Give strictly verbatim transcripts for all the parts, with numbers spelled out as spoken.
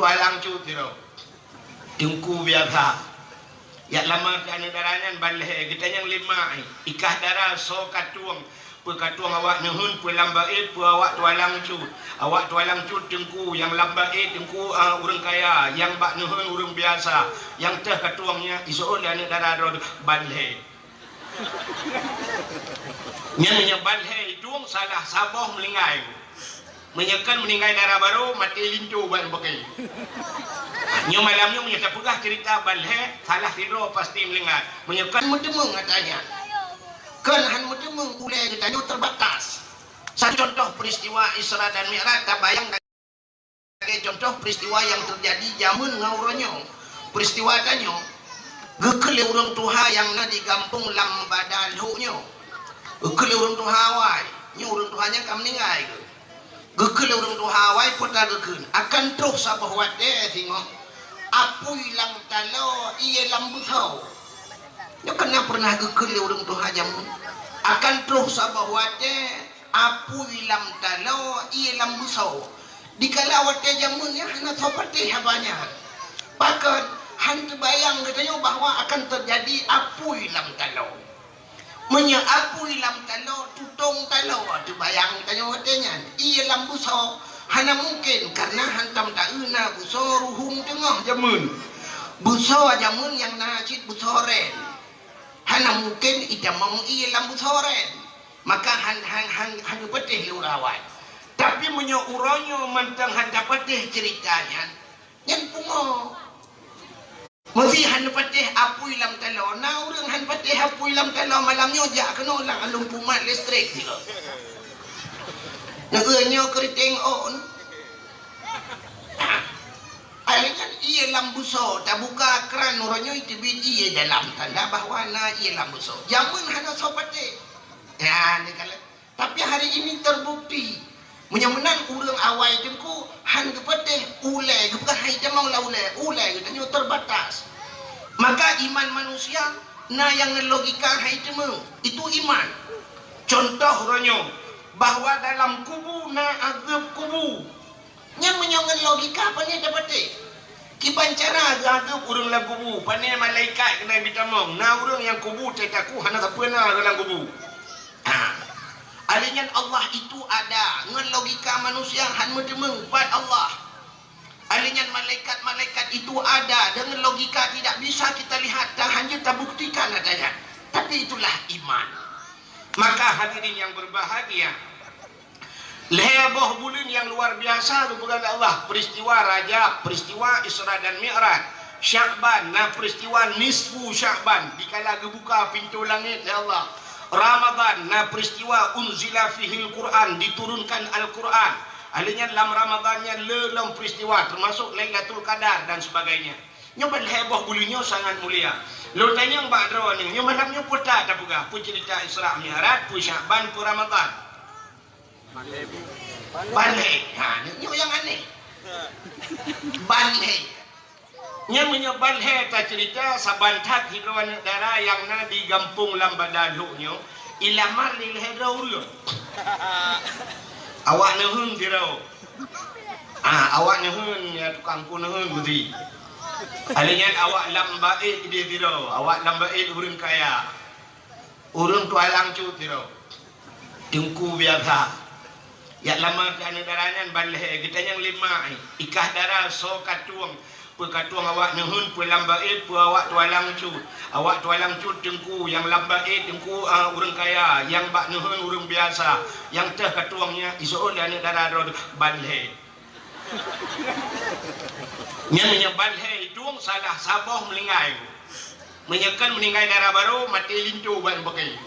Tualang cut sidroe. Teungku biasa. Yak lamar keu aneuk dara nyan ban lhèe, geutanyong lé mak, ikah dara soe katueng, peue katueng awak neuheun, peue lam baét, peue awak tualang cut. Awak tualang cut teungku, nyang lam baét teungku, ah, ureueng kaya, nyang bak neuheun ureueng biasa, nyang teuh katueng nyan isoe lé aneuk dara droe ban lhèe. Nyan meunyoe ban lhèe idong salah saboh meuninggai. Meunyoe kon meuninggai dara barô, maté linto ban beuke. Nyoe malam nyoe meunyoe tapeugah cerita ban lhèe, salah sidroe pasti meuninggai. Meunyoe kon meuteumeung ata nyan. Kon han meuteumeung ulèe geutanyoe terbatas. Satu contoh peristiwa Isra dan Mi'raj tabayang Lagèe contoh peristiwa nyang teujadi jameun ngon uroe nyoe. Peristiwa tanyoe, geukheun lé ureueng tuha nyang na di gampông lam Banda Lhok nyoe. Geukheun lé ureueng tuha awai, nyoe ureueng tuha nyan ka meuninggai geuh. Geukheun lé ureueng tuha awai peue ta geukheun, akan troh saboh watèe singoh apui lam taloe ié lam beusoe. Nyoe ka na pernah geukheun lé ureueng tuha jameun, akan troh saboh watèe apui lam taloe ié lam beusoe. Dikala watèe jameun nyan hana soe patéh haba nyan. Pakon han teubayang geutanyoe bahwa akan teujadi apui lam taloe. Meunyoe apui lam taloe, tutong taloe, teubayang geutanyoe watèe nyan. Ié lam beusoe hana mungken, kareuna hantom taeu na beusoe ruhueng teungoh jameun. Beusoe jameun nyang na cit beusoe rèn. Hana mungken itamong ié lam beusoe rèn. Maka han, han, han, han geupatéh lé ureueng awai. Tapi meunyoe uroe nyoe mantong han tapatéh ceurita nyan, nyan pungo. Meusé han neupatéh apui lam taloe, na ureueng han patéh apui lam taloe malam nyoe jak keunoe lam alun pumat listrik sigoe. Nyoe keuriteng ôn. Akhé nyan ié lam beusoe, tabuka kran uroe nyoe teubiet ié dalam, tanda bahwa na ié lam beusoe. Jameun hana soe patéh. Nyan, ni kalon. Tapi hari ini terbukti. Meunyoe meunan ureueng awai teungku han geupatéh ulèe, geupeugah hai tamong lam ulèe, ulèe geutanyoe terbatas. Maka iman manusia na nyang ngon logika hai teumé, itu iman. Contoh uroe nyoe, bahwa dalam kubu na azeueb kubu. Nyan meunyoe ngon logika, pane tapatéh? Kiban cara geuadeueb ureueng lam kubu, pane malaikat keuneuk jitamong, na ureueng nyang kubu teuh taku hana sapeue na lam kubu. Ha. Akhé nyan Allah itu ada, ngon logika manusia han meuteumeung pat Allah. Akhé nyan malaikat-malaikat itu ada, dengan logika tidak bisa kita lihat, dan hanya tabuktikan adanya. Tapi itulah iman. Maka hadirin yang berbahagia, Lhèe boh buleuen nyang luar biasa geupeugah lé Allah, peristiwa Rajab, peristiwa Isra dan Mi'raj. Sya'ban, na peristiwa nisfu Sya'ban, dikala geubuka pintoe langét lé Allah. Ramadhan, na peristiwa unzila fihil Qur'an, diturunkan Al-Qur'an. Akhé nyan lam Ramadhan nyan le lom peristiwa, termasuk Lailatul Qadar dan sebagainya. Nyoe ban lhèe boh buleuen nyoe sangat mulia. Lôn tanyong bak droeneuh, nyoe malam nyoe peue ta tapeugah, peue cerita Isra Mi'raj, peue Sya'ban, peue Ramadhan? Ban lhèe. Ha, nyoe nyang aneh. Ban lhèe. Nyan meunyoe ban lhèe taceurita, saban that sidroe aneuk dara nyang na di gampông lam Banda Lhok nyoe, ilamar lé lhèe droe ureueng. Awak neuheun sidroe. Ah, awak neuheun, ya, tukang ku neuheun meusi. Akhé nyan awak lam baét idéh sidroe, awak lam baét ureueng kaya. Ureueng tualang cut sidroe. Teungku biasa. Yak lamar keu aneuk dara nyan ban lhèe, geutanyong lé mak, ikah dara soe katueng, peue katueng awak neuheun, peue lam baét, peue awak tualang cut. Awak tualang cut teungku, nyang lam baét teungku, ah, ureueng kaya, nyang bak neuheun ureueng biasa, nyang teuh katueng nyan isoe lé aneuk dara droe ban lhèe. Nyan meunyoe ban lhèe idong salah saboh meuninggai. Meunyoe kon meuninggai dara barô, maté linto ban beuke.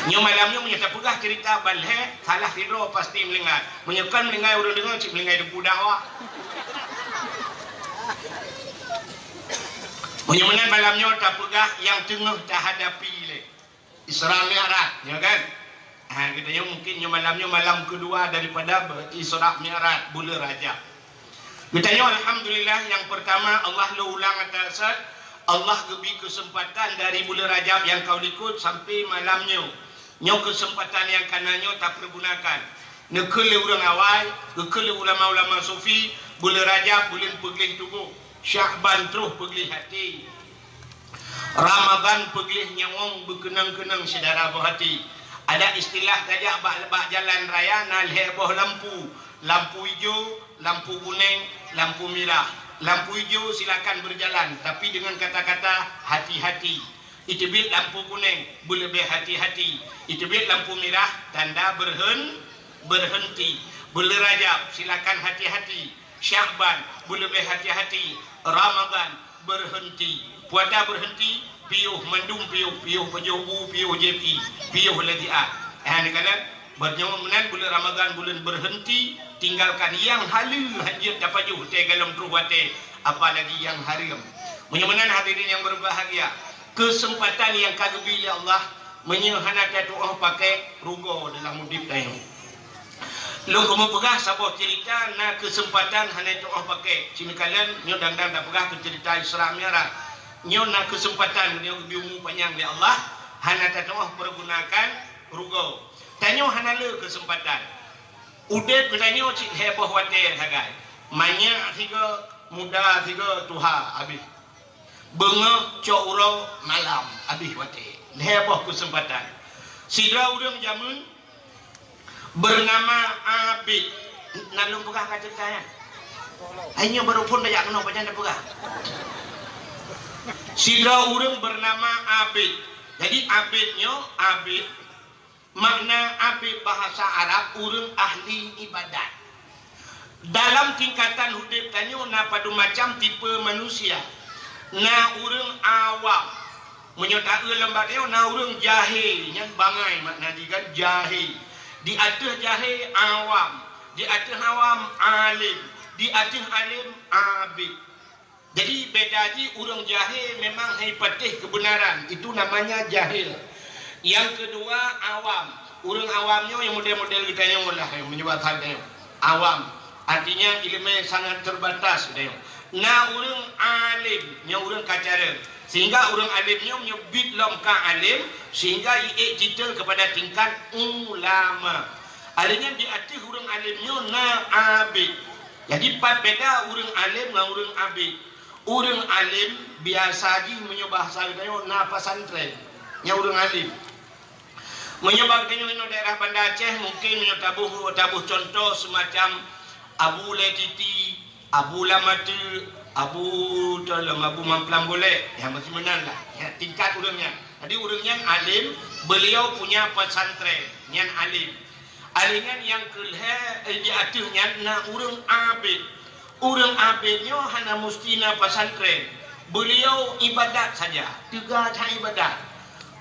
Nyoe malam nyoe meunyoe tapeugah ceurita ban lhèe, salah sidroe pasti meuninggai. Meunyoe kon meuninggai ureueng deungoe, cit meuninggai teungku dakwah. Meunyoe meunan malam nyoe tapeugah nyang teungoh tahadapi lé. Isra Mi'raj, ya kan? Ha, geutanyoe mungkin nyoe malam nyoe malam keudua daripada be-, Isra Mi'raj buleuen Rajab. Geutanyoe alhamdulillah, nyang peurtama Allah lôn ulang atas, Allah geubri keuseumpatan dari buleuen Rajab nyang ka likot sampai malam nyoe. Nyoe keuseumpatan nyang ka na nyoe tapeurgunakan. Neukheun lé ureueng awai, geukheun lé ulama-ulama sufi, Buleuen Rajab buleuen peugleh tuboh, Syakban troh peugleh até. Ramadhan peugleh nyawöng beukeunong-keunong syedara boh até. Ada istilah tajak bak, bak jalan raya na lhèe boh lampu, lampu ijo, lampu kunèng, lampu mirah. Lampu ijo silakan berjalan, tapi dengan kata-kata hati-hati. Iteubiet lampu kunèng, beuleubeh hati-hati. Iteubiet lampu mirah, tanda berhen-, berhenti. Buleuen Rajab, silakan hati-hati. Syakban, beuleubeh hati-hati. Ramadhan, berhenti. Puasa berhenti, piôh mandum piôh, piôh pajoh bu, piôh J P, piôh lagi ah. Eh, neukalon, meunyoe meunan buleuen Ramadhan buleuen berhenti, tinggalkan nyang haleue hanjeuet tapajoh teuh golom troh watèe, apalagi nyang hareuem. Meunyoe meunan hadirin nyang berbahagia, keuseumpatan nyang ka geubri lé Allah, meunyoe hana tatu'oh pakèk, rugoe dalam udép tanyoe. Lôn keumeung peugah saboh ceurita na keuseumpatan hana tatu'oh pakèk. Ci neukalon nyoe dang-dang tapeugah keu ceurita Isra Mi'raj. Nyoe na keuseumpatan meunyoe geubri umu panyang lé Allah, hana tatu'oh peugunakan rugoe. Tanyoe hana le keuseumpatan. Udép geutanyoe cit lhèe boh watèe sagai. Manyak sigoe, muda sigoe, tuha abéh. Beungoh cok uroe malam abéh watèe. Lhèe boh keuseumpatan. Sidroe ureueng jameun beunama Abid. Na lôn peugah ka ceurita nyan? Hai nyoe baru phôn tajak keunoe, pajan tapeugah. Sidroe ureueng beunama Abid. Jadi Abid nyoe, Abid Makna abid bahasa Arab, ureueng ahli ibadat. Dalam tingkatan udép tanyoe na padum macam tipe manusia. Na ureueng awam. Meunyoe taeu lam bak tanyoe na ureueng jahé, nyan bangai makna jih kan, jahé. Di ateueh jahé awam, di ateueh awam alim, di ateueh alim abid. Jadi beda jih, ureueng jahé memang hai patéh keubeunaran, itu namanya jahil. Nyang keudua awam. Ureueng awam nyoe nyang model-model geutanyoe lah, nyang meunyoe basa geutanyoe. Awam, artinya ileumèe sangat terbatas geutanyoe. Na ureueng alim, nyoe ureueng ka carông. Sehingga ureueng alim nyoe, nyoe bit lom ka alim, sehingga jiék titel keupada tingkat ulama. Alèh nyan di ateueh ureueng alim nyoe na abid. Jadi pat beda ureueng alim ngon ureueng abid. Ureueng alim biasa jih meunyoe bahasa geutanyoe na pesantren, nyan ureueng alim. Meunyoe bak geutanyoe inoe daerah Banda Aceh, mungken meunyoe taboh, taboh contoh semacam Abu Lé Titi, Abu Lam Ateuk, Abu Tolom, Abu Mamplam Bulek, nyan masih meunan lah. Nyan tingkat ureueng nyan. Jadi ureueng nyan alim, beliau punya pesantren, nyan alim. Alèh nyan nyang keulhèe, eh, di ateueh nyan na ureueng abid. Ureueng abid nyoe hana musti na pesantren. Beliau ibadat saja, teuga that ibadat.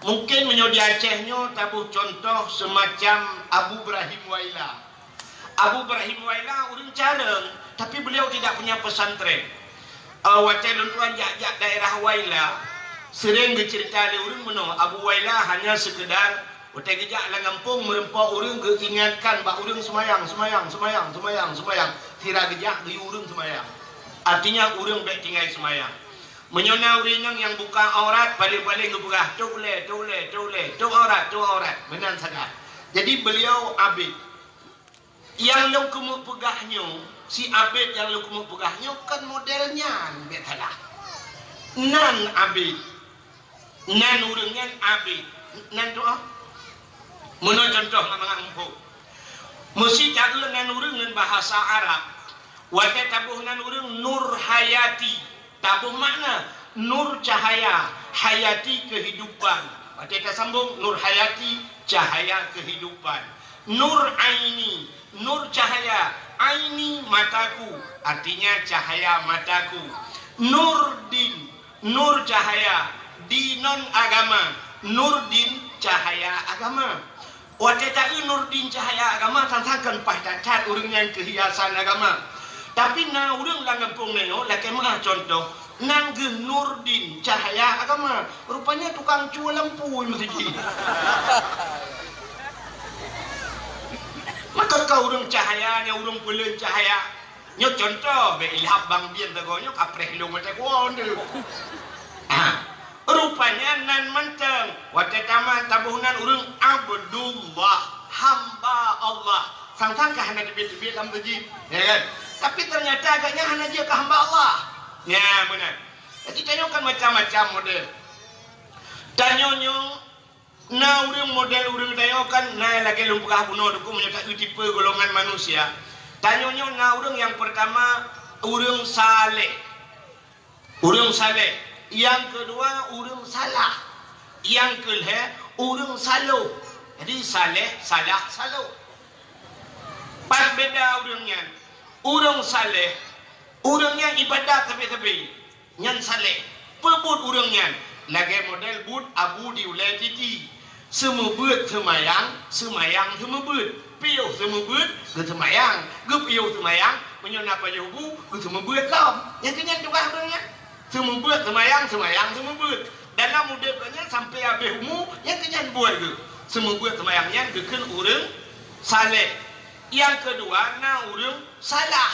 Mungken meunyoe di Aceh nyoe taboh contoh semacam Abu Ibrahim Waila. Abu Ibrahim Waila ureueng carông, tapi beliau tidak punya pesantren. Eh, watèe lôn tuan jak-jak daerah Waila, sering geuceurita lé ureueng meunoe, Abu Waila hanya sekedar watèe geujak lam gampông meureumpok ureueng geuingatkan bak ureueng seumayang, seumayang, seumayang, seumayang, seumayang. Sira geujak geuyue ureueng seumayang. Artinya ureueng bèk tinggai seumayang. Meunyoe na ureueng inong nyang buka aurat, paléng-paléng geupeugah, "Tôb lé, tôb lé, tôb lé, tôb aurat, tôb aurat." Meunan sagai. Jadi beliau abid. Nyang lôn keumeung peugah nyoe, si abid nyang lôn keumeung peugah nyoe kon model nyan, bèk salah. Nan abid. Nan ureueng nyan abid. Nan tu ah. Meunoe contoh mangat-mangat muphom. Meusi taeu nan ureueng ngon bahasa Arab. Watèe taboh nan ureueng Nur Hayati. Taboh makna, nur cahaya, hayati kehidupan. Watèe tasambong, Nur Hayati, cahaya kehidupan. Nur Aini, nur cahaya, aini mataku, artinya cahaya mataku. Nur Din, nur cahaya, dinon agama, nur din cahaya agama. Watèe taeu Nurdin Cahaya Agama, sang-sang kon paih that-that ureueng nyan keuhiasan agama. Tapi na ureueng lam gampông nyoe, lakèe meu'ah contoh, nan geuh Nurdin Cahaya Agama. Rupanya tukang cue lampu meuseujid. Maka ka ureueng cahaya, nyan ureueng peuleueh cahaya. Nyoe contoh, bèk ilhab bang Bien tagoe nyoe kapreh lôn watèe kuon tu. Ha. Rupanya nan mantong, watèe tamat taboh nan ureueng Abdullah, hamba Allah. Sang-sang ka hana teubiet-teubiet lam seujid, ya kan? Tapi ternyata agaknya hana jeuet keu hamba Allah. Nya, meunan. Jadi tanyoe kan macam-macam model. Tanyoe nyoe na ureuëng model ureuëng tanyoe kan na lagée lôn peugah bunoe dukung meunyoe ta tipe golongan manusia. Tanyoe nyoe na ureuëng nyang pertama ureuëng saleh. Ureuëng saleh. Nyang keudua ureuëng salah. Nyang keulhée ureuëng saloh. Jadi saleh, salah, saloh. Pat beda ureuëng nyan. Ureuëng saleh, ureuëng nyang ibadat sabe-sabe, nyan saleh. Peue buet ureuëng nyan? Lagée model buet Abu di ulée titi. Seumeubeuet seumayang, seumayang seumeubeuet. Piôh seumeubeuet, geuseumayang. Geupiôh seumayang, meunyoe na pajoh bu, geuseumeubeuet lom. Nyang keu nyan tugaih ureuëng nyan. Seumeubeuet seumayang, seumayang seumeubeuet. Dalam udeb geuh nyan sampoe habéh umu, nyang keu nyan buet geuh. Seumeubeuet seumayang nyan geukheun ureuëng saleh. Nyang keudua na ureuëng salah.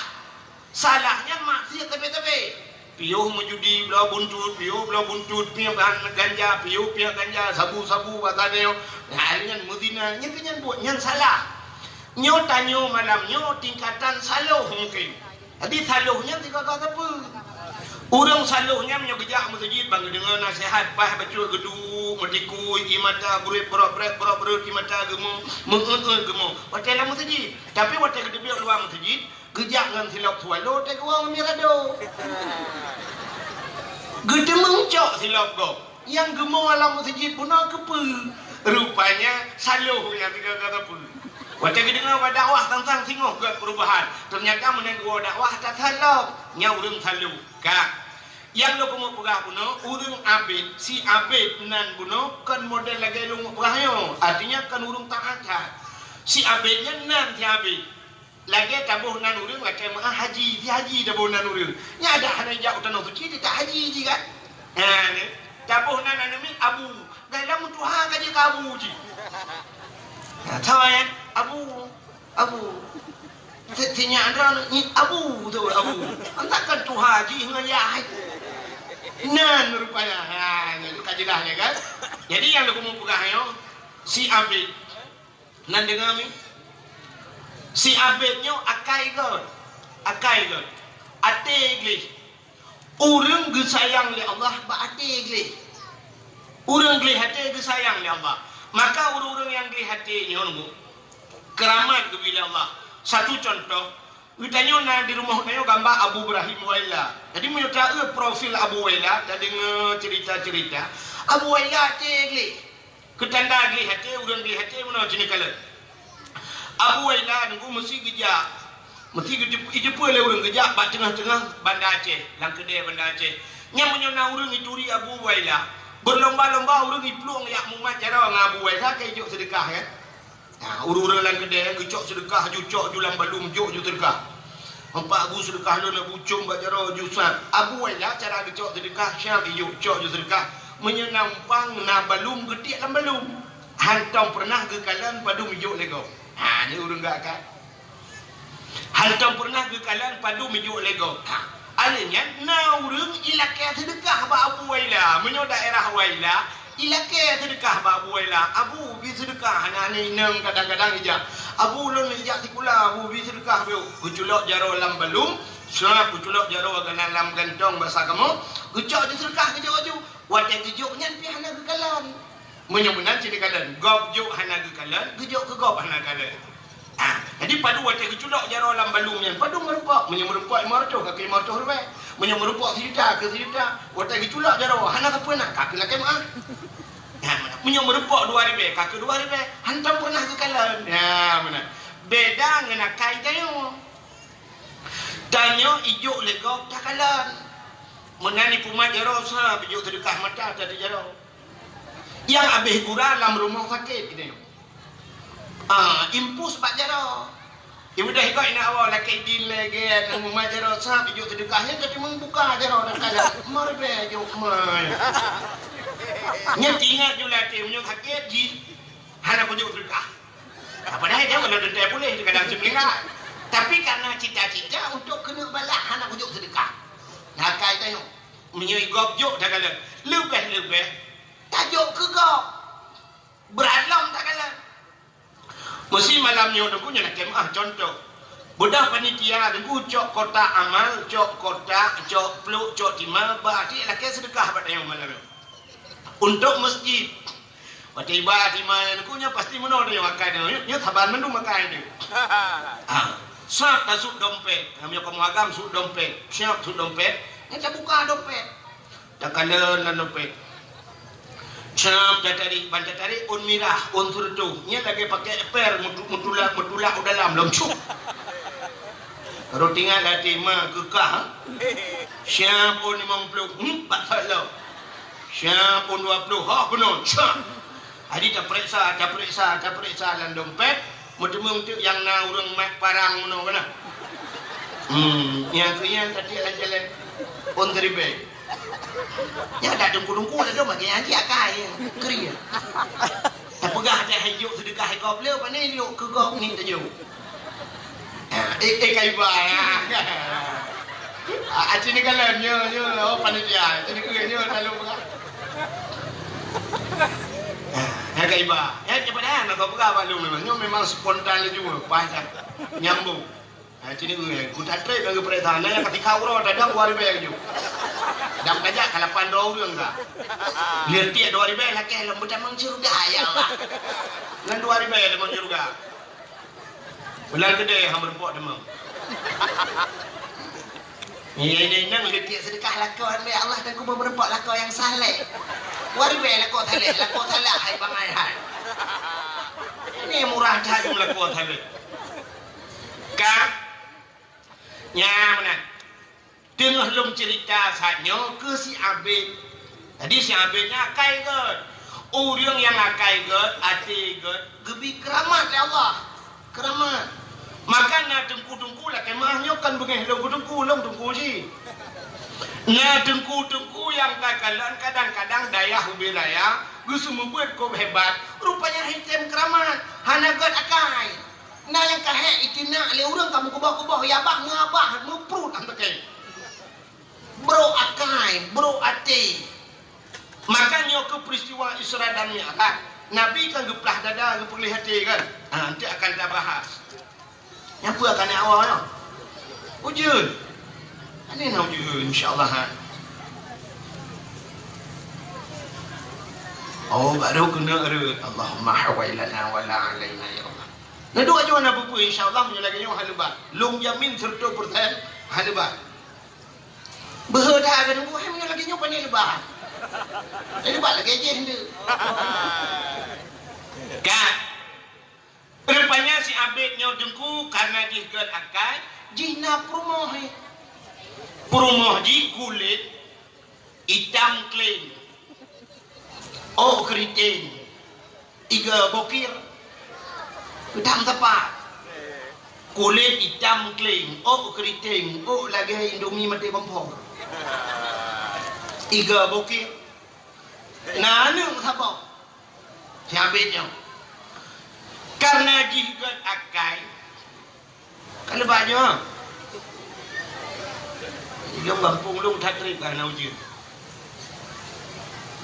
Salah nyan maksiet sabe-sabe. Piôh meujudi bloe buntut, piôh bloe buntut, piôh bahan ganja, piôh piôh ganja, sabu-sabu, bak sabe nyoe. Nah, nyan meuzina, nyan keu nyan buet, nyan salah. Nyoe tanyoe malam nyoe tingkatan saloh mungken. Jadi saloh nyan sigaga sapeue? Ureuëng saloh nyan meunyoe geujak meuseujid ban geudeungoe naseuhat, paih bacut geuduek, meutikui, ié mata breuet, brok brek, brok breuet, ié mata geumo, meu'eut-'eut geumo. Watée lam meuseujid. Tapi watée geuteubiet luwa meuseujid, geujak ngon silop swallow teuh geuwoe ngon mirado. Geuteumeung cok silop gob. Nyang geumo lam meuseujid bunoe keupeue? Rupanya saloh nyang tinggai ka sapeue. Watée geudeungoe bak dakwah tantang singoh gét peurubahan. Teunyata meunan geuwoe dakwah that saloh. Nyan ureuëng saloh. Ka. Nyang lôn keumeung peugah bunoe, ureuëng abet, si abet nan bunoe kon model lagée lôn peugah nyoe. Artinya kon ureuëng taat that. Si abet nyan nan si abet. Lagée taboh nan ureuëng watée meu'ah haji, si haji taboh nan ureuëng. Nyan adak hana jak u tanoh suci, teutab haji jih kan? Ha, ni. Taboh nan aneuk miet abu. Dalam meutuha ka jeuet keu abu jih. Ha, tho nyan, abu, abu. Si, si nyan droe ni abu tu, abu. Antakan tuha jih ngon yah. Nan rupanya. Ha, nyan ka jeulaih nyan kan? Jadi nyang lôn keumeung peugah nyoe, si abet. Nan deungoe mi? Si abet nyoe akai gét. Akai gét. Até gleh. Ureuëng geusayang lé Allah bak até gleh. Ureuëng gleh até geusayang lé Allah. Maka ureuëng-ureuëng nyang gleh até nyoe nunggu keuramat geubri lé Allah. Satu contoh, Geutanyoe na di rumoh tanyoe gamba Abu Ibrahim Waila. Jadi meunyoe taeu profil Abu Waila, tadeungoe cerita-cerita, Abu Waila até gleh. Keutanda gleh até, ureuëng gleh até meunoe cit neukalon. Abu Waila nunggu meusi geujak, meusi geujep-, ijeupeue lé ureuëng geujak bak teungoh-teungoh Banda Aceh, lam keudée Banda Aceh. Nyan meunyoe na ureuëng ituri Abu Waila, beulomba-lomba ureuëng iplueng jak mumat jaroe ngon Abu Waila keu ijok seudeukah kan. Nah, ureuëng-ureuëng lam keudée geucok seudeukah ju cok ju lam balum jok ju seudeukah. Empat bu seudeukah lôn, Abu, com bak jaroe ju sab. Abu Waila cara geucok seudeukah siab ijok cok ju seudeukah. Meunyoe na umpang na balum geutiek lam balum. Hantom peureunah geukalon padum ijok lé gob. Ha, ni ureuëng gak kan. Hantom peureunah geukalon padum ijok lé gob. Ha, alèh nyan na ureuëng ilakée seudeukah bak Abu Waila. Meunyoe daerah Waila, ilakée seudeukah bak Abu Waila, "Abu, bi seudeukah hana ni inong kadang-kadang ijak. Abu, lôn ijak sikula, Abu, bi seudeukah biôh." Geuculok jaroe lam balum, seuab geuculok jaroe geunan lam gantong basa kamoe, geucok ju seudeukah geujok-jok. Watée geujok nyan pih hana geukalon. Meunyoe meunan cit neukalon, gob jok hana geukalon, geujok keu gob hana kalon. Ah, jadi padum watée geuculok jaroe lam balum nyan, padum meurumpok. Meunyoe meurumpok limong reutôh, ka keu limong reutôh ribée. Meunyoe meurumpok sijuta, ka keu sijuta. Watée geuculok jaroe, hana sapeue na, ka keu lakée meu'ah. Nah, meunyoe meurumpok dua ribée, ka keu dua ribée. Hantom peureunah geukalon. Nah, meunan. Beda ngon akai tanyoe. Tanyoe ijok lé gob takalon. Meunan ipeumat jaroe, sab ijok seudeukah mata tadi jaroe. Nyang habéh gura lam rumoh sakét geutanyoe. Ah, impus bak jaroe. Ibudah ikot inak awak lakée idin lé gét, nyang mumat jaroe sab ijok seudeukah, nyan ka teumeung buka jaroe dan kalon. Mar bèe jok mai. Nyan teuingat ju lam até, meunyoe sakét jih, hana kujok seudeukah. Padahai dia walau teuntèe puléh, kadang seumeulingak. Tapi karena cita-cita untuk keuneuk balah, hana kujok seudeukah. Nah, akai tanyoe. Meunyoe gob jok takalon. Leubeh-leubeh tajok keu gob. Beuralom takalon. Meusi malam nyoe teungku nyoe lakée meu'ah contoh. Beudôh panitia, Teungku, cok kotak amal, cok kotak, cok pluek, cok timah, bah até lakée seudeukah bak tanyoe malam nyoe. Untuk masjid. Watée iba timah nyan, Teungku, nyoe pasti meunoe tanyoe akai nyoe. Nyoe saban mandum akai nyoe. Ah, sab tasut dompet. Meunyoe kamoe agam sut dompet, siab sut dompet. Nyan tabuka dompet. Takalon lam dompet. Cam tatarék, ban tatarék ôn mirah, ôn seureutôh. Nyan lagée pakai eper meutu-, meutulak, meutulak u dalam, lom cup. Rot ingat até ma keukah, ha? Siab ôn limong ploh, hmm, bak that lom. Siab ôn dua ploh, ha, keunoe, cam. Jadi tapeuriksa, tapeuriksa, tapeuriksa lam dompet. Meuteumeung teuk nyang na ureuëng mat parang meunoe keunoe. Hmm, nyang keu nyan tatiek lam jalan. Ôn siribée. Nyan dak teungku-teungku ladôm lagée nyan cit akai, kri. Tapeugah dak hai jok seudeukah hai gob le, pane jok keu gob ni tajok. Ah, eh, eh, ka iba, ya. Ah, aci ni kalon, nyo, nyo, oh, panitia. Aci ni keu nyo, lalu peugah. Ah, ya, ka iba. Ya, cepat dah, nak kau peugah balu memang. Nyo memang spontan laju, pas dah. Nyambung. Ha, cini ureuëng, ku tatrép nyang geupeurintah, na nyang ka tikha uroe tadong dua ribèe laju. Dang tajak ka lapan droe ureuëng ka. Lheueh tiek dua ribèe lakèe lom beutamong syeuruga, ya Allah. Ngon dua ribèe tamong syeuruga. Bulan keudeh ha meureumpok tamong. Nyan, nyan, nyan, lheueh tiek seudeukah lakoe, ya Allah, dan kubu meureumpok lakoe nyang saleh. Dua ribèe lakoe saleh, lakoe salah, hai bangai hai. Ini murah that lakoe saleh. Ka? Nyan meunan. Teungoh lôn ceurita saát nyoe keu si Abed. Jadi si Abed nyan akai gét. Ureuëng nyang akai gét, até gét, geubri keuramat lé Allah. Keuramat. Maka na teungku-teungku lakèe meu'ah nyoe kon beungéh lôn keu teungku, lôn teungku jih. Na teungku-teungku nyang takalon kadang-kadang dayah ubé raya geuseumeubeuet kôb hebat, rupanya item keuramat, hana gét akai. Na nyang ka hék itinak lé ureuëng ka meukeubah-keubah, ya bah, meubah, meupruet, han teuke. Brok akai, brok até. Maka nyoe keuh peristiwa Isra dan Mi'raj. Nabi kan geuplah dada, geupeuleueh até kan? Ha, nanti akan tabahas. Nyang peue akan awai nyoe? Ujeuen. Aneh na ujeuen, insya Allah, ha. Oh, baru keuneuk reuet. Allahumma hawailana wala alaina, ya Allah. Neuduek aju hana peue-peue, insya Allah, meunyoe lagèe nyoe hana ba. Lôn jamin seratus persen hana ba. Beuhe that keuneuk buet, meunyoe lagèe nyoe pane leubah. Leubah lagèe jih ndeuk. Ka. Rupanya si Abed nyoe teungku, karena jih gét akai, jih na peurumoh, eh. Peurumoh jih kulét itam kléng, ôk keuriteng, iga bokir, itam sapat. Kulét itam kléng, ôk keuriteng, ôk lagèe Indomie maté kompor. Iga bokir. Na aneuk saboh. Si Abed nyoe. Karena jih gét akai. Ka leubah nyoe. Di lôn gampông lôn that trép ka na ujeuen.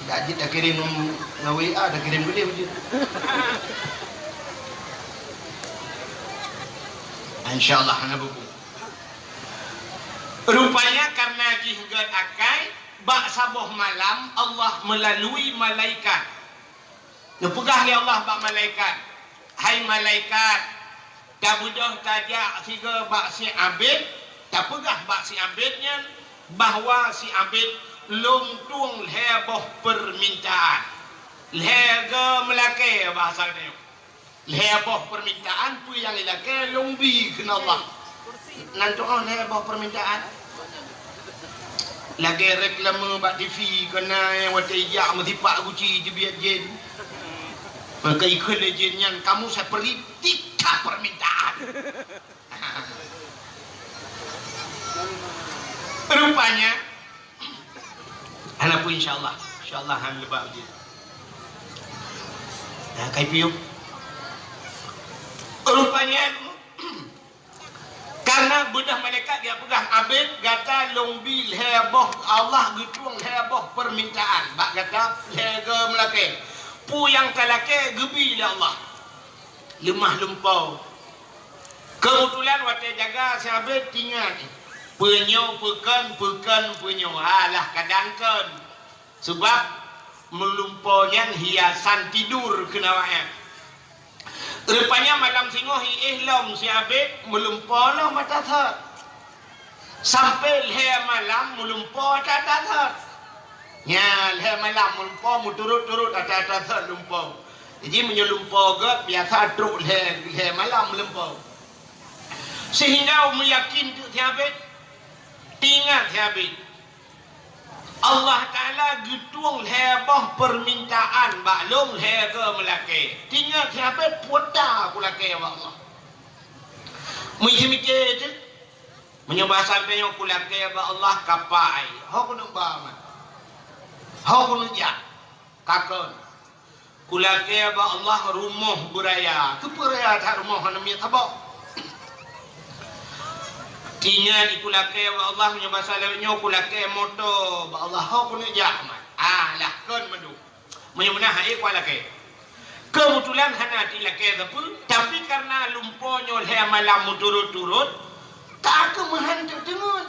Dak jeuet takirém ngon W A, takirém keudeh ujeuen. Insya Allah hana buku. Rupanya karena jih gét akai, bak saboh malam Allah melalui malaikat. Neupeugah lé Allah bak malaikat, "Hai malaikat, tabeudôh tajak sigoe bak si Abed, tapeugah bak si Abed nyan bahwa si Abed lôn tueng lhèe boh peumintaan." Lhèe geumeulakèe bahasa geutanyoe. Lhèe boh peumintaan peue nyang ilakèe lôn bi kheun Allah. Nan tu'oh lhèe boh peumintaan. Lagèe reklame bak T V keunan watèe ijak meusipak guci jibiet jén. Maka ikheun lé jén nyan, "Kamu saya beri tiga permintaan." Rupanya, hana peue, insya Allah. Insya Allah, han leubah ujeuen. Nah, kai piôh. Rupanya, karena beudôh malaikat geupeugah, "Abed gata lôn bi lhèe boh, Allah geutueng lhèe boh peumintaan bak gata lhèe geumeulakèe. Peue nyang talakèe geubi lé Allah." Leumah lumpoe. Keubeutulan watée jaga sabé tingat, peue nyoe peue kon, peue kon peue nyoe, alah kadang kon. Sabab meulumpo nyan hiasan tidur keunawayan. Rupanya malam singoh iéh lom siabé meulumpo lom ata thot. Sampai lhée malam meulumpo ata thot. Nya, lhée malam meulumpo meuturot-turot ata thot lumpo. Jadi meunyoe lumpo gét biasa trok lhée, lhée malam lumpo. Sehingga meuyakin teuk siabé, tingat siabé. Allah Taala geutueng lhée boh peumintaan bak lôn lhée keu meulakée. Tingat siabé puta kulakée bak Allah. Meumiké teuk. Meunyoe bahasa geutanyoe kulakée bak Allah kapai, ho keuneuk ba man. Ho keuneuk jak. Kakon. Kulakée bak Allah rumoh beuraya. Keupeue raya that rumoh hana miet saboh. Tingat ikulakée bak Allah meunyoe bahasa lawét nyoe kulakée moto bak Allah ho keuneuk jak man. Ah, lah kon mandum. Meunyoe meunan hai kualakée. Keubeutulan hana tilakée sapeue, tapi kareuna lumpo nyoe lhée malam meuturot-turot, ka keuh meuhan teuk teungeut.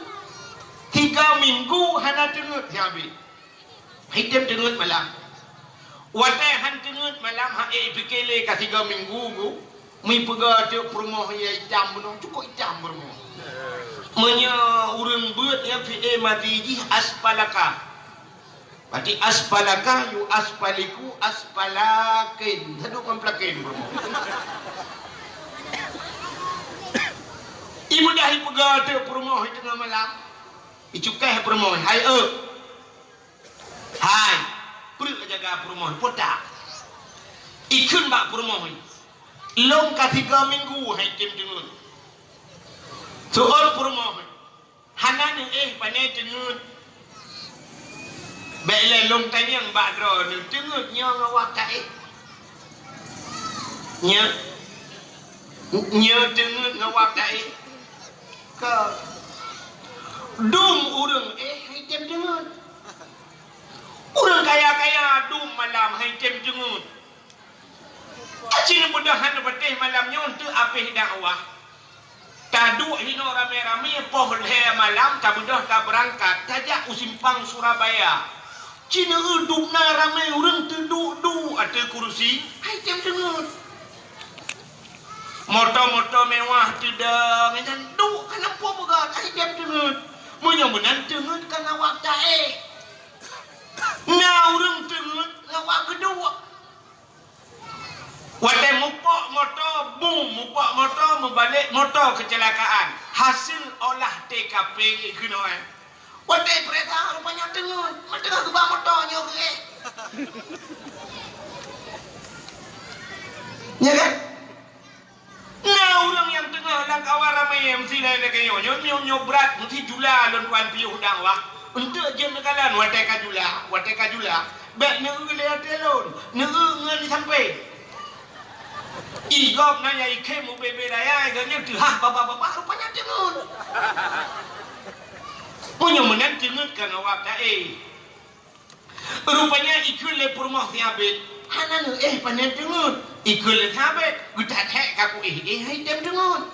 Tiga minggu hana teungeut siabé. Hai tem teungeut malam. Watée han teungeut malam hai pike lé ka tiga minggu gu, meupeugah teuk peurumoh ya itam bunoe, cukup itam peurumoh. Meunyoe ureuëng beuet ya fi'il madhi jih aspalaka. Berarti aspalaka yu aspaliku aspalakin. Taduk ngon pelakin peurumoh. Ibu dah ipeugah teuk peurumoh i teungoh malam. Icukéh peurumoh, hai eu. Hai, peureuek jaga peurumoh, puta. Ikheun bak peurumoh, lôn ka tiga minggu hai tem teungeut. Seuôt peurumoh, hana neuéh pané teungeut. Bék lé lôn tanyong bak droeneuh, teungeut nyoe ngon wak taéh. Nyoe, nyoe teungeut ngon wak taéh. Ka dum ureuëng éh hai tem teungeut. Ureuëng kaya-kaya dum malam hai tem teungeut. Aci neubeudôh hana patéh malam nyoe teuk abéh dakwah. Taduek hinoe ramé-ramé poh lhée malam tabeudôh tabeurangkat tajak u simpang Surabaya. Ci neueu dum na ramé ureuëng teuduek-duek ateueh kurusi hai tem teungeut. Moto-moto mewah teudong nyan duek kana peue peugah hai tem teungeut. Meunyoe meunan teungeut kana wak taéh. Na ureuëng teungeut ngon wak geuduek. Watée mupok moto, bum, mupok moto, meubalek moto keucilakaan. Hasil olah T K P keunoe. Watée peurintah rupanya teungeut, meuteungeut geuba moto nyoe geuéh. Nya kan? Na ureuëng nyang teungoh lam kawan ramé meusi laén lagée nyoe, nyoe, nyoe, nyoe brat, meusi jula lôn tuan piôh dakwah. Eunteuk jeuet neukalon watée ka jula, watée ka jula. Bék neueu lé até lôn, neueu ngon sampé. I gob na nyang ikhém ubé-bé raya, gobnyan teuhah babah-babah, rupanya teungeut. Meunyoe meunan teungeut ka ngawab taé. Rupanya ikheun lé peurumoh siabét, hana neuéh pané teungeut. Ikheun lé siabét, geutat hék ka kuéh-éh hai tem teungeut.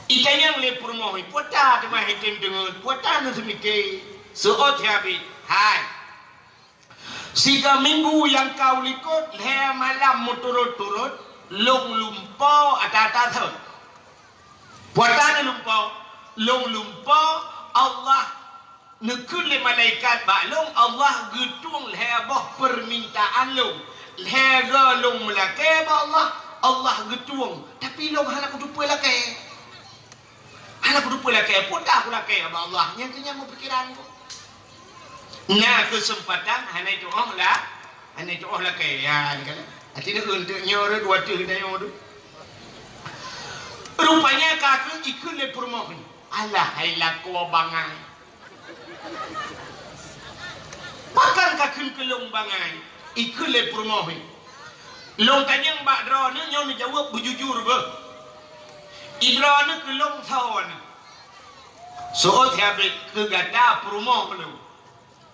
Itanyong lé peurumoh, puta teuma hai tem teungeut, puta neuseumiké. Seuôt siabét, hai. Siga minggu nyang ka u likot, lhée malam meuturot-turot, lôn lumpo ata-ata thon. Puata neulumpo, lôn lumpo, Allah neukheun lé malaikat bak lôn, Allah geutueng lhée boh peumintaan lôn. Lhée goe lôn meulakée bak Allah, Allah geutueng, tapi lôn hana kuteupeue lakée. Hana kuteupeue lakée, peue dah kulakée bak Allah, nyang keu nyan meupikiran ku. Na keuseumpatan hana jitu'oh la, hana jitu'oh lakée. Ya, ni kan. Hati ni untuk nyoe dua teuh dayoe tu. Rupanya ka keu ikheun lé peurumoh ni. Alah hai lakoe bangai. Pakon ka kheun keu lôn bangai? Ikheun lé peurumoh ni. Lôn tanyong bak droeneuh nyoe neujaweueb beujujur beuh. I droeneuh keu lôn soe nyoe? Seuôt siabét keu gata peurumoh lôn.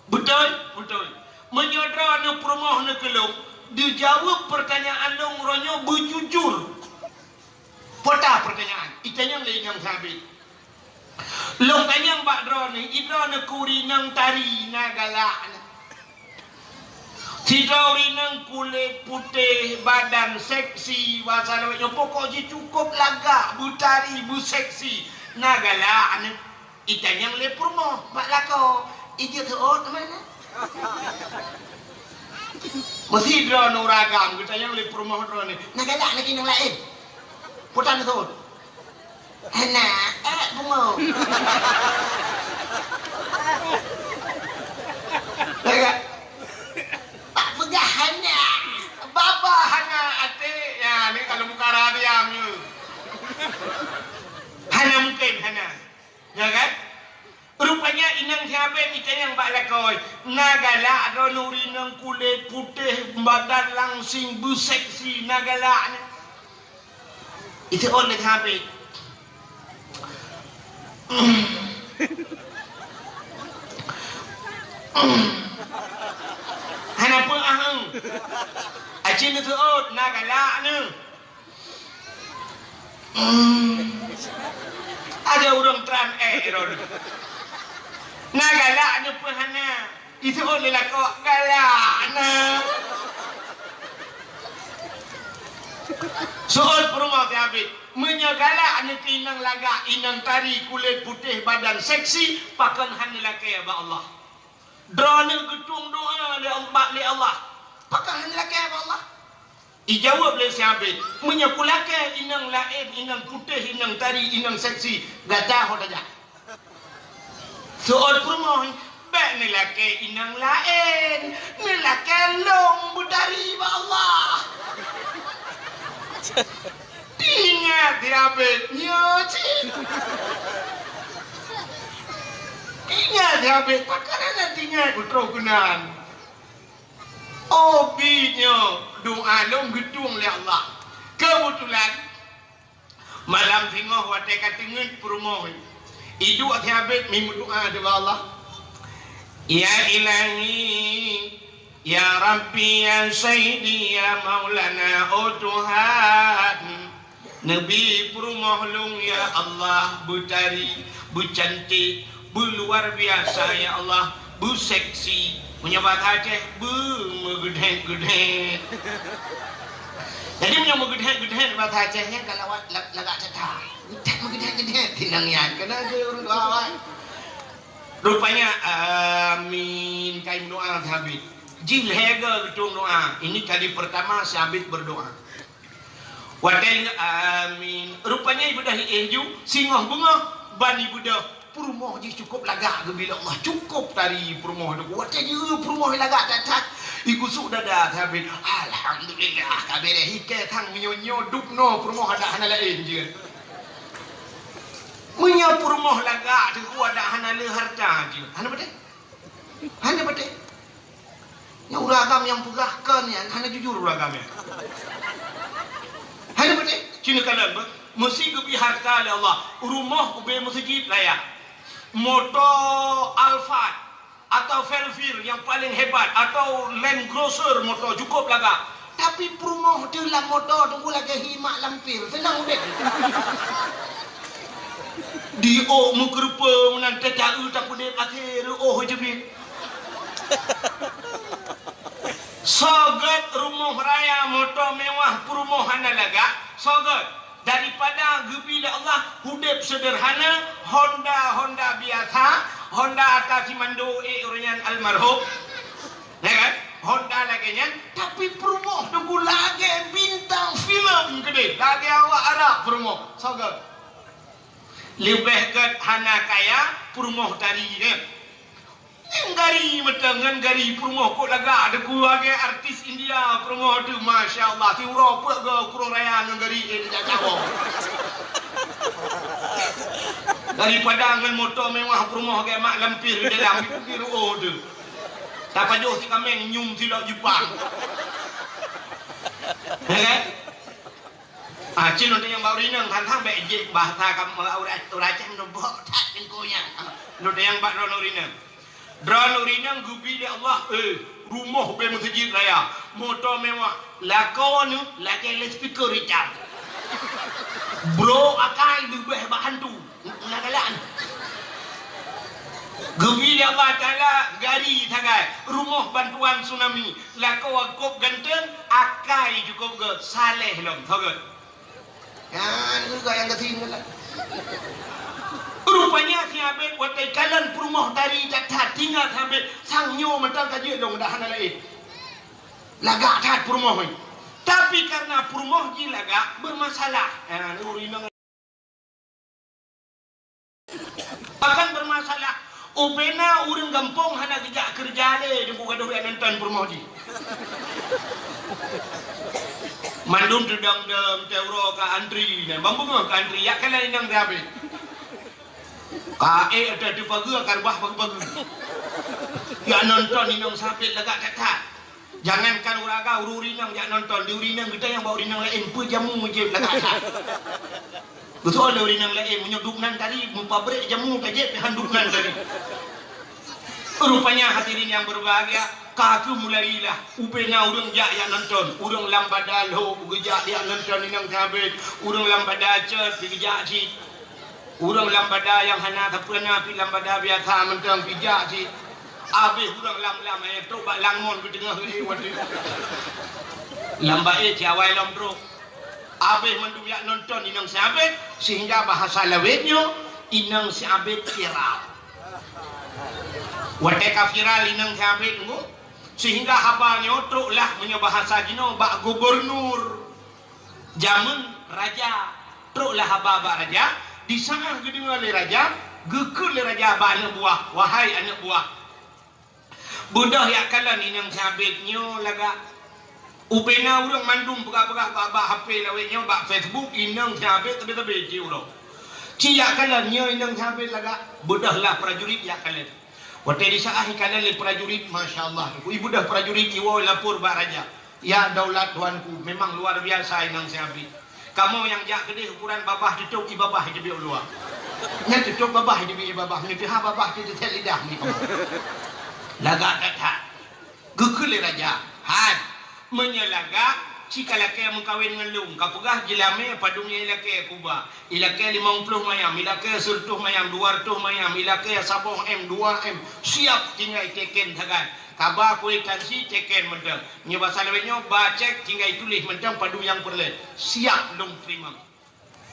Beutôi? Beutôi. Meunyoe droeneuh peurumoh neuh keu lôn, deujaweueb peurtanyaan lôn uroe nyoe beujujur. Peue ta peurtanyaan? Itanyong lé inong Sabit. Lôn tanyong bak droeneuh, i droeneuh kuri inong tari na galak nyan. Sidroe ureueng inong kulét putéh, badan seksi, bahasa lawét nyoe pokok jih cukôp lagak, beutari, beuseksi, na galak nyan. Itanyong lé peurumoh bak lakoe, "Ijeuet seuôt teuma na?" Meusidroe ureueng agam geutanyong lé peurumoh droeneuh, "Na galak na keu inong laén?" Peue tan seuôt? "Hana, ék pungo." Lagak. Bak peugah hana, baba hana até. Ya, ni kalau mukara diam nyoe. Hana mungkin, hana. Ya kan? Rupanya inong Sabit itanyong bak lakoe, "Na galak droeneuh ureueng inong kulét putéh, badan langsing, beuseksi, na galak nyan?" Iseuôt lé Sabit. Hana peue aheueng. Aci neuseuôt, na galak nyan. Hmm. Ada ureueng tran éh droeneuh. Na galak nyan peue hana? Iseuôt lé lakoe, galak na. Seuôt peurumoh Sabit. Meunyoe galak nyan keu inong lagak, inong tari, kulét putéh, badan seksi, pakon hana lakée bak Allah? Droeneuh geutueng doa lé Allah, bak lé Allah. Pakon hana lakée bak Allah? Ijaweueb lé Sabit, "Meunyoe kulakée inong laén, inong putéh, inong tari, inong seksi, gata ho tajak?" Seuôt peurumoh, "Bék neulakée inong laén, neulakée lôn beutari bak Allah." Ingat Sabit nyoe cit. Ingat Sabit, pakon hana ingat beutôi keunan. Oh, bit nyoe doa lôn geutueng lé Allah. Keubeutulan, malam singoh watée ka teungeut peurumoh, iduek Sabit meudoa ubak Allah, "Ya Ilahi, ya Rabbi, ya Sayyidi, ya Maulana, oh Tuhan, neubi peurumoh lôn, ya Allah, beutari, beucantik, beuluar biasa, ya Allah, beuseksi." Meunyoe bahasa Aceh, beumeugeudet-geudet. Jadi, meunyoe meugeudet-geudet bahasa Aceh nyan ka lawat la-, lagak that-that. Geudet meugeudet-geudet, tinang nyan. Keunan keu ureueng dua awai. Rupanya, amin, ka imeudoa Sabit. Jih lhée goe geutueng doa. Ini kali pertama Sabit berdoa. Watée lheueh amin, rupanya ibeudôh iéh ju, singoh beungoh ban ibeudôh. Peurumoh jih cukôp lagak geubi lé Allah, cukôp tari peurumoh tu. Watée jieu peurumoh lagak that-that, igusuk dada Sabit. Alhamdulillah, ka beureh ikée thang meunyoe nyoe dubnoe peurumoh adak hana laén jeuet. Meunyoe peurumoh lagak teungku adak hana le harta jeuet. Hana beutôi? Hana beutôi? Nyang ureueng agam nyang peugah kon nyan hana jujur ureueng agam nyan. Hana beutôi? Cina kalon beuh, meusi geubi harta lé Allah, rumoh ubé meuseujid raya, moto Alphard atau Velfir nyang paleng hebat atau Land Cruiser moto cukôp lagak, tapi peurumoh teuh lam moto teungku lagée hi mak lampir, seunang udeb. Di ôk meukeureupeue meunan teuta-eu tapeudeb akhé reuôh jeubiet. Soe gét rumoh raya, moto mewah, peurumoh hana lagak, soe gét daripada geubi lé Allah udeb seudeurhana, Honda, Honda biasa, Honda ata simando ék ureueng nyan almarhum, ya kan? Honda lagée nyan, tapi peurumoh teungku lagée bintang filem keudeh, lagée awak Arab peurumoh, soe gét. Leubeh gét hana kaya peurumoh tari nyan. Nyan gari mantong ngon gari peurumoh kok lagak teungku lagée artis India peurumoh tu, masya Allah, siuroe peuet goe kurong raya ngon gari éh dijak cawoe. Gari padang ngon moto mewah peurumoh lagée mak lampir di dalam, dipeugi reuôh tu. Tapajoh si kaméng nyium silok Jepang. Ya kan? Ah, cit lôn tanyong bak ureueng inong, han-han bék jeuet bahasa kamoe ureueng, ureueng Aceh meunyoe bok that teungku nyan. Lôn tanyong bak droeneuh ureueng inong. Droeneuh ureueng inong geubi lé Allah, eh, rumoh ubé meuseujid raya, moto mewah, lakoe neuh lagée loudspeaker Richard. Bro akai leubeh bak hantu. Na galak. Geubri lé Allah Taala gari sagai, rumoh bantuan tsunami, lakoe kôb ganteng, akai cukôp gét, saleh lom, soe gét. Nyan juga nyang gasien galak. Rupanya si Abed watèe kalon peurumoh tari that-that, teuingat si Abed, sang nyoe mantong ka jeuet lôn dah hana laén. Lagak that peurumoh nyoe. Tapi karena peurumoh jih lagak, bermasalah. Ha, ureueng inong bahkan bermasalah. Ubena ureueng gampông hana geujak keureuja lé, deungon gadoh jak nonton peurumoh jih. Mandum teudong-dong, teuroe ka antri, nyan ban beungoh ka antri, jak kalon inong si Abed. Ka ék ateueh pageue, ka reubah pageue-pageue. Jak nonton inong si Abed lagak that-that. Jangankan ureueng agam, ureueng inong jak nonton, di ureueng inong geutanyoe bak ureueng inong laén, peue jamu jeuet lagak that. Beutôi lé ureueng inong laén, meunyoe duek nan tadi, meupabrek jamu ka jeuet, han duek nan tadi. Rupanya hadirin yang berbahagia, ka kheueh mulailah, ubena ureueng jak, jak nonton, ureueng lam bada lhok geujak jak nonton inong si Abed, ureueng lam bada cot geujak cit. Ureueng lam bada nyang hana sapeue na pih lam bada biasa mantong pih jak cit. Abéh ureueng lam-lam, eh, trok bak Langmon geuteungoh lé watèe. Lam baét cit awai lom trok. Abéh mandum jak nonton inong si Abed, sehingga bahasa lawét nyoe inong si Abed viral. Watèe ka viral inong si Abed nyoe, sehingga haba nyoe troklah meunyoe bahasa jinoe bak gubernur. Jameun raja, troklah haba bak raja, di saat geudeungoe lé raja, geukheun lé raja bak aneuk buah, "Wahai aneuk buah, beudôh jak kalon inong si Abed nyoe lagak. Ubena ureueng mandum peugah-peugah bak, bak H P lawét nyoe, bak Facebook, inong si Abed teubi-teubi cit uroe. Ci jak kalon nyoe inong si Abed lagak, beudôhlah prajurit jak kalon." Watèe di saat ikalon lé prajurit, masya Allah, ibeudôh prajurit iwoe lapor bak raja. Ya daulat tuanku, memang luar biasa inong si Abed. Kamoe nyang jak keudeh ukuran babah teutôb ié babah iteubiet u luwa. Nyan teutôb babah iteubiet ié babah, meunyoe teuhah babah teuteutét lidah meunyoe kamoe. Lagak that-that. Geukheun lé raja, "Hai, meunyoe lagak, ci ka lakèe meukawen ngon lôn, ka peugah jeulamé padum nyang ilakèe kuba, ilakèe limong ploh mayam, ilakèe sireutôh mayam, dua reutôh mayam, ilakèe saboh M, dua M, siap tinggai teken sagai." Kaba kwitansi teken mantong. Nyoe basa lawét nyoe, ba cek tinggai tuléh mantong padum nyang peureulèe. Siap lôn teurimong.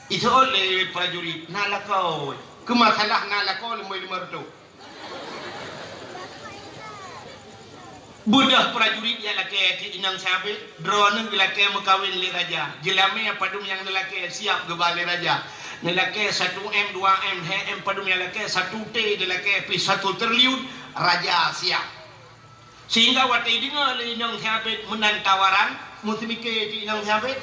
Iseuôt lé prajurit, "Na lakoe." Keu masalah na lakoe leumoi limong reutôh. Beudôh prajurit jak lakèe keu inong si Abed, droeneuh geulakèe meukawen lé raja. Jeulamé padum nyang neulakèe siap geuba lé raja. Neulakèe satu M, dua M, lhèe M padum nyang lakèe, satu T neulakèe pih satu triliun, raja siap. Sehingga watèe jideungoe lé inong si Abed meunan tawaran, meuseumike cit inong si Abed.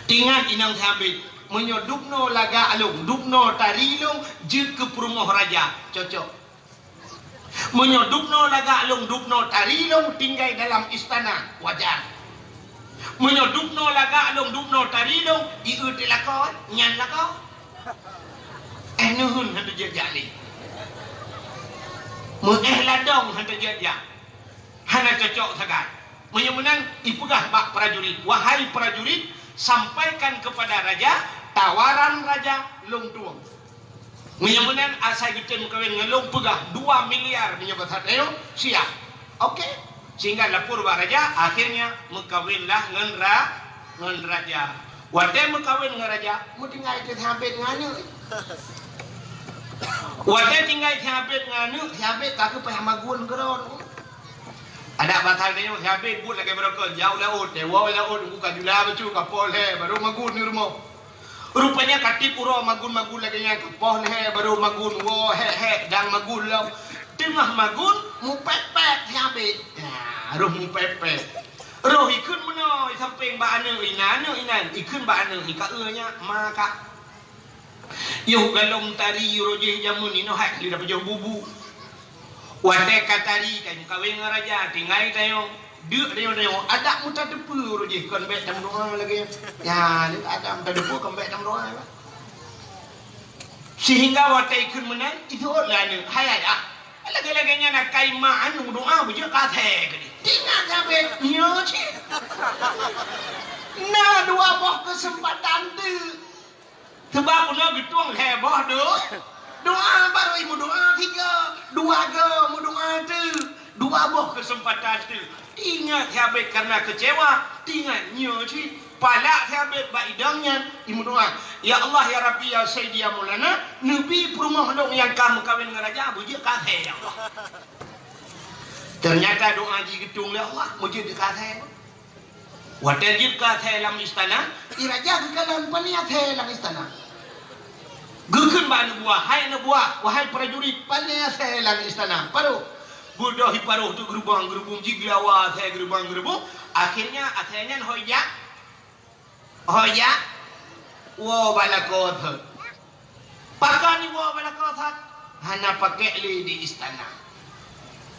Teuingat inong si Abed, "Meunyoe dubnoe lagak lôn, dubnoe tari lôn, jeuet keu peurumoh raja, cocok. Meunyoe dubnoe lagak lôn, dubnoe tari lôn, tinggai dalam istana, wajar. Meunyoe dubnoe lagak lôn, dubnoe tari lôn, ié teuh lakoe, nyan lakoe." Éh neuheun han teujeuet jak lé. Meuéh ladong han teujeuet jak. Hana cocok sagai. Meunyoe meunan, ipeugah bak prajurit, "Wahai prajurit, sampaikan kepada raja, tawaran raja lôn tueng. Meunyoe meunan, asai geutem meukawen ngon lôn, peugah dua miliar meunyoe basa tanyoe, siap." Oke. Sehingga lapor bak raja, akhirnya meukawenlah ngon ra-, ngon raja. Watèe meukawen ngon raja, meutinggai teuh si Abed ngon aneuk. Watèe tinggai si Abed ngon aneuk, si Abed ka geupeuhah magun keudroe. Adak basa tanyoe si Abed buet lagèe barokon, jak u laôt, teuwoe u laôt, nunggu ka jula bacut, ka poh lhèe, barô magun di rumoh. Rupanya ka tiep uroe magun-magun lagèe nyan, ka poh lhèe barô magun, woe hék-hék dan magun lom. Teungoh magun, mupèt-pèt si Abed. Ya, roh mupèt-pèt. Roh ikheun meunoe, isampéng bak aneuk inan, aneuk inan, ikheun bak aneuk, ika eu nyan, ma ka. Yoh galom tari uroe jih jameun inoe hai ka lheueh pajoh bubu. Watèe ka tari, ka meukawen ngon raja, tinggai tanyoe. Deuk tanyoe, tanyoe, adak meutateupeue uroe jih kon bèk tameudoa lagèe nyan. Ya, adak meutateupeue kon bèk tameudoa, bah. Sehingga watèe ikheun meunan, iseuôt lé aneuk, "Hai ayah, lagèe-lagèe nyan akai ma aneuk doa beujeuet ka athèe keudéh." Teuingat si Abed, nyoe cit. Na dua boh keuseumpatan teuk. Sabab uroe geutueng lhèe boh do-, doa, barô imeudoa sigoe, dua goe meudoa teuk, dua boh keuseumpatan teuk. Teuingat sabé kareuna keucewa, teuingat nyoe cit, palak sabé bak idong nyan imeudoa, "Ya Allah, ya Rabbi, ya Sayyidi, ya Maulana, neubi peurumoh lôn nyang ka meukawen ngon raja beujeuet keu asèe, ya Allah." Teunyata doa jih geutueng lé Allah, meujeuet keu asèe. Watèe jeuet keu asèe lam istana, i raja geukalon, "Pane asèe lam istana?" Geukheun bak aneuk buah, "Hai aneuk buah, wahai prajurit, pane asèe lam istana?" "Paroh." Beudôh iparoh teuk geurubong-geurubong, jigeulawa asèe geurubong-geurubong. Akhirnya asèe nyan ho jak, ho jak woe bak lakoe thot. Pakon iwoe bak lakoe thot? Hana pakék lé di istana.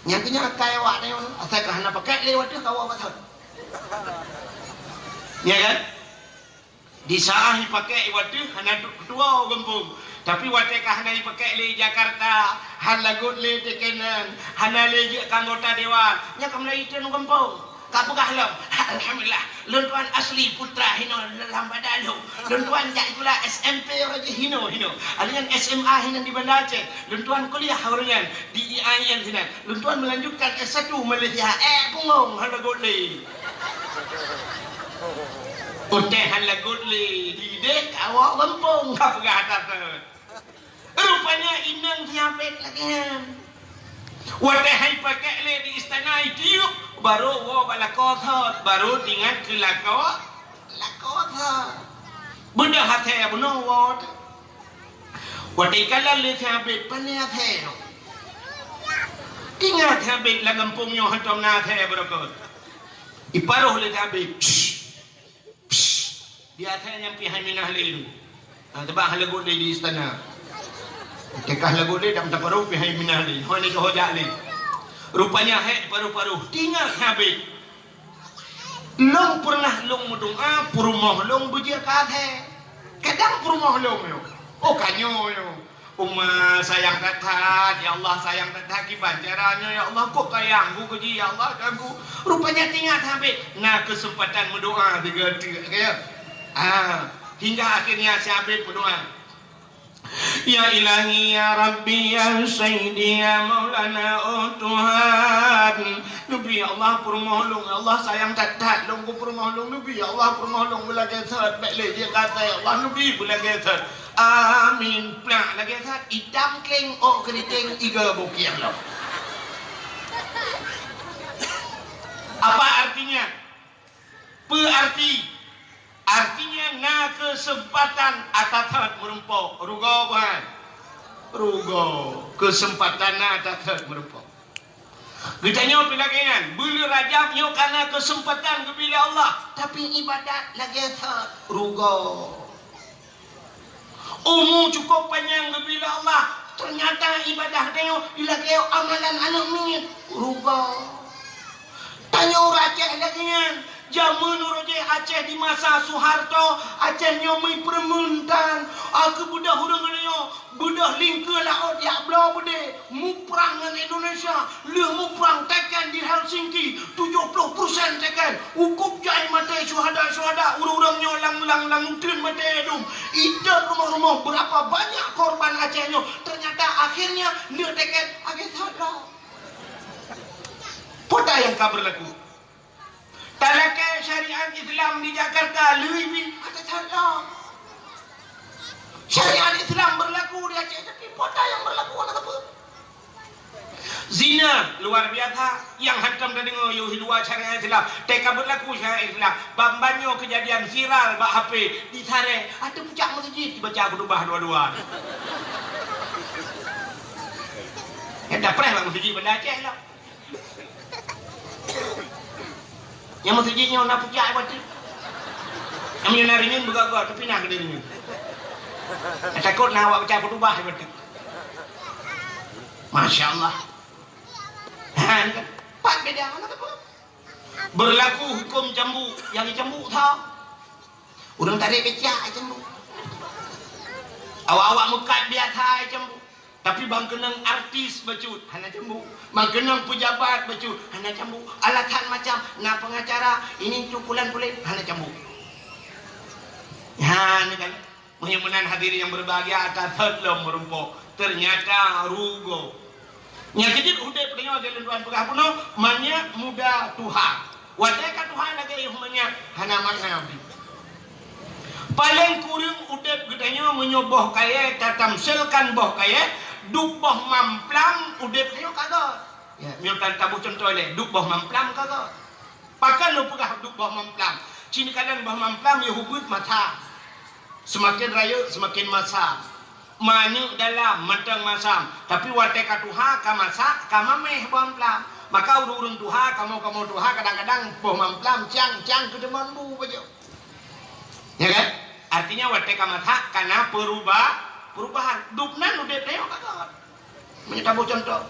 Nyang keu nyan akai awak tanyoe, asai ka hana pakék lé watèe ka woe bak thot. Ya kan? Di saat ipakék watèe hana tu-, tuwoe gampông. Tapi watèe ka hana ipakék lé Jakarta, hana lagot lé teukenan, hana lé jeuet keu anggota dewan, nyan ka mulai iteun gampông. Ka peugah lom, "Alhamdulillah, lôn tuan asli putra hinoe lam Banda Aceh. Lôn tuan jak sikula S M P uroe jih hinoe, hinoe. Alèh nyan S M A hinan di Banda Aceh. Lôn tuan kuliah uroe nyan di U I N sinan. Lôn tuan melanjutkan S satu Malaysia." Eh, punggong, hana lagot lé. Watèe hana lagot lé, di idéh ka woe gampông, ka peugah that. Rupanya inong Sabét lagèe nyan. Watèe han ipakék lé di istana, itiup, barô woe bak lakoe thot, barô teuingat keu lakoe, lakoe thot. Beudôh asèe bunoe woe. Watèe ikalon lé Sabét, pane asèe nyoe. Teuingat Sabét lam gampông nyoe hantom na asèe beureukat. Iparoh lé Sabét. Psst. Di asèe nyan pih hai minah lé. Ha, teuba hana lagot lé di istana. Teuka hana lagot lé, dan taparoh pih hai minah lé. Ho ni keu ho jak lé. Rupanya hék paroh-paroh. Teuingat Sabét. Lôn peureunah lôn meudoa, peurumoh lôn beujeuet keu asèe. Kadang peurumoh lôn nyoe. Oh, ka nyoe nyoe. Uma sayang that-that, ya Allah sayang that-that, kiban cara nyoe ya Allah, kok sayang ku keu jih ya Allah, ganggu. Rupanya teuingat Sabét, na keuseumpatan meudoa sigoe teuk, ya. Ah, hingga akhirnya Sabét meudoa. Ya Ilahi, ya Rabbi, ya Sayyidi, ya Maulana, oh Tuhan. Neubi ya Allah peurumoh lôn, ya Allah sayang that-that lôn keu peurumoh lôn, neubi ya Allah peurumoh lôn beulagèe that, bèk lé jeuet keu asèe ya Allah, neubi beulagèe that. Amin. Plak lagèe that, itam kleng, ôk keuriteng, iga bukeng lom. Apa artinya? Peu arti? Artinya na keuseumpatan ata that meurumpok. Rugoe, bukan? Rugoe. Keuseumpatan na ata that meurumpok. Geutanyoe pih lagèe nyan, buleuen Rajab nyoe ka na keuseumpatan geubri lé Allah, tapi ibadat lagèe that rugoe. Umu cukôp panyang geubri lé Allah, teunyata ibadat tanyoe ilagèe amalan aneuk miet, rugoe. Tanyoe ureueng Aceh lagèe nyan, jameun uroe jih Aceh di masa Soeharto, Aceh nyoe meupeureumeun tan, a keu beudôh ureueng nyoe, beudôh lingkeue laôt jak bloe beudé, muprang ngon Indonesia, lheueh muprang teken di Helsinki, tujoh ploh persen teken, ukôb jai maté syuhada-syuhada, ureueng-ureueng nyoe lam, lam, lam uteuen maté dum, idop rumoh-rumoh, beurapa banyak korban Aceh nyoe, teunyata akhirnya neuk teken agak that lom. Peue nyang ka beurlaku? Talakèe syariat Islam di Jakarta lheueh bit ata that lom. Syariat Islam beurlaku di Aceh, tapi peue nyang beurlaku hana sapeue. Zina luar biasa, nyang hantom tadeungoe yoh di luwa syariat Islam. Teuka beurlaku syariat Islam. Ban-ban nyoe keujadian viral bak H P di Sarèe, ateueh pucak meuseujid jibaca khutubah dua-dua. Nyang tapreh bak meuseujid Banda Aceh lah. Nyang meuseujid nyoe na pucak i bateue. Nyang meunyoe na reunyeun beugaga teupinah keudeh reunyeun. Takot na awak baca khutubah i bateue. Masya Allah. Ha, ni kan. Pat beda, hana sapeue. Beurlaku hukôm cambuk, nyang icambuk tho. Ureueng tarek becak icambuk. Awak-awak meukat biasa icambuk. Tapi ban keunong artis bacut, hana cambuk. Ban keunong peujabat bacut, hana cambuk. Alasan macam, na pengacara, ini tu pulan-pulan, hana cambuk. Ha, ni kan. Meunyoe meunan hadirin yang berbahagia, ata thot lom meurumpok, ternyata rugoe. Nyang keujeuet udeb tanyoe lagèe lôn tuan peugah bunoe, manyak muda tuha. Watèe ka tuha lagèe yoh manyak, hana makna udeb. Paleng kureueng udeb geutanyoe meunyoe boh kayèe tatamsilkan boh kayèe, duek boh mamplam udeb tanyoe ka göt. Ya, meunyoe tan taboh cuntoh lé, duek boh mamplam ka göt. Pakon lôn peugah duek boh mamplam? Ci neukalon boh mamplam yoh ubit masa. Seumaken rayeuk seumaken masam. Manyeuk dalam mantong masam. Tapi watèe ka tuha, ka masak, ka mamèh boh mamplam. Maka ureueng-ureueng tuha, kamoe-kamoe tuha, kadang-kadang boh mamplam cang-cang keu teumon bu pajoh. Ya kan? Artinya watèe ka masak, ka na peruba-, perubahan. Duek nan udeb tanyoe ka göt. Meunyoe taboh cuntoh,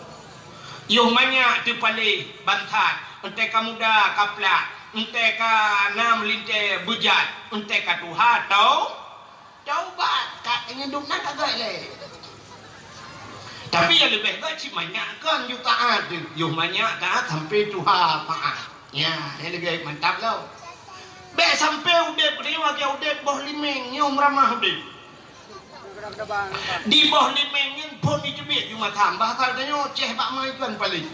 yoh manyak teupaléh ban that, entèe ka muda ka plat, entèe ka na meulintèe beujat, entèe ka tuha tau-, taubat, ka nyan duek nan ka göt lé. Tapi nyang leubeh göt cit manyak kon, yôh taát teuh, yoh manyak taát sampoe tuha taát. Ya, nyan lagèe mantap lom. Bèk sampoe udeb, lagèe udeb boh limeng, nyoe meuramah udeb. Di boh limeng nyan phôn jiteubiet ju matham. Bahasa tanyoe ceh bak mai tuan paléh.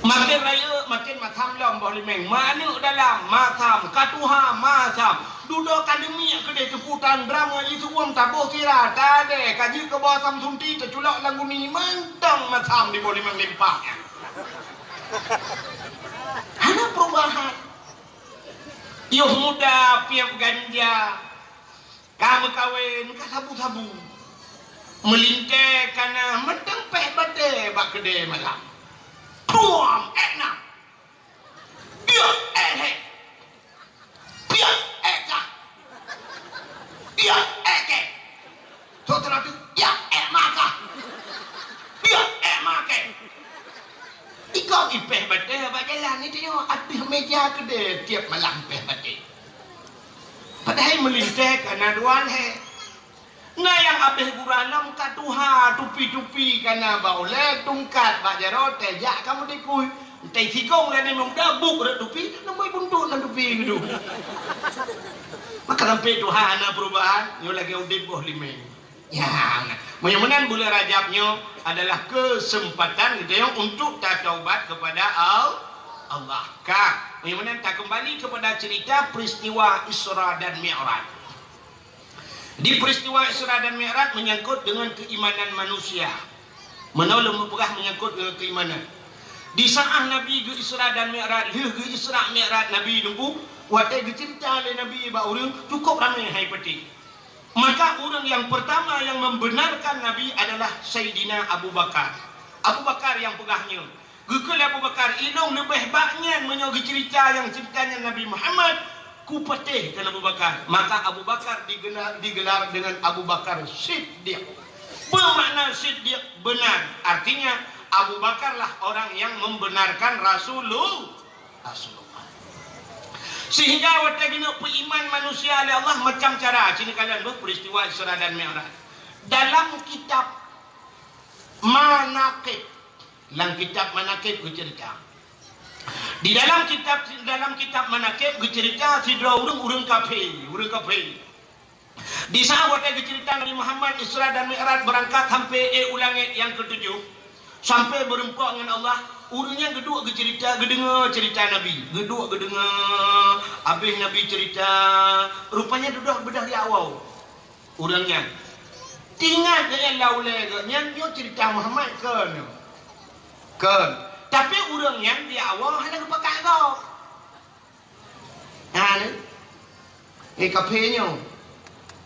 Makin rayeuk, makin matham lom boh limeng. Manyeuk dalam, matham. Ka tuha, matham. Dudoe ka leumiek keudeh teuputan dram ngon jiseu'uem taboh sira, tadèe, ka jeuet keu boh asam sunti, teuculok lam guni, mantong matham di boh limeng limpah nyan. Hana perubahan. Yoh muda piep ganja, ka meukawen, ka sabu-sabu. Meulintèe ka na mantong pèh batèe bak keudè malam. Tuam, èk na. Piep, èk hèk. Piep, èk kah. Piep, èk kèk. Seuteulah tu, piep, èk makah. Piep, èk makèk. Ikong ipèh batèe bak jalan ni tanyoe, ateueh mèja keudè tiep malam pèh batèe. Padahai meulintèe ka na dua lhèe. Na nyang abéh gura lom ka tuha, tupi-tupi ka na bak ulèe, tungkat bak jaroe, teuh jak ka meutikui. Entah sikong lagèe muda, buk rot tupi, neumui buntot lam tupi geudu. Maka sampoe tuha hana perubahan, nyoe lagèe udeb boh limeng. Ya, meunyoe meunan buleuen Rajab nyoe adalah kesempatan geutanyoe untuk tataubat kepada Al-, Allah. Ka, meunyoe meunan takeumbali kepada cerita peristiwa Isra dan Mi'raj. Di peristiwa Isra dan Mi'raj menyangkut dengan keimanan manusia. Meunoe lôn peugah menyangkut dengan keimanan. Di saat Nabi geu-Isra dan Mi'raj, lheueh geu-Isra Mi'raj Nabi nunggu, watèe geuceurita lé Nabi bak ureueng, cukup ramé hai patéh. Maka ureueng yang pertama yang membenarkan Nabi adalah Saidina Abu Bakar. Abu Bakar yang peugah nyoe, geukheun lé Abu Bakar, "Ilôn leubeh bak nyan meunyoe geuceurita nyang ceurita nyan Nabi Muhammad, kupatéh," kheun Abu Bakar. Maka Abu Bakar digeuna-, digelar dengan Abu Bakar Siddiq. Bermakna Siddiq benar. Artinya, Abu Bakarlah orang yang membenarkan Rasulul-, Rasulullah. Sehingga watèe geuneuk peuiman manusia lé Allah macam cara, ci neukalon beuh peristiwa Isra dan Mi'raj. Dalam kitab Manaqib, Lam kitab Manaqib geuceurita. Di dalam kitab, dalam kitab Manaqib geuceurita sidroe ureueng, ureueng kafé, ureueng kafé. Di saat watèe geuceurita Nabi Muhammad Isra dan Mi'raj beurangkat sampoe ék u langèt nyang keutujoh, sampoe beureumpok ngon Allah, ureueng nyan geuduek geuceurita, geudeungoe ceurita Nabi. Geuduek geudeungoe, abéh Nabi ceurita, rupanya dudoe beudôh di awai. Ureueng nyan. Teuingat geuh nyan lam ulèe geuh nyan nyoe ceurita Muhammad kon. Kon. Tapi ureueng nyan di awai hana geupakat gob. Nah, ni. Ni kafé nyoe.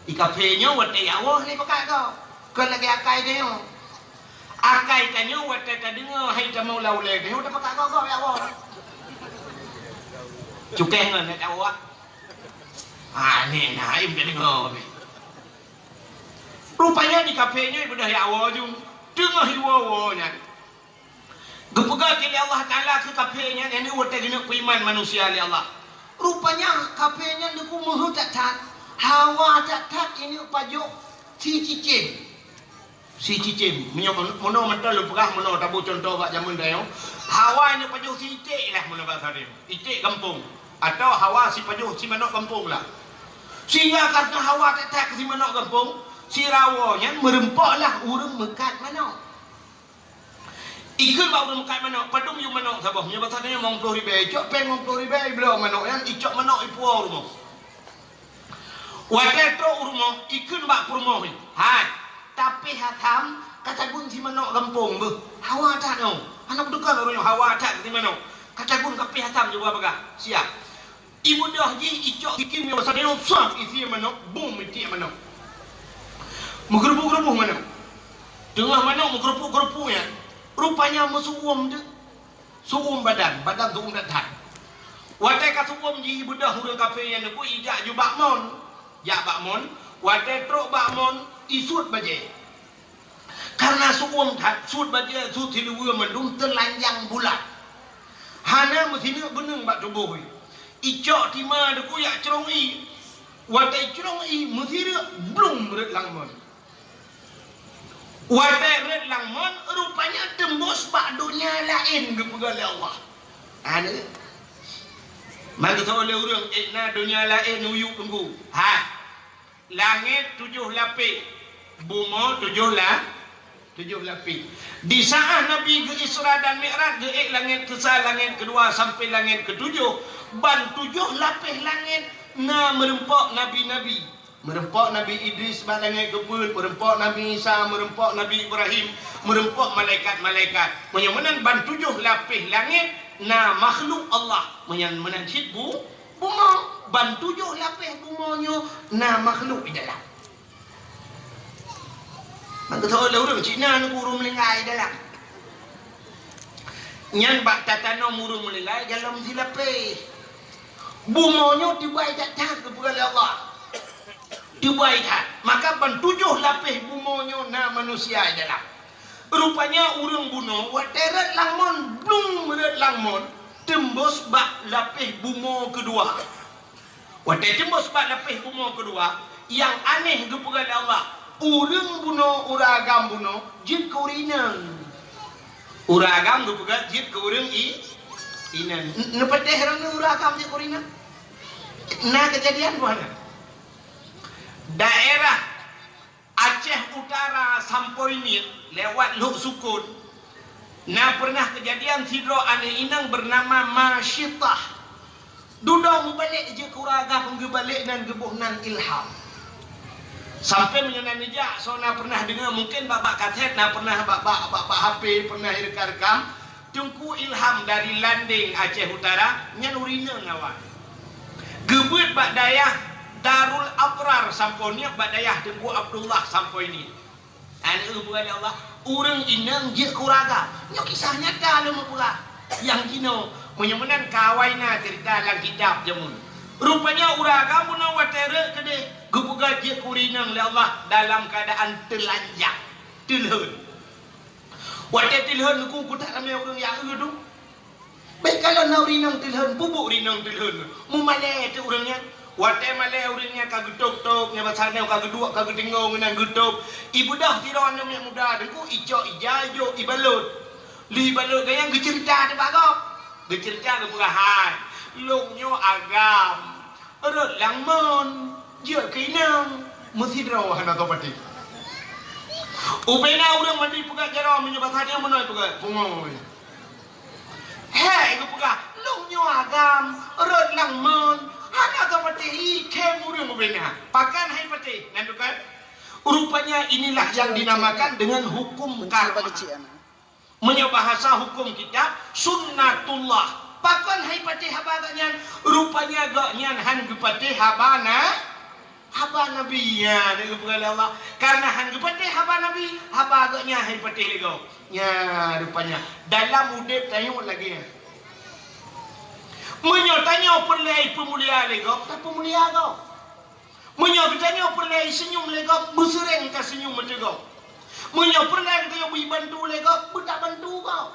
Di kafé nyoe watèe di awai hana geupakat gob. Kon lagèe akai tanyoe. Akai tanyoe watèe tadeungoe hai tamong lam ulèe tanyoe tapakat gob-gob di awai. Cukéh ngon nyan di awai. Ah, ni na im tadeungoe. Rupanya di kafé nyoe beudôh di awai ju, teungoh iwoe-woe nyan. Geupeugah lé Allah Taala keu kafé nyan, nyan watèe geuneuk peuiman manusia lé Allah. Rupanya kafé nyan neuk meuheuh that-that, hawa that-that ineuk pajoh sicicém. Sicicém. Meunyoe meunoe mantong lôn peugah, meunoe taboh cuntoh bak jameun tanyoe. Hawa ineuk pajoh siték lah meunoe basa tanyoe. Iték gampông. Atawa hawa sipajoh simanok gampông lah. Sehingga karena hawa that-that keu si manok gampông, si Rawoe nyan meureumpok lah ureuëng meukat manok. Ikheun bak ureuëng meukat manok, "Padum yum manok saboh?" Meunyoe basa tanyoe limong ploh ribèe, icok péng limong ploh ribèe, ibloe manok nyan, icok manok ipuwoe u rumoh. Watèe trok u rumoh, ikheun bak peurumoh nyan, "Hai, tapéh asam ka tagun si manok gampông beuh. Hawa that nyoe." Hana beutôi ureuëng nyoe hawa that si manok. "Ka tagun, kapéh asam jih, peugah." Siap. Ibeudôh jih icok sikin nyoe sadeue, swab isi manok, bum itiek manok. Meugeureubuh-geureubuh manok. Teungoh manok meugeurupuk-geurupuk nyan, rupanya meusu'uem teuk. Su'uem badan, badan su'uem that-that. Watèe ka su'uem jih ibeudôh ureuëng kafé nyan, neubeuet ijak ju bak mon. Jak bak mon, watèe trok bak mon, isuet bajèe. Karena su'uem that, suet bajèe, suet siluweue mandum teulanjang bulat. Hana meusineuk beuneueng bak tuboh jih. Icok tima deuku jak crông ié. Watèe crông ié meusireuk, blum rhot lam mon. Watèe rhot lam mon, rupanya teumbôh bak donya laén geupeugah lé Allah. Hana. Maka lé ureuëng, "Eh, na donya laén, uyuek teungku." Ha. Langét tujoh lapéh, bumoe tujoh la-, tujoh lapéh. Di saat Nabi geu-Isra dan Mi'raj, geuék langét keusa, langét keudua, sampoe langét keutujoh, ban tujoh lapéh langét na meureumpok nabi-nabi. Meureumpok Nabi Idris bak langét keupeuet, meureumpok Nabi Isa, meureumpok Nabi Ibrahim, meureumpok malaikat-malaikat. Meunyoe meunan ban tujoh lapéh langét na makhluk Allah. Meunyoe meunan cit bu-, Bumoe, ban tujoh lapéh bumoe nyoe na makhluk di dalam. Maka lé ureuëng Cina nunggu ureuëng meuninggai dalam. Nyan bak tatanom ureuëng meuninggai dalam silapéh. Bumoe nyoe teubai that-that geupeugah lé Allah. Teubai that. Maka ban tujoh lapéh bumoe nyoe na manusia di dalam. Rupanya ureuëng bunoe watèe rhot lam mon, blum rhot lam mon, teumbôh bak lapéh bumoe keudua. Watèe teumbôh bak lapéh bumoe keudua, nyang aneh geupeugah lé Allah, ureuëng bunoe, ureuëng agam bunoe jeuet keu ureuëng inong. Ureuëng agam geupeugah jeuet keu ureuëng i-, inong. N-, neupatéh droeneuh ureuëng agam jeuet keu ureuëng inong? Na keujadian bunoe. Daerah Aceh Utara sampoe nyoe lewat Lhoksukon, na pernah keujadian sidroe aneuk inong beunama Masyitah. Dudoe mubalek jeuet keu ureuëng agam, geubalek nan geuboh nan ilham. Sampoe meunyoe na neujak, soe na pernah deungoe, mungken bak-bak kaset, na pernah bak-bak, bak-bak H P, pernah irekam-rekam. Teungku Ilham dari Landeng, Aceh Utara, nyan ureuëng inong awai. Geubeuet bak dayah Darul Abrar sampoe nyoe, bak dayah Teungku Abdullah sampoe nyoe. Aneuk buah Allah, ureuëng inong jeuet keu ureuëng agam. Nyoe kisah nyata lôn meupeugah. Nyang jinoe, meunyoe meunan ka awai na ceurita lam kitab jameun. Rupanya ureuëng agam bunoe watèe rhot keudeh, geupeugah jeuet keu ureuëng inong lé Allah dalam keuadaan teulanjang, teulhon. Watèe teulhon, ku kutak ramé ureuëng nyang eu tu. Bèk kalon na ureuëng inong teulhon, peubuet ureuëng inong teulhon. Mumalèe teuk ureuëng nyan. Watèe malèe ureuëng nyan ka geutôb-tôb, nyan basa nyoe ka geuduek, ka geudeungoe ngon nyang geutôb. Ibeudôh sidroe aneuk miet muda teungku, icok ija, ijok, ibalot. Lheueh ibalot gobnyan geuceurita teuk bak gob. Geuceurita geupeugah, "Hai, lôn nyoe agam." Rhot lam mon, jeuet keu inong, meusidroe hana teupatéh. Ubena ureuëng mandum peugah jaroe, meunyoe basa nyoe meunoe peugah, pungoe. Hék geupeugah, lôn nyoe agam, rhot lam mon, hana teupatéh, ikhém ureuëng ubena. Pakon han ipatéh, nan teuka? Rupanya inilah yang dinamakan dengan hukum karma. Meunyoe bahasa hukum kitab, sunnatullah. Pakon han ipatéh haba gobnyan? Rupanya gobnyan han geupatéh haba na-, haba Nabi. Nyan geupeugah lé Allah. Karena han geupatéh haba Nabi, haba gobnyan han ipatéh lé gob. Nyan rupanya. Dalam udép tanyoe lagèe nyan. Meunyoe tanyoe peureulèe ipeumulia lé gob, tapeumulia gob. Meunyoe geutanyoe peureulèe iseunyum lé gob, beuseuréng taseunyum ateueh gob. Meunyoe peureulèe geutanyoe bri bantu lé gob, beutabantu gob.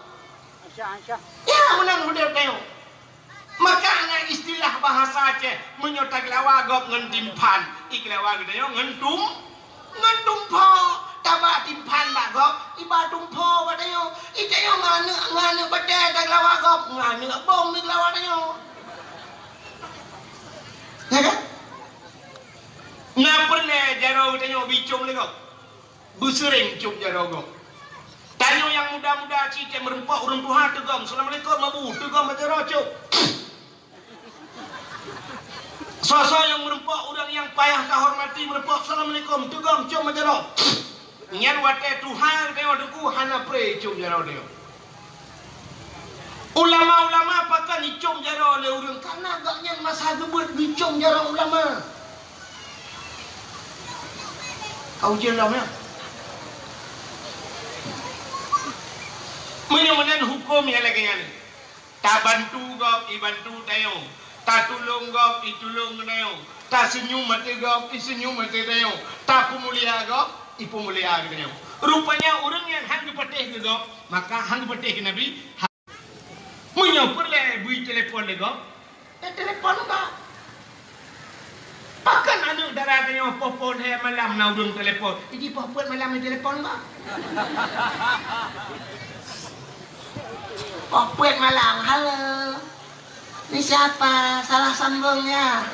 Nyan meunan udép tanyoe. Maka na istilah bahasa Aceh, meunyoe tageulawa gob ngon timphan, igeulawa geutanyoe ngon tum-, ngon tumpho. Taba timphan bak gob, iba tumpho bak tanyoe. Itanyoe ngon aneuk, ngon aneuk batèe tageulawa gob, ngon aneuk bom igeulawa tanyoe. Ya kan? Na peureulée jaroe geutanyoe bicom lé gob. Beuseuréng cop jaroe gob. Tanyoe nyang muda-muda cit meureumpok ureuëng tuha teugom, "Assalamualaikum, Abu," teugom bak jaroe cop. Soe-soe nyang meureumpok ureuëng nyang payah tahormati meureumpok, "Assalamualaikum," teugom cop bak jaroe. Nyan watée tuha geutanyoe teungku hana pré cop jaroe tanyoe. Ulama-ulama pakon jicom jaroe lé ureuëng, karena gobnyan masa geubeuet jicom jaroe ulama. Ka ujeuen lom, ya? Meunyoe meunan huköm nyang lagée nyan, tabantu gob, ibantu tanyoe, tatulông gob, itulông tanyoe, taseunyum até gob, iseunyum até tanyoe, tapeumulia gob, ipeumulia tanyoe. Rupanya ureuëng nyan han geupatéh keu gob, maka han geupatéh keu Nabi. Meunyoe peureulée bri telepon lé gob, eh, telepon gob. Pakon aneuëk dara tanyoe poh-poh lhée malam na ureuëng telepon? Jadi poh peuet malam telepon gob. Poh peuet malam, "Halo. Ini siapa? Salah sambung ya?"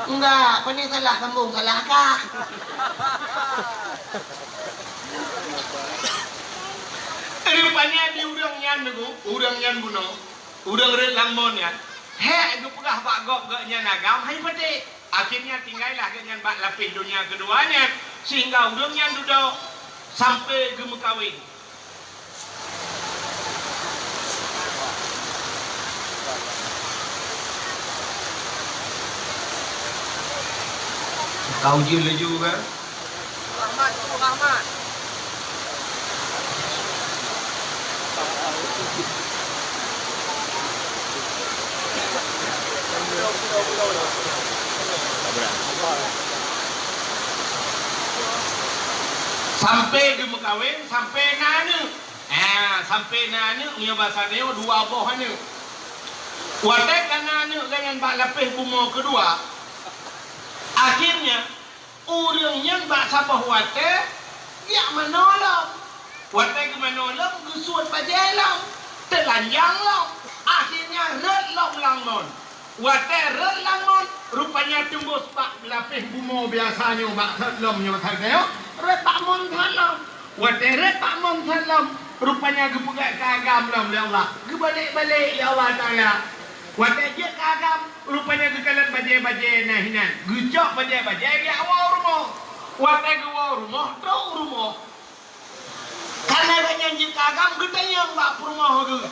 "Enggak, apa ni salah sambung? Salah kah?" Rupanya di ureuëng nyan nunggu, ureuëng nyan bunoe, ureuëng rot lam mon nyan, hék geupeugah bak gob gobnyan agam hai patéh. Akhirnya tinggailah gobnyan bak lapéh donya keudua nyan, sehingga ureuëng nyan dudoe sampai geumeukawen. Ka ujeuen laju kan? Rahmat, Rahmat. Sampai geumeukawen, sampai na aneuëk. Ha, sampai na aneuëk, meunyoe basa tanyoe dua boh aneuëk. Watée ka na aneuëk gobnyan bak lapéh bumoe keudua, akhirnya ureuëng nyan bak saboh watée geujak manoe lom. Watée geumanoe lom, geusuet bajée lom, teulanjang lom, akhirnya rot lom lam mon. Watée rot lam mon, rupanya teumbôh bak lapéh bumoe biasa nyoe bak that lom nyoe that nyoe, rot bak mon that lom. Watée rot bak mon that lom, rupanya geupeugét keu agam lom lé Allah. Geubalek-balek lé Allah Taala. Watée jeuet keu agam, rupanya geukalon bajée-bajée na hinan. Geucok bajée-bajée geujak woe u rumoh. Watée geuwoe u rumoh, trok u rumoh. Karena gobnyan jeuet keu agam, geutanyong bak peurumoh geuh,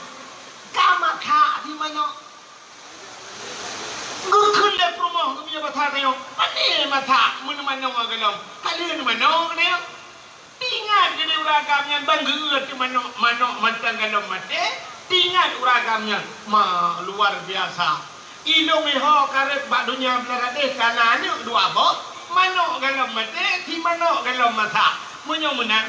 "Ka mathak di manok?" Geukheun lé peurumoh geuh meunyoe basa tanyoe, "Pane mathak, meuneumanoe gohlom, ka lheueh neumanoe keunoe." Teuingat keunoe ureuëng agam nyan ban geu-eu teuh manok, manok mantong gohlom maté. Teuingat ureuëng agam nyan, ma, luar biasa. Ilong iho kareb bak donya beuladeh kana aneuëk dua boh, manok gohlom maté, si manok gohlom mathak. Meunyoe meunan,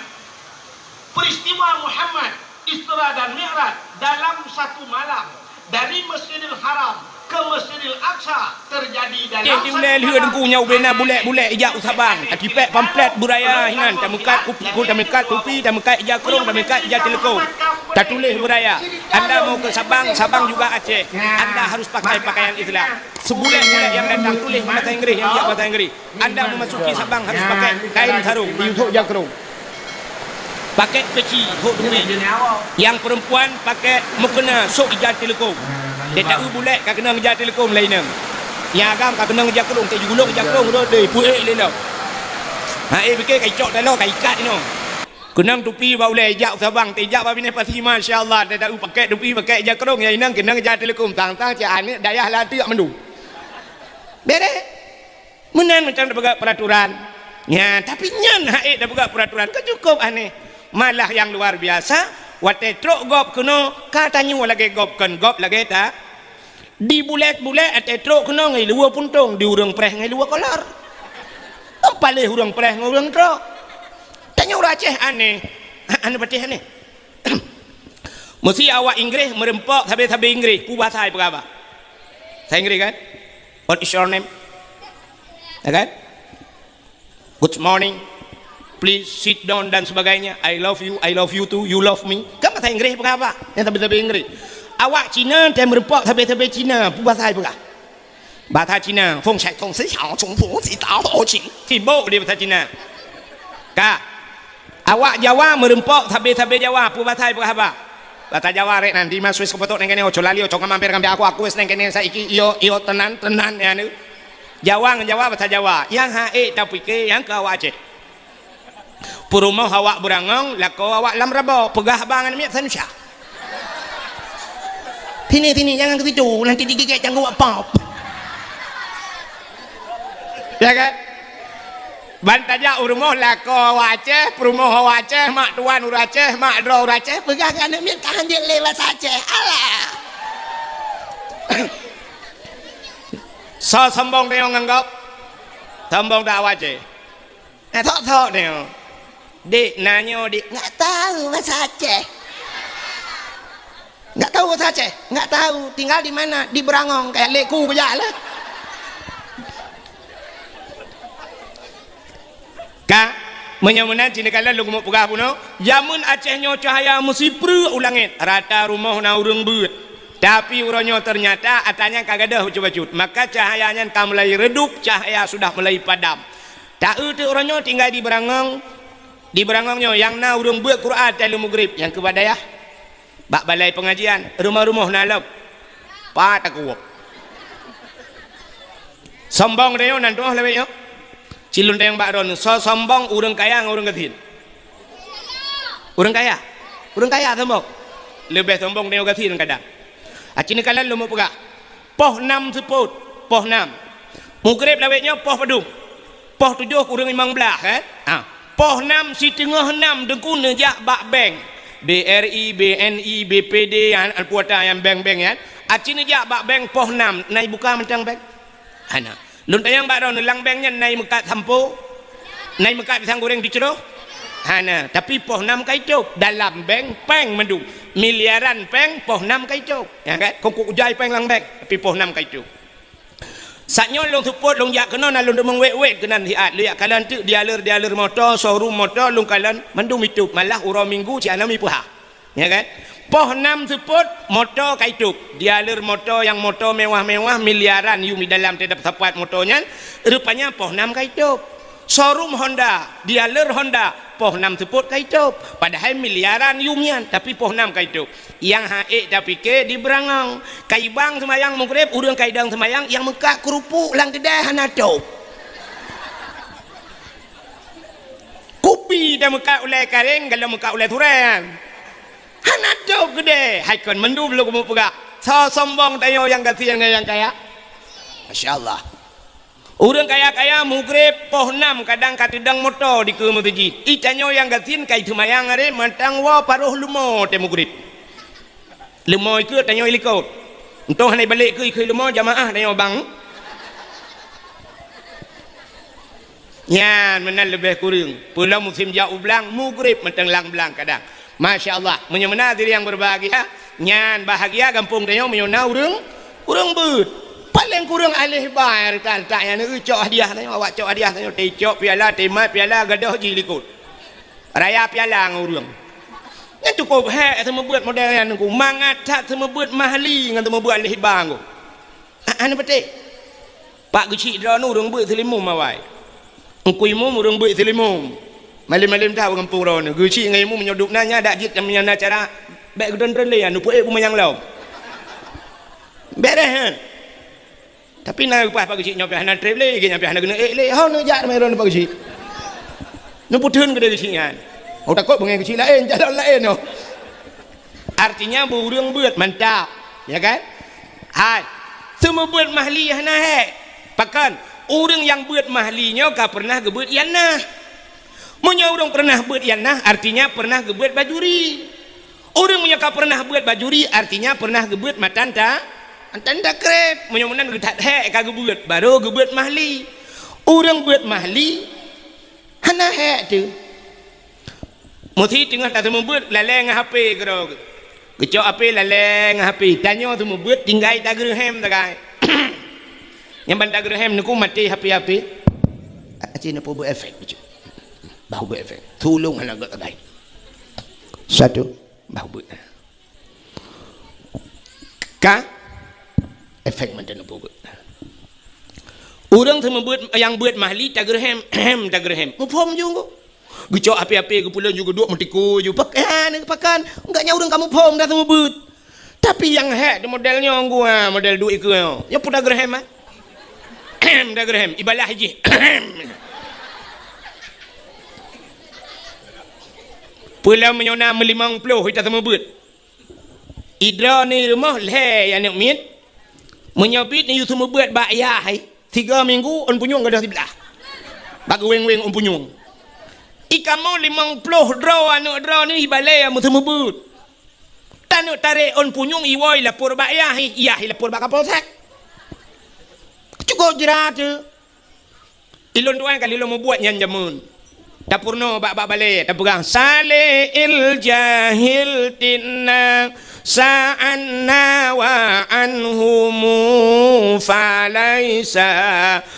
peristiwa Muhammad Isra dan Mi'raj dalam satu malam dari Masjidil Haram ke Masjidil Aqsa terjadi dalam Éh, di satu ulée lheueh malam. Teungku nyoe ubena bulek-bulek ijak u Sabang. Atipek pamflet beuraya hinan, tameukat kupi, tameukat kupi, tameukat ija krong, tameukat ija teuleuko. Tatuléh beuraya. Anda mau ke Sabang, Sabang juga Aceh. Anda harus pakai pakaian Islam. Sebulek-bulek yang datang tuléh bahasa Inggris, yang ijak bahasa Inggris. Anda memasuki Sabang harus pakai kain sarung, di ujok ija krong. Pakai peci, hok tupi. Yang perempuan pakai mukena, sok ija teuleuko. Teuta bulek ka keunong ija teuleuko meulainang. Nyang agam ka keunong ija krong, teuju gulong ija krong, rot deh, puék lé lom. Ha, éh, pike ka icok taloe, ka ikat inoe. Keunong tupi bak ulée ijak u Sabang, teuijak bak binéh pasi, masya Allah, teuta pakai tupi, pakai ija krong, nyang inong keunong ija teuleuko, tang-tang cit aneuëk dayah lanteuk mandum. Bereh. Meunan macam tapeugah peraturan. Nya, tapi nyan hak ék tapeugah peraturan ka cukup aneh. Malah yang luar biasa, watée trok gob keunoe, ka tanyoe lagée gob kon gob lagée ta. Di bulek-bulek watée trok keunoe ngai luwa puntong, di ureuëng preh ngai luwa kolor. Paléh ureuëng preh ngon ureuëng trok. Tanyoe ureuëng Aceh aneh. Aneh patéh aneh. Meusi awak Inggris meureumpok sabe-sabe Inggris, peue bahasa ipeugah bah? Bahasa Inggris kan? What is your name? Ya kan? Good morning. Please sit down dan sebagainya. I love you, I love you too, you love me. Kan bahasa Inggris peugah bah? Nyang sabe-sabe Inggris. Awak Cina teuh meureumpok sabe-sabe Cina, peue bahasa ipeugah? Bahasa Cina, feng shai tong si xiao chung fu si tao ho qing. Sibok di bahasa Cina. Ka. Awak Jawa meureumpok sabe-sabe Jawa, peue bahasa peugah haba. Bahasa Jawa rek nan di Maswis keupotok neng kene, oco lali, oco ngamamper ngambil aku, aku wes neng kene saiki, iyo, iyo, tenan, tenan, ya, ni. Jawa ngon Jawa, bahasa Jawa. Nyang hak ék tapike, nyang keu awak Aceh. Peurumoh awak beurangong, lakoe awak lam rabo, peugah haba ngon miet Indonesia. Sini, sini, jangan ke situ, nanti digigit cangguh awak pop. Ya kan? Ban tajak u rumoh lakoe awak Aceh, peurumoh awak Aceh, mak tuan ureueng Aceh, mak droe ureueng Aceh, peugah keu aneuk miet ka hanjeuet lé basa Aceh. Alah. Soe sombong tanyoe ngon gob? Sombong dak awak Aceh? Eh, sok-sok tanyoe. Dek, na nyoe, Dek. Nggak tahu bahasa Aceh. Nggak tahu bahasa Aceh? Nggak tahu. Tinggal di mana? Di Beurangong. Kayak leku bejak lah. Ka, meunyoe meunan cit neukalon lôn keumeung peugah bunoe, jameun Aceh nyoe cahya meusipreuk u langét, rata rumoh na ureuëng beuet. Tapi uroe nyoe teunyata atra nyan ka gadôh bacut-bacut. Maka cahya nyan ka mulai redup, cahya sudah mulai padam. Ta-eu teuk uroe nyoe tinggai di Beurangong. Di Beurangong nyoe nyang na ureuëng beuet Quran watée lheueh mugreb nyang keu bak dayah. Bak balai peungajian, rumoh-rumoh na lom. Pat takue. Sombong tanyoe nan tuoh lawét nyoe. Cilun tayong bak droeneuh, soe sombong ureuëng kaya ngon ureuëng gasien? Ureuëng kaya. Ureuëng kaya sombong. Leubeh sombong tanyoe gasien kadang. Aci neukalon lôn meupeugah. Poh nam seupôt, poh nam. Mugreb lawét nyoe poh padum? Poh tujoh kureueng limong blaih, kan? Ha. Poh nam siteungoh nam Teungku neujak bak bank. B R I, B N I, B P D, an, an puata nyang bank-bank nyan. Aci neujak bak bank poh nam, na ibuka mantong bank? Hana. Lôn tanyong bak droeneuh, lam bank nyan na imeukat sampo? Na imeukat pisang goreng teucroh? Hana. Tapi poh nam ka itôb. Dalam bank, péng mandum. Miliaran péng, poh nam ka itôb. Ya kan? Kongkok ujai péng lam bank, tapi poh nam ka itôb. Saat nyoe lôn seupôt, lôn jak keunoe, na lôn deungoe wét-wét keunan siat. Lôn jak kalon teuk dialer-dialer moto, showroom moto, lôn kalon mandum itôb. Malah uroe Minggu cit hana mipeuhah. Ya kan? Poh nam seupôt, moto ka itôb. Dialer moto nyang moto mewah-mewah, miliaran yum di dalam teutab sapat moto nyan, rupanya poh nam ka itôb. Showroom Honda, dialer Honda, poh nam seupôt ka itôb. Padahai miliaran yum nyan, tapi poh nam ka itôb. Nyang hak ék tapike di Beurangong. Ka ibang seumayang mugreb, ureuëng ka idong seumayang, nyang meukat keurupuk lam keudè hana tôb. Kupi dah meukat ulée karéng, galom meukat ulée surée nyan. Hana tôb keudè, hai kon mandum lôn keumeung peugah. Soe sombong tanyoe nyang gasien ngon nyang kaya? Masya Allah. Ureuëng kaya-kaya mugreb poh nam kadang ka teudong moto dikeue meuseujid. I tanyoe nyang gasien ka iteumayang aré mantong woe paroh leumo tée mugreb. Leumo ikeue tanyoe ilikot. Untông hana ibalek keue ikeue leumo jamaah tanyoe bang. Nyan meunan leubeh kureueng. Peulom musém jak u blang, mugreb mantong lam blang kadang. Masya Allah, meunyoe meunan hadirin yang berbahagia, nyan bahagia gampông tanyoe meunyoe na ureuëng, ureuëng beuet. Paleng kureueng aléh ba nyang reutak-reutak nyan, neucok hadiah tanyoe, awak cok hadiah tanyoe, teucok piala, teumat piala, gadôh jih likot. Raya piala ngon ureuëng. Nyan cukôp hék seumeubeuet model nyan Teungku, mangat that seumeubeuet mahli ngon seumeubeuet aléh ba Teungku. A, hana patéh. Pak geuchik droeneuh ureuëng beuet seulimum awai. Teungku Imum ureuëng beuet seulimum. Malem-malem that u gampông droeneuh. Geuchik ngon Imum meunyoe duek na nyan dak jeuet nyang na cara bék geutreun-treun lé nyan, neupeuék bumoe nyang lom. Bék reh nyan. Tapi na leupah Pak geuchik nyoe pih hana treb lé, geuh nyan pih hana geuneuk ék lé. Ho neujak teuma droeneuh Pak geuchik. Neupeutheun keudeh geuchik nyan. Oh takot beungéh geuchik laén, jalan laén nyoe. Artinya beu ureuëng beuet mantap, ya kan? Hai, seumeubeuet mahli hana hék. Pakon? Ureuëng nyang beuet mahli nyoe ka peureunah geubeuet ianah. Meunyoe ureuëng peureunah beuet ianah, artinya peureunah geubeuet bajuri. Ureuëng meunyoe ka peureunah beuet bajuri, artinya peureunah geubeuet matan ta-, matan takreb. Meunyoe meunan geuthat hék ka geubeuet, barô geubeuet mahli. Ureuëng beuet mahli, hana hék teuh. Meusi teungoh taseumeubeuet lalée ngon H P keudroe geuh. Geucok H P lalée ngon H P. Tanyoe seumeubeuet tinggai tageureuhem sagai. Nyang ban tageureuhem Teungku maté H P-H P. Aci neupeubuet efek bacut. Bah buet efek. Tulông hana gét sagai. Satu. Bah buet. Ka efek mantong neupeubuet. Ureuëng seumeubeuet nyang beuet mahli tageureuhem, tageureuhem. Muphom ju ngon. Geucok api-api geupulan ju geuduek meutikui ju. Pak, eh, ni pakan. Enggak nyan ureuëng kamoe phom dah seumeubeuet. Tapi nyang hék di model nyoe gua, model duek ikeue nyoe. Nyoe pun tageureuhem, ah. Tageureuhem, ibalah jih. Pulan meunyoe na meulimong ploh ita seumeubeuet. Idroe ni rumoh lhée aneuk miet. Meunyoe bit ni yue seumeubeuet bak yah hai, tiga minggu ôn punyueng gadôh siblah. Bak weng-weng ôn punyueng. Ikamoe limong ploh droe aneuk droe ni ibalée meuteumeubeut. Taneuk tarek ôn punyueng iwoe lapor bak yah, yah lapor bak kapolsek. Cukup jrat tu. Ilôn tuan kali lôn mubuet nyan jameun. Tapurno bak, bak balée, tapeugah, "Saleh il jahil tinna sa'anna wa anhumu falaisa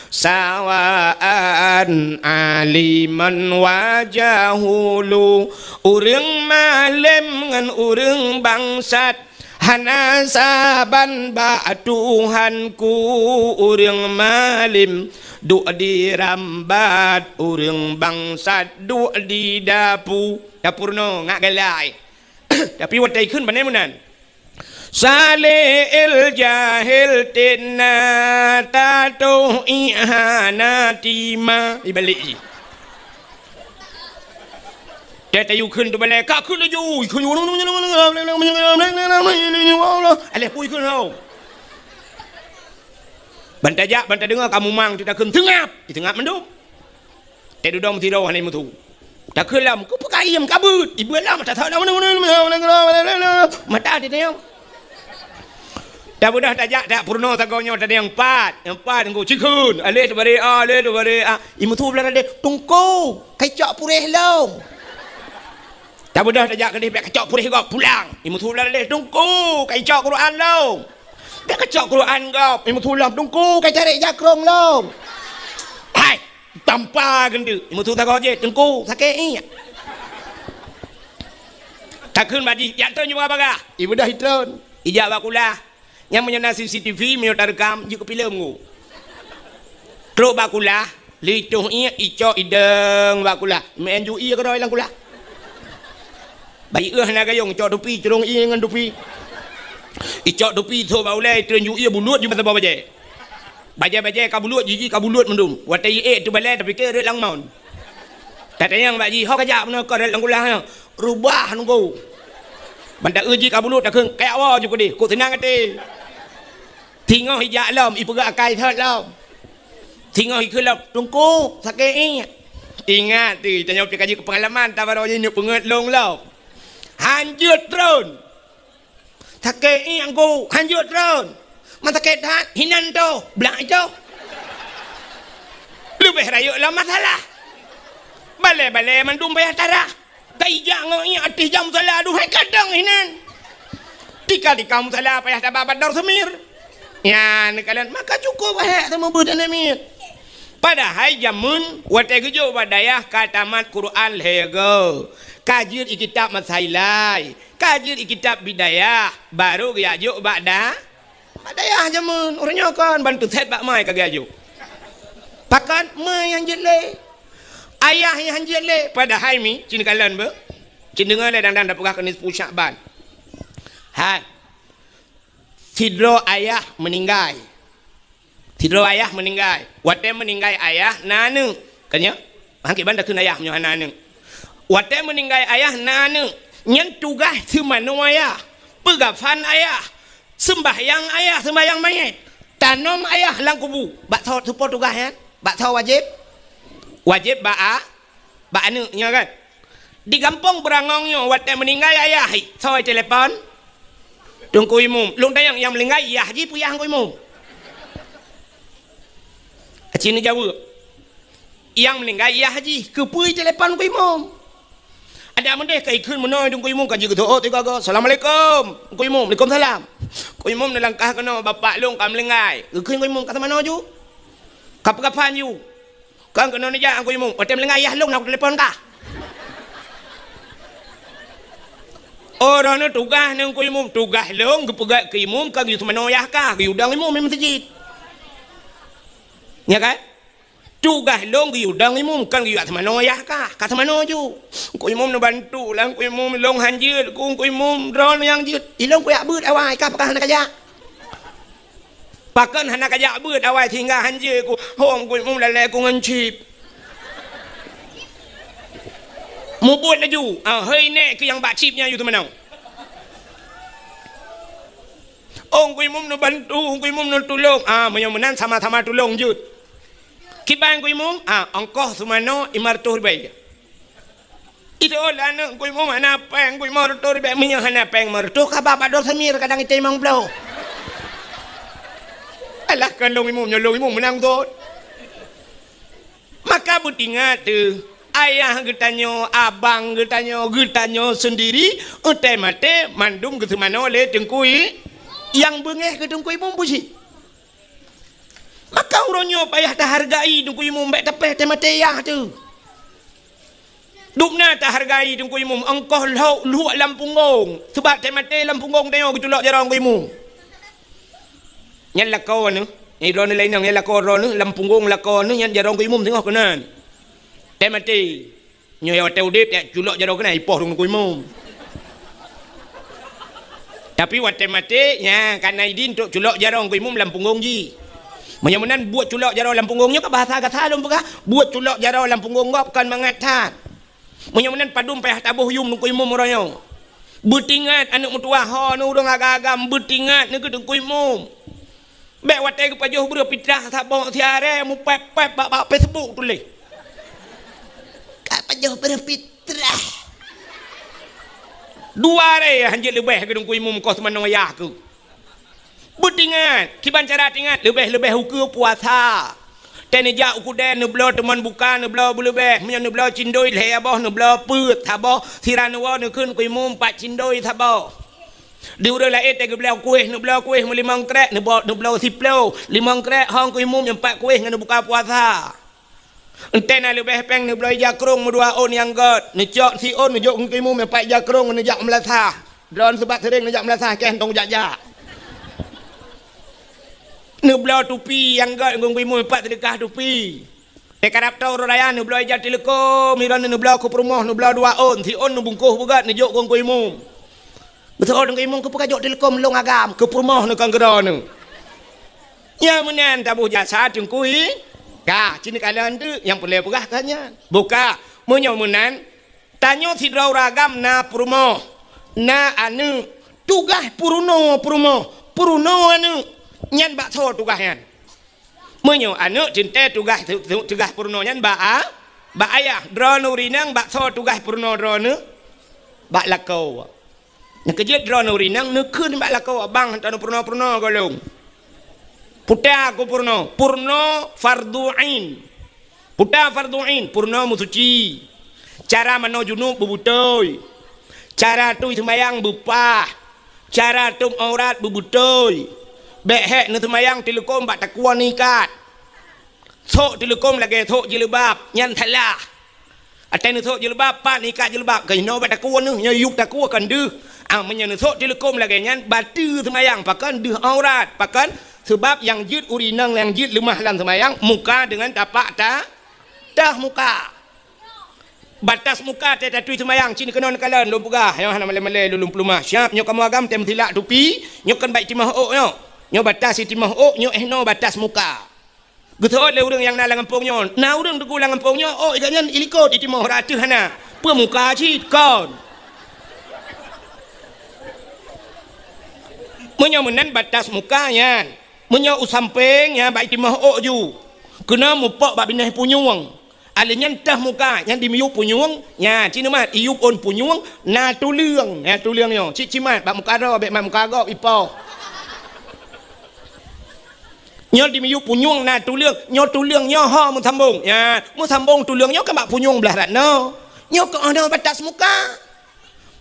sawaan aliman wa jahulu." Ureuëng malem ngon ureuëng bangsat hana saban bak Tuhanku. Ureuëng malem duek di rambat, ureuëng bangsat duek di dapu. Tapurno ngat galai. Tapi watée ikheun bane meunan. Saleh el jahil tinna tatoh ihana tima. Ibalik jih. Teu tayue kheun teubalée, ka kheun laju, kheun. Aléh pui kheun hau. Ban tajak, ban tadeungoe ka mumang, teu takheun teungab, iteungab mandum. Teu dudong sidroe hana mutu. Takheun lom, keupeue ka iem kabeuet, ibeuet lom, tathok lom. Mata teu tayong. Tabeudôh tajak, tak peurunoe sagoe nyoe tadi nyang pat. Nyang pat ngku cikheun. Aleh teubari a, aleh teubari a. Imeuthu blah radeh, "Teungku, kai cok puréh lom." Tabeudôh tajak keudeh, "Bèk kacok puréh gob, pulang." Imeuthu blah radeh, "Teungku, kai cok Quran lom." "Bèk kacok Quran gob." Imeuthu lom, "Teungku, kai carek jakrong lom." Hai, tampa geundeuk. Imeuthu sagoe jih, "Teungku, sakét iek." Takheun bak jih, "Jak treun jumeuah bagah." Ibeudôh itreun. Ijak bak kulah. Nyan meunyoe na C C T V, meunyoe tareukam, jeuet keu filem ngu. Trok bak kulah, lheuh itoh iek, icok idong bak kulah. Meu'en ju iek keudroe lam kulah. Bayeue na gayong, cok tupi, curong iek ngon tupi. Icok tupi, trok bak ulée, itreun ju iek, bulut ju bak saboh bajée. Bajée-bajée ka bulut, jiji ka bulut mandum. Watée iek teubalée, tapike rot lam mon. Tatanyong bak jih, "Ho kajak meunoe keu rot lam kulah nyoe?" "Rubah nunggu." Ban ta-eu jih ka bulut, takheun, "Kajak woe ju keudeh, kok seunang até." Singoh ijak lom, ipeugah akai thot lom. Singoh ikheun lom, "Teungku, sakét iek." Ingat teuh, tanyoe pih ka jeuet keu peungalaman, tabaroe jih neuk peungeut lôn lom. Han jeuet treun. "Sakét iek ngku, han jeuet treun." "Man sakét that, hinan toh, blah itoh." Leubeh rayeuk lam masalah. Balée-balée mandum payah tarah. Ka ijak ngon iek ateueh jam musala, aduhai kadang hinan. Tika-tika musala payah taba bak dor seumir. Nyan kalon, maka cukup hék seumeubeuet aneuk miet. Padahai jameun watée geujok bak dayah ka tamat Quran lhée goe. Ka jeuet i kitab Masailai. Ka jeuet i kitab Bidayah, barô geujak jok bak da-, bak dayah jameun. Uroe nyoe kon ban teusét bak mai ka geujak jok. Pakon? Mai nyang jeuet lé. Ayah nyang jeuet lé. Padahai mi, cit kalon beu. Cit deungoe lé dang-dang tapeugah keu nisfu Syakban. Hai. Sidroe ayah meuninggai. Sidroe ayah meuninggai. Watée meuninggai ayah na aneuk. Kan nyo? Han kiban takheun ayah meunyoe hana aneuk. Watée meuninggai ayah na aneuk. Nyan tugaih seumanoe ayah. Peugafan ayah. Seumbahyang ayah, seumbahyang manyét. Tanom ayah lam kubu. Bak soe tupo tugaih nyan? Bak soe wajéb? Wajéb bak a-, bak aneuk nyoe kan? Di gampông Beurangong nyoe watée meuninggai ayah, soe telepon? Teungku Imum. Lôn tanyong nyang meuninggai yah jih peue yah Teungku Imum? Aci neujaweueb. Nyang meuninggai yah jih, keupeue telepon Teungku Imum? Adak meudeh ka ikheun meunoe Teungku Imum ka jeuet geuto'ot tiga go. "Assalamualaikum." Teungku Imum, "Waalaikumsalam." Teungku Imum neulangkah keunoe, "Bapak lôn ka meuninggai." Geukheun Teungku Imum, "Ka teumanoe ju?" "Ka peugafan ju." "Kon keunoe neujak Teungku Imum, watée meuninggai yah lôn na kutelepon kah." Oh, droeneuh tugaih ngon Teungku Imum, tugaih lôn geupeugét keu Imum ka geuyue seumanoe yah kah, geuyue dong Imum di meuseujid. Nya kan? Tugaih lôn geuyue dong imum, kon geuyue seumanoe yah kah, ka seumanoe ju. Teungku imum neubantu lah, teungku imum lôn han jeuet, ku teungku imum droeneuh nyang jeuet. Ilôn kujak beuet awai, kah pakon hana kajak. Pakon hana kajak beuet awai sehingga han jeuet ku, hom teungku imum lalai ku ngon chip. Mubuet laju, ah, hei nèk keuh nyang bak chip nyan yue teumanoe. Oh, teungku imum neubantu, teungku imum neutulông. Ah, meunyoe meunan sama-sama tulông jeuet. Kiban teungku imum, ah, ongkoh seumanoe lima reutôh ribèe. Itu lah aneuk teungku imum hana pèng, teungku imum reutôh ribèe, meunyoe hana pèng lima reutôh, ka ba bak Dor Samir kadang item limong ploh. Alah, kon lôn imum, nyoe lôn imum meunan thon. Maka beutingat teuh, ayah geutanyoe, abang geutanyoe, geutanyoe seundiri, watèe maté mandum geuseumanoe lé teungku i-, nyang beungéh keu teungku imum buci. Maka uroe nyoe payah tahargai teungku imum, bèk tapèh watèe maté yah teuh. Dubna tahargai teungku imum, ongkoh lhok luhok lam punggong, seubab watèe maté lam punggong tanyoe geuculok jaroe teungku imum. Nyan lakoe neuh, nyan droeneuh laén nyan lakoe droeneuh, lam punggong lakoe neuh nyan jaroe teungku imum singoh keunan. Watèe maté, nyoe watèe udép, ya, culok jaroe keunan ipoh teungku imum. Tapi watèe maté, nya, ka na idin trok culok jaroe teungku imum lam punggong jih. Meunyoe meunan buet culok jaroe lam punggong nyoe ka bahasa gata lôn peugah, buet culok jaroe lam punggong gob kon mangat that. Meunyoe meunan padum payah taboh yum teungku imum uroe nyoe. Beutingat aneuk meutuwah ho neuh ureueng agam-agam, beutingat neuh keu teungku imum. Bèk watèe geupajoh breuh pitrah saboh siaré mupèp-pèp bak, bak Facebook tuléh. Ka pajoh breuh pitrah. Dua aré han jeuet leubeh keu teungku imum koh seumanoe yah keuh. Beutingat, kiban cara tingat, leubeh-leubeh ukeue puasa. Watèe neujak u keudè neubloe teumon buka, neubloe beuleubeh, meunyoe neubloe cindoi lhèe boh, neubloe peuet saboh, sira neuwoe neukheun teungku imum pat cindoi saboh. Di ureueng laén watèe geubloe kuéh, neubloe kuéh meulimong krek, neubloe, neubloe siploh, limong krek hong teungku imum nyang pat kuéh ngon neubuka puasa. Watèe na leubeh pèng neubloe ija krông meudua ôn nyang gèt, neucok si ôn neujok ngon teungku imum nyang pat ija krông ngon neujak meulasah. Droeneuh seubab seuréng neujak meulasah, kèe hana jak-jak. Neubloe tupi nyang gèt ngon teungku imum nyang pat seudeukah tupi. Teukarab tô uroe raya neubloe ija teuleukom, droeneuh neubloe keu peurumoh, neubloe dua ôn, si ôn neubungkôh beugèt neujok keu teungku imum. Geuseuôt teungku imum, "Keupeue kajok teuleukom lôn agam?" "Keu peurumoh neuh kon keu droeneuh." Nyang meunan taboh jasa teungku i-, ka, ci neukalon teuk nyang peureulèe peugah ka nyan. Buka, meunyoe meunan, tanyoe sidroe ureueng agam na peurumoh, na aneuk, tugaih peurunoe peurumoh, peurunoe aneuk, nyan bak soe tugaih nyan? Meunyoe aneuk teuntèe tugaih, tu-, tu-, tugaih peurunoe nyan bak a-, bak ayah. Droeneuh ureueng inong bak soe tugaih peurunoe droeneuh? Bak lakoe. Nyang keujeuet droeneuh ureueng inong neukheun bak lakoe, "Bang, hantom neupeurunoe-peurunoe gohlom." Peue ta keu peurunoe? Peurunoe fardhu ain. Peue ta fardhu ain? Peurunoe meusuci. Cara manoe junub beubeutôi. Cara tui seumayang beupah. Cara tôb aurat beubeutôi. Bèk hék neuseumayang teuleukom bak takue neuikat. Sôk teuleukom lagèe sôk jilbab, nyan salah. Watèe neusôk jilbab, pat neuikat jilbab, keunoe bak takue neuh, nyoe yup takue kon deuh. Ah, meunyoe neusôk teuleukom lagèe nyan, bateue seumayang, pakon deuh aurat, pakon? Seubab nyang jeuet ureueng inong nyang jeuet leumah lam seumayang, muka deungon tapak ta-, teuh muka. Batas muka watèe tatui seumayang, ci neukeunong neukalon, lôn peugah, nyoe hana malèe-malèe lôn, lôn peuleumah. Siap, nyoe kamoe agam tém silak tupi, nyoe kon bak itimoh ôk nyoe. Nyoe batas itimoh ôk, nyoe 'oh noe batas muka. Geuseuôt lé ureueng nyang na lam gampông nyoe. Na ureueng teungku lam gampông nyoe, ôk gobnyan ilikot itimoh, rata hana. Peue muka cit kon. Meunyoe meunan batas muka nyan. Meunyoe u sampéng nyan bak itimoh ôk ju. Keunoe mupok bak binéh punyueng. Alèh nyan teuh muka, nyan dimiyueb punyueng, nyan ci neumat iyueb ôn punyueng, na tuleueng, na tuleueng nyoe. Cit cimat bak muka droe, bèk mat muka gob ipoh. Nyoe dimiyueb punyueng na tuleueng, nyoe tuleueng nyoe ho meusambong. Nyan, meusambong tuleueng nyoe kan bak punyueng blah rat nyoe. Nyoe keuh 'oh noe batas muka.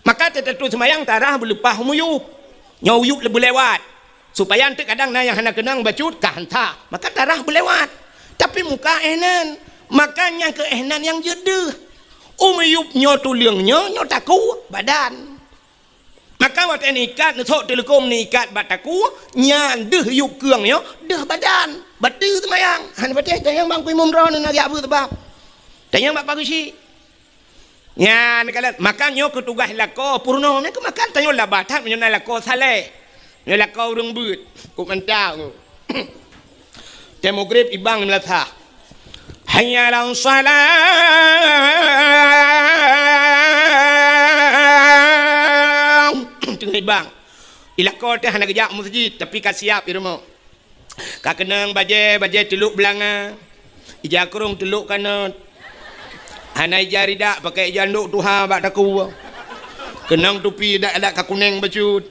Maka teutatui seumayang tarah beuleupah u miyueb. Nyoe u yueb beuliwat. Supaya eunteuk kadang na nyang hana keunong bacut ka han sah. Maka tarah beuliwat. Tapi muka 'oh nan. Maka nyang keu 'oh nan nyang jeuet deuh. U miyueb nyoe tuleueng nyoe, nyoe takue badan. Maka watèe neuikat, neusôk teuleukom neuikat bak takue, nyan deuh yueb keueng nyoe, deuh badan. Bateue seumayang. Hana patéh, tanyong bak Teungku Imum droeneuh na geujak beuet sabab. Tanyong bak pageue syik. Nyan kalon, maka nyoe keu tugaih lakoe peurunoe. Meunan keuh maka tanyoe laba that meunyoe na lakoe saleh. Nyoe lakoe ureueng beuet. Kok mantap. Watèe meugrib ibang meulasah. Hayya 'alas shalah. Teungoh ibang. Di lakoe teuh hana geujak meuseujid, tapi ka siap di rumoh. Ka keunong bajèe, bajèe teulok beulanga. Ija krông teulok kanot. Hana ija ridak, pakai ija andok tuha bak takue. Keunong tupi adak-adak ka kunèng bacut.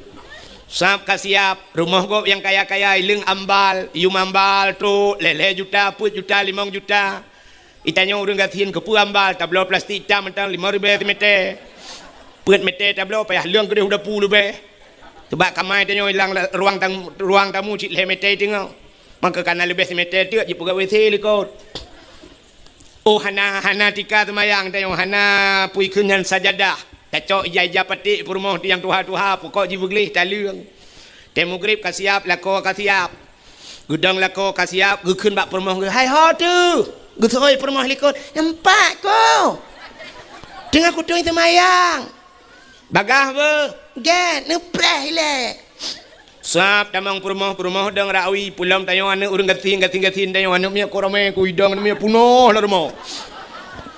Sab ka siap, rumoh gob nyang kaya-kaya, ileueng ambal, yum ambal, trok, lhèe-lhèe juta, peuet juta, limong juta. Itanyoe ureueng gasien keupeue ambal, tabloe plastik itam mantong limong ribèe simeter. Peuet meter tabloe, payah leueng keudeh u dapu leubeh. Teubak kamai tanyoe ilang la-, ruang tam-, ruang tamu cit lhèe meter teungoh. Maka kana leubeh simeter teuk jipeugöt W C likot. Oh, hana, hana tika seumayang tanyoe, hana peue kheun nyan sajadah. Tacok ija-ija paték peurumoh nyang tuha-tuha, pukok jibeugléh taleueng. Watèe meugrib ka siap, lakoe ka siap. Geudong lakoe ka siap, geukheun bak peurumoh geuh, "Hai ho teuh?" Geuseuôt peurumoh likot, "Nyan pat ko. Teungoh kutueng seumayang." "Bagaih beuh?" "Gèt, neupreh ilèe." Sab tamong peurumoh, peurumoh dong rawi, peulom tanyoe aneuk ureueng gasien, gasien-gasien tanyoe aneuk miet, kok ramè keu idong aneuk miet, peunoh lam rumoh.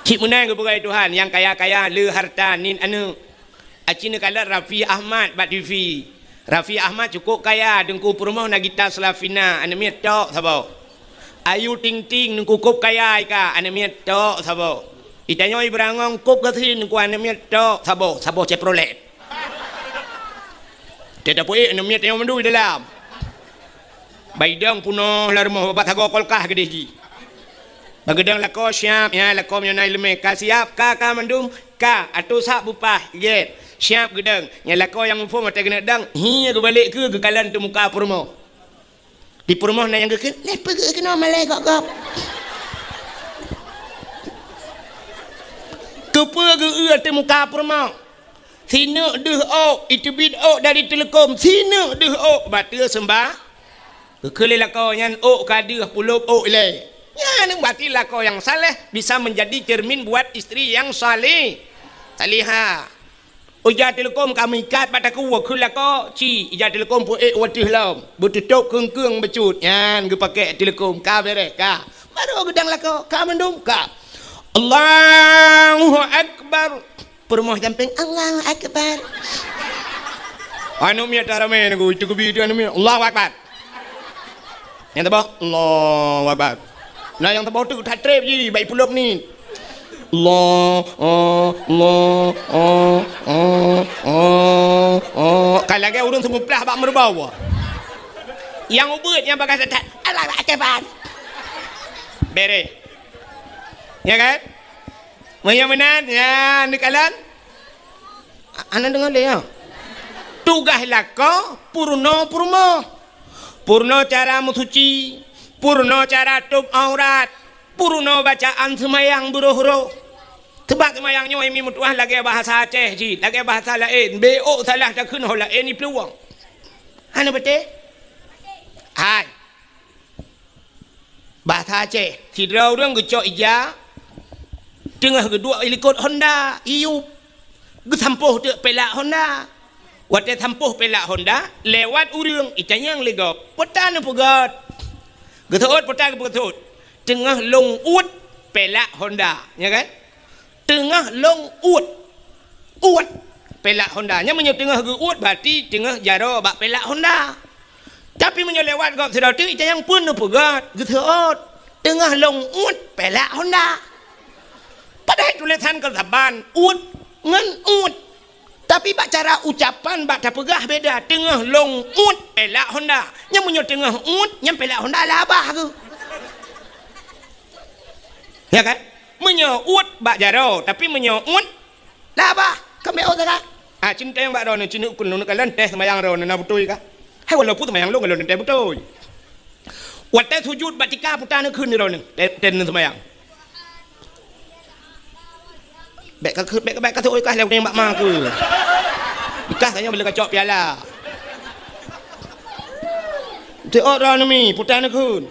Cit meunan geupeugah Tuhan, nyang kaya-kaya le harta nit aneuk. Aci neukalon Raffi Ahmad bak T V. Raffi Ahmad cukôp kaya, Teungku peurumoh na gita Slavina, aneuk miet tok saboh. Ayu Ting Ting, Teungku kôb kaya i ka, aneuk miet tok saboh. Itanyoe Ibrangong kôb gasien, Teungku aneuk miet tok saboh, saboh Chevrolet. Teuh tapeuék aneuk miet tanyoe mandum di dalam. Bak idong peunoh lam rumoh, bak sagoe kulkas keudeh jih. Bak geudong lakoe siap, nyan lakoe meunyoe na ileumèe ka siap, ka, ka mandum, ka, atô sab beupah, gèt. Siap geudong. Nyan lakoe nyang muphom watèe keuneuk dong, hi geubalek keu geukalon teumuka peurumoh. Di peurumoh na nyang geukheun, "Lé peugöt keunoe malèe gop-gop." Keupeue geu-eu teumuka peurumoh? Sineuk deuh ôk, iteubiet ôk dari teuleukom, sineuk deuh ôk, bateue seumbah. Geukheun lé lakoe nyan ôk ka deuh, pulop ôk ilèe. Nyan berarti lakoe nyang saleh bisa menjadi cermin buat istri yang saleh-, salihah. Ija teuleukom ka meuikat bak takue, kheun lakoe, ci, ija teuleukom peuék u ateueh lom, beututôp keung-keung bacut. Nyan geupakèk teuleukom, ka bèrèh, ka. Barô geudong lakoe, ka mandum, ka. Allahu Akbar. Peurumoh sampéng, "Allahu Akbar." Aneuk miet dah ramè nunggu, itu keubi itu aneuk miet, "Allahu Akbar." Nyang saboh, "Allahu Akbar." Nah, nyang saboh tu that trép jih, bak ipulop ni. Allah, oh, Allah, oh, oh, oh, oh. Ka lagèe ureueng seumuplah bak meureubawa. Nyang ubeuet nyang bagah that, "Allahu Akbar." Bèrèh. Ya kan? Meunyoe meunan, ya, neukalon. A-, hana deungö lé, ya. Tugaih lakoe, peurunoe peurumoh. Peurunoe cara meusuci, peurunoe cara tôb aurat, peurunoe bacaan seumayang beuroh-roh. Seubab seumayang nyoe mi meutuah lagèe bahasa Aceh jih, lagèe bahasa laén. Bèk ôk salah takheun ho laén iplueng. Hana beutôi? Hai. Bahasa Aceh, sidroe ureueng geucok ija, teungoh geuduek i likot honda, iyup. Geusampôh teuk pèlak honda. Watèe sampôh pèlak honda, lewat ureueng, itanyong lé gob, "Peue tan neupeugöt?" Geuseuôt, "Peue tan geupeuseuôt?" "Teungoh lôn uet pèlak honda." Nya kan? Teungoh lôn uet. Uet pèlak honda. Nyan meunyoe teungoh geu-uet, berarti teungoh jaroe bak pèlak honda. Tapi meunyoe lewat gob sidroe teuk, itanyong, "Peue neupeugöt?" Geuseuôt, "Teungoh lôn uet pèlak honda." Padahai tulésan kon saban, uet ngon uet. Tapi bak cara ucapan, bak tapeugah beda. "Teungoh lôn uet pèlak honda." Nyan meunyoe teungoh uet, nyan pèlak honda labah geuh. Ya kan? Meunyoe uet bak jaroe, tapi meunyoe uet, labah, kambek ôk sagai. Ah, cintayong bak droeneuh, ci neuk ukeue lôn neukalon teuh seumayang droeneuh na beutôi kah? Hai, walaupun seumayang lôn, lôn teuh beutôi. Watèe sujut bak tika, peue tan neukheun droeneuh, teuh, teuh neuseumayang. Bèk ka, bèk, bèk ka seuôt kah lé bak ma keu. Bukah tanyoe bila kacok piala. Teuôt droeneuh mi, peue tan neukheun.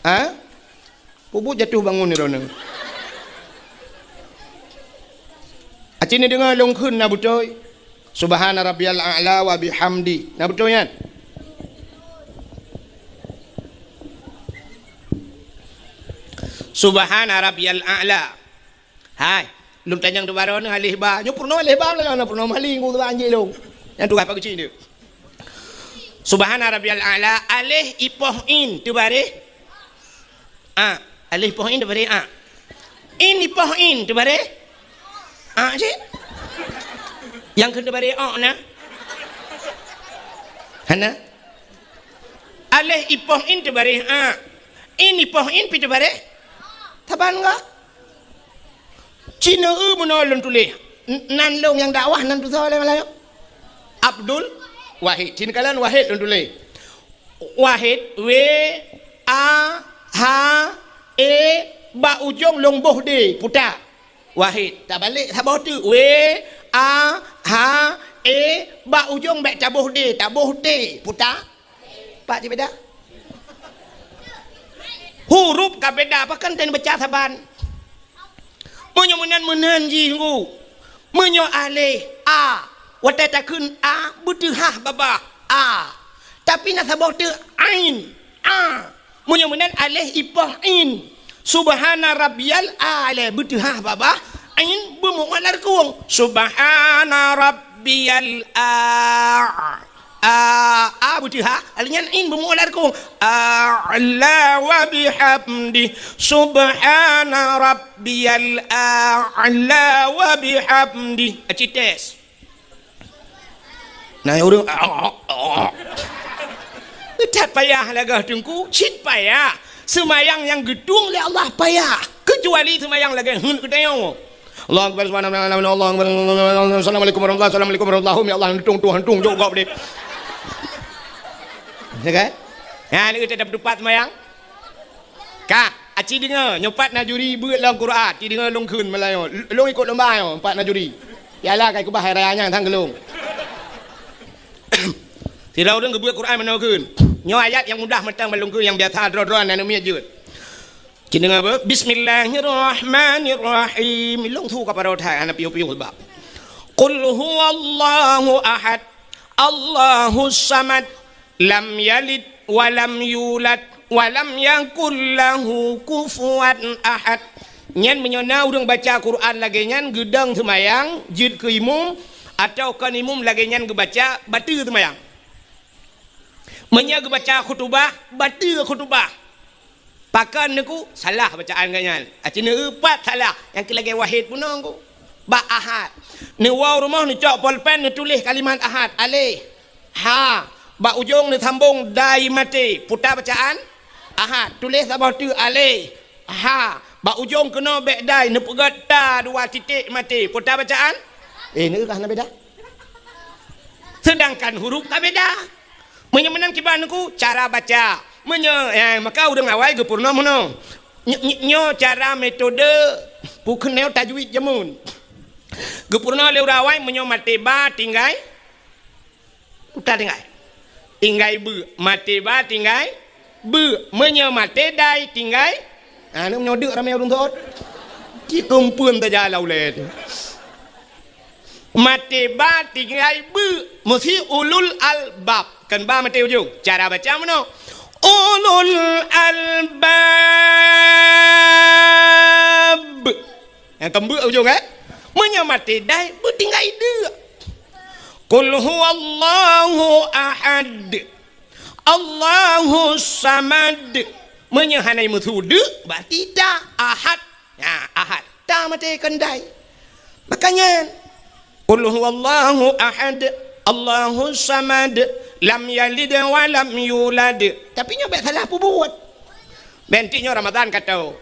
Ha? Peubuet jatuh bangun droeneuh. Aci neudeungoe lôn kheun na beutôi. Subhana rabbiyal a'la wa bihamdi. Na beutôi nyan? Subhana rabbiyal a'la. Hai, lôn tanyong teubaroe neuh aleh ba. Nyoe peurunoe aleh ba, lôn peurunoe mali ngon anjing lôn. Nyang tugaih pageucin dia. Subhana rabbiyal a'la, aleh ipoh in teubareh. A, aleh ipoh in teubareh a. In ipoh in teubareh a cit. Nyang kheun teubareh o na. Hana. Aleh ipoh in teubareh a. In ipoh in pi teubareh. Saban enggak? Cina eu meunoe lôn tuléh. N-, nan lôn nyang dakwah nan tusoe lé malam nyoe. Abdul Wahid. Cina kalon Wahid lôn tuléh. Wahid, W, A, H, E, bak ujong lôn boh D, puta. Wahid. Tabalek saboh teuk. W, A, H, E, bak ujong bèk taboh D, taboh T, puta. Pat jibeda? Huruf ka beda, pakon tan baca saban. Meunyoe meunan, meunan jih ngu. Meunyoe aleh, a, watèe takheun a, beuteuhah babah, a. Tapi na saboh teuk ain, a. Meunyoe meunan aleh ipoh in. Subhana rabbiyal a'la, beuteuhah babah, ain beumeu'oh lam reukong. Subhana rabbiyal a-, a, a beuteuhah, aleh nyan in beumeu'oh lam reukong. A'la wa bihamdi. Subhana rabbiyal a'la wa bihamdi. Aci tes. Na ureueng, that payah lagèe teungku, cit payah. Seumayang nyang geutueng lé Allah payah, keucuali seumayang lagèe heuet geutanyoe. Allahu Akbar, subhanallah, Allahu Akbar, assalamualaikum warahmatullahi, assalamualaikum warahmatullahi, ya Allah, tung, Tuhan, tung, jok gob deh. Ya kan? Ya, ni kita dapat tupat seumayang. Ka, aci deungoe, nyoe pat na juri beuet lam Quran, ci deungoe lôn kheun malam nyoe. L-, lôn ikot lomba nyoe, pat na juri. Piala ka ikeubah hai raya nyan sang keu lôn. Sidroe ureueng geubeuet Quran meunoe kheun. Nyoe ayat nyang mudah mantong ban lôn kheun, nyang biasa droe-droe aneuk miet jeuet. Ci deungoe beuh, Bismillahirrahmanirrahim. Lôn su ka padahai hana piôh-piôh bak. Qul huwallahu ahad, Allahus samad. Lam yalid wa lam yulad wa lam yakul lahu kufuwan ahad. Nyan meunyoe na ureueng baca Quran lagèe nyan geudong seumayang, jeuet keu imum, atawa kon imum lagèe nyan geubaca, bateue seumayang. Meunyoe geubaca khutubah, bateue khutubah. Pakon neuku salah bacaan geuh nyan. Aci neueu pat salah, nyang keu lagèe Wahid bunoe ku. Bak ahad. Neuwoe rumoh neucok polpen neutuléh kalimat ahad, aleh, ha, bak ujong neusambong dai maté, puta bacaan ahad. Tuléh saboh teuk aleh, ha, bak ujong keunoe bèk dai, neupeugöt ta dua titik maté, puta bacaan. Eh, neueu ka hana beda. Seudangkan huruf ka beda. Meunyoe meunan kiban neuku cara baca. Meunyoe, eh, maka ureueng awai geupeurunoe meunoe. Ny-, ny-, nyoe cara metode peukeunong tajwid jameun. Geupeurunoe lé ureueng awai meunyoe maté ba tinggai, puta tinggai. Tinggai beu, maté ba tinggai beu, meunyoe maté dai tinggai. Ah, ni meunyoe deuk ramé ureueng sot. Ci keumpeuen tajak lam ulèe teuh. Maté ba tinggai beu, meusi ulul albab. Kan ba maté ujong. Cara baca meunoe. Ulul albab. Nyang keumbeuek ujong, eh? Meunyoe maté dai, beutinggai deuk. Qul huwallahu ahad. Allahus samad. Meunyoe hana meusu deuk, berarti ta ahad. Nah, ahad. Ta maté kon dai. Makanya, Qul huwallahu ahad, Allahus samad, lam yalid wa lam yulad. Tapi nyoe bèk salah peubuet. Bèk nyoe Ramadan ka tho.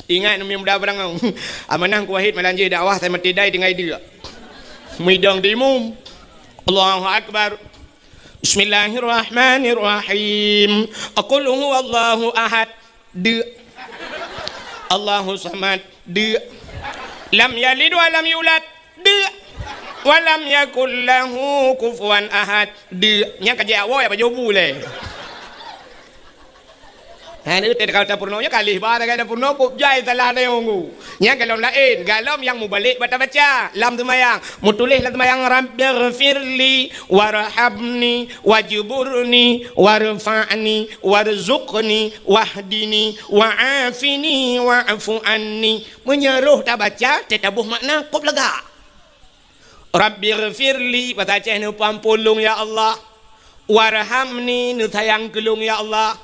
Ingat, mi muda barangau. Amanah ku Wahid malam jih dakwah, sai maté dai tinggai deuk. Meudong di imum. Allahu Akbar. Bismillahirrahmanirrahim. Qul huwallahu ahad. Deuk. Allahus samad. Deuk. Lam yalid wa lam yulad. Deuk. Wa lam yakul lahu kufuwan ahad. Deuk. Nyang ka jeuet awai apa jobu lé. Ha, ni teuka tapeurunoe nyoe kalih ba tagai tapeurunoe, kok jai salah tayong ku. Nyang golom laén, golom nyang mubalek bak tabaca lam seumayang. Mutuléh lam seumayang, "Rabbighfirli warhamni wajburni warfa'ni warzuqni wahdini wa'afini wa'fu anni." Meunyoe roh tabaca, teutabôh makna, kop lagak. "Rabbighfirli," bahasa Aceh, neupeuampôn lôn, ya Allah. "Warhamni," neusayang keu lôn, ya Allah.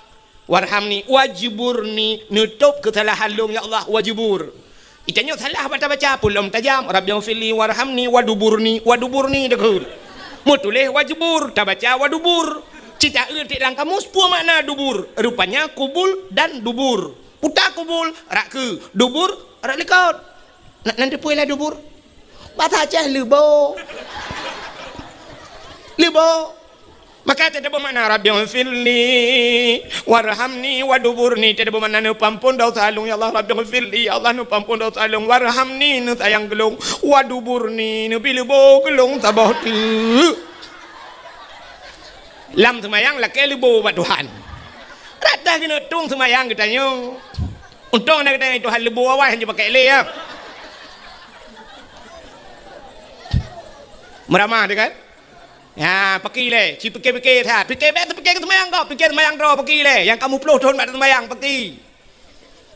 "Warhamni," "wajburni," neutôb keusalahan lôn, ya Allah, wajbur. Itanyoe salah bak tabaca, peue lom tajam, "Rabbighfirli warhamni waduburni," waduburni dikeue. Meutuléh wajbur, tabaca wadubur. Cit taeu tiek lam kamus, peue makna dubur? Rupanya kubul dan dubur. Puta kubul, rot keue, dubur, rot likot. Na, na teupeue lah dubur? Bahasa Aceh leubo. Leubo. Maka teutabôh makna, "Rabbighfirli warhamni waduburni." Teutabôh makna, "Neupeuampôn desya lôn, ya Allah." "Rabbighfirli," ya Allah, "neupeuampôn desya lôn." "Warhamni," neusayang keu lôn. "Waduburni," neubi leubo keu lôn saboh teuk. Lam seumayang lakée leubo bak Tuhan. Rata keuneuk tueng seumayang geutanyoe. Untông na geutanyoe Tuhan leubo awai hana jipakai lé, ya. Meuramah dia kan? Ya, paki lé, ci pike-pike that. Pike bék teupike keu seumayang kau, pike seumayang droe, paki lé. Nyang ka muplôh thon bak seumayang, paki.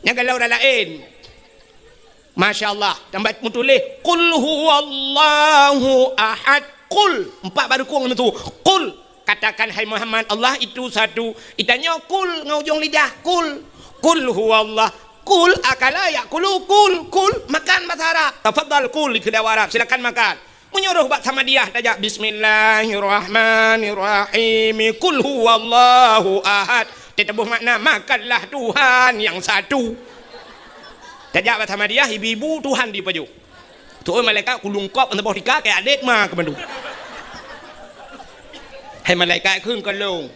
Nyang golom ureuëng laén. Masya Allah, tambah meutuléh, "Qul huwallahu ahad." Qul, empat baru kong itu. "Qul," katakan, "Hai Muhammad, Allah itu satu." Itanyoe qul ngon ujong lidah, qul. "Qul huwallah." Qul akala ya'kulu, qul, qul, makan bahasa Arab. Tafadhal kul, dikheun lé Arab, silakan makan. Meunyoe roh bak Samadiyah tajak, "Bismillahirrahmanirrahim. Qul huwallahu ahad." Teutabôh makna, "Makanlah Tuhan yang satu." Tajak bak Samadiyah, ibu-ibu Tuhan dipajoh. Tu'oh malaikat kulungkop saboh tika keu adek ma keu mandum. Hai malaikat kheun keu lôn.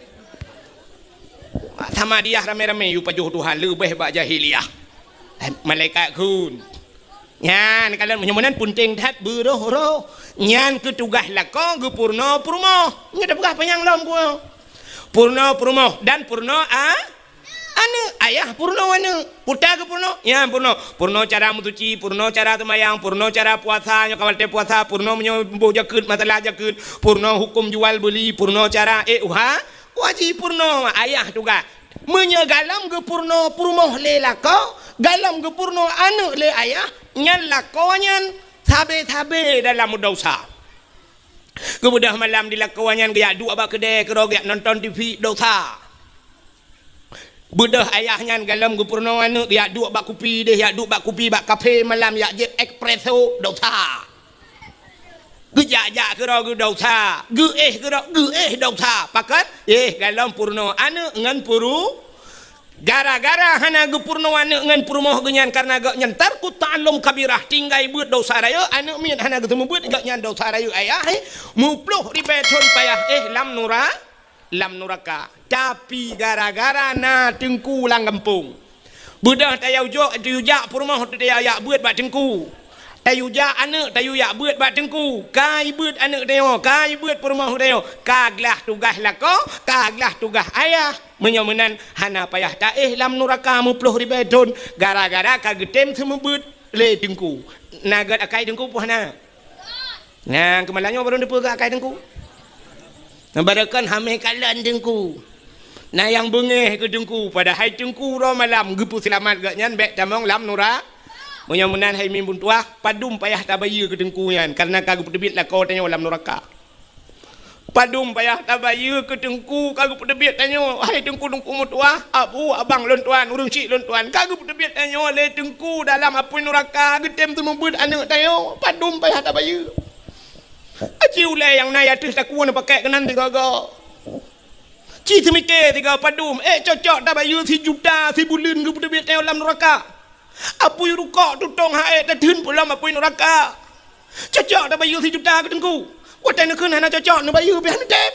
Samadiyah ramé-ramé yue pajoh Tuhan leubeh bak jahiliyah. Hai malaikat kheun. Nyan kalon meunyoe meunan peunteng that beuroh-roh. Nyan keu tugaih lakoe geupeurunoe peurumoh. Nyoe tapeugah panyang lom ku. Peurunoe peurumoh dan peurunoe a Aneuk, ayah peurunoe aneuk. Peue ta geupeurunoe? Nyan peurunoe. Peurunoe cara meusuci, peurunoe cara seumayang, peurunoe cara puasa, nyoe ka watée puasa, peurunoe meunyoe boh jakeuet, masalah jakeuet, peurunoe huköm jual beuli, peurunoe cara ék uha, wajéb peurunoe ayah tugaih. Meunyoe golom geupeurunoe peurumoh lé lakoe, golom geupeurunoe aneuk lé ayah, nyan lakoe nyan sabe-sabe dalam desya. Geubeudôh malam di lakoe nyan geujak duek bak keudè keudroe geujak nonton T V, desya. Beudôh ayah nyan golom geupeurunoe aneuk geujak duek bak kupi deh, jak duek bak kupi bak kafe malam, jak jieb espresso, desya. Geujak-jak keudroe geu desya, geuéh keudroe geuéh desya. Pakon? Éh, golom peurunoe aneuk ngon peuru-, Gara-gara hana geupeurunoe aneuk ngon peurumoh geuh nyan, kareuna gobnyan tarkut ta'allum kabirah, tinggai beuet desya rayeuk, aneuk miet hana geuseumeubeuet, gobnyan desya rayeuk ayah, eh, muplôh ribée thon payah éh lam nura-, lam nuraka. Tapi gara-gara na teungku lam gampông, beudôh tayue jok, tayue jak peurumoh teuh tayue jak beuet bak teungku. Tayue jak aneuk, tayue jak beuet bak teungku. Ka jibeuet aneuk tanyoe, ka jibeuet peurumoh tanyoe. Ka glah tugaih lakoe, ka glah tugaih ayah. Meunyoe meunan, hana payah taéh lam nuraka muplôh ribée thon, gara-gara ka geutem seumeubeuet lé teungku. Na gét akai teungku peue hana? Nyang keumalanyoe barô neupeugah akai teungku. Barô kon hamé kalon teungku. Na nyang beungéh keu teungku, padahai teungku uroe malam geupeuseulamat gobnyan bék tamong lam nura-. Meunyoe meunan hai mimpun tuah, padum payah tabayeue keu teungku nyan, kareuna ka geupeuteubiet lakoe tanyoe lam nuraka. Padum payah tabayeue keu teungku ka geupeuteubiet tanyoe, hai teungku-teungku meutuah, abu, abang lôn tuan, ureuëng chik lôn tuan, ka geupeuteubiet tanyoe lé teungku dalam apui nuraka, geutem seumeubeuet aneuk tanyoe, padum payah tabayeue. Aci ulée nyang na ateueh takue neupakék keunan sigoe-goe. Ci teumike sigoe padum, ék cocok tabayeue sijuta sibuleuen geupeuteubiet tanyoe lam nuraka. Apui rukok tutong ha-, ék tatheun peulom apui nuraka. Cocok tabayeue sijuta keu teungku. Watée neukheun hana cocok, neubayeue pih neutem.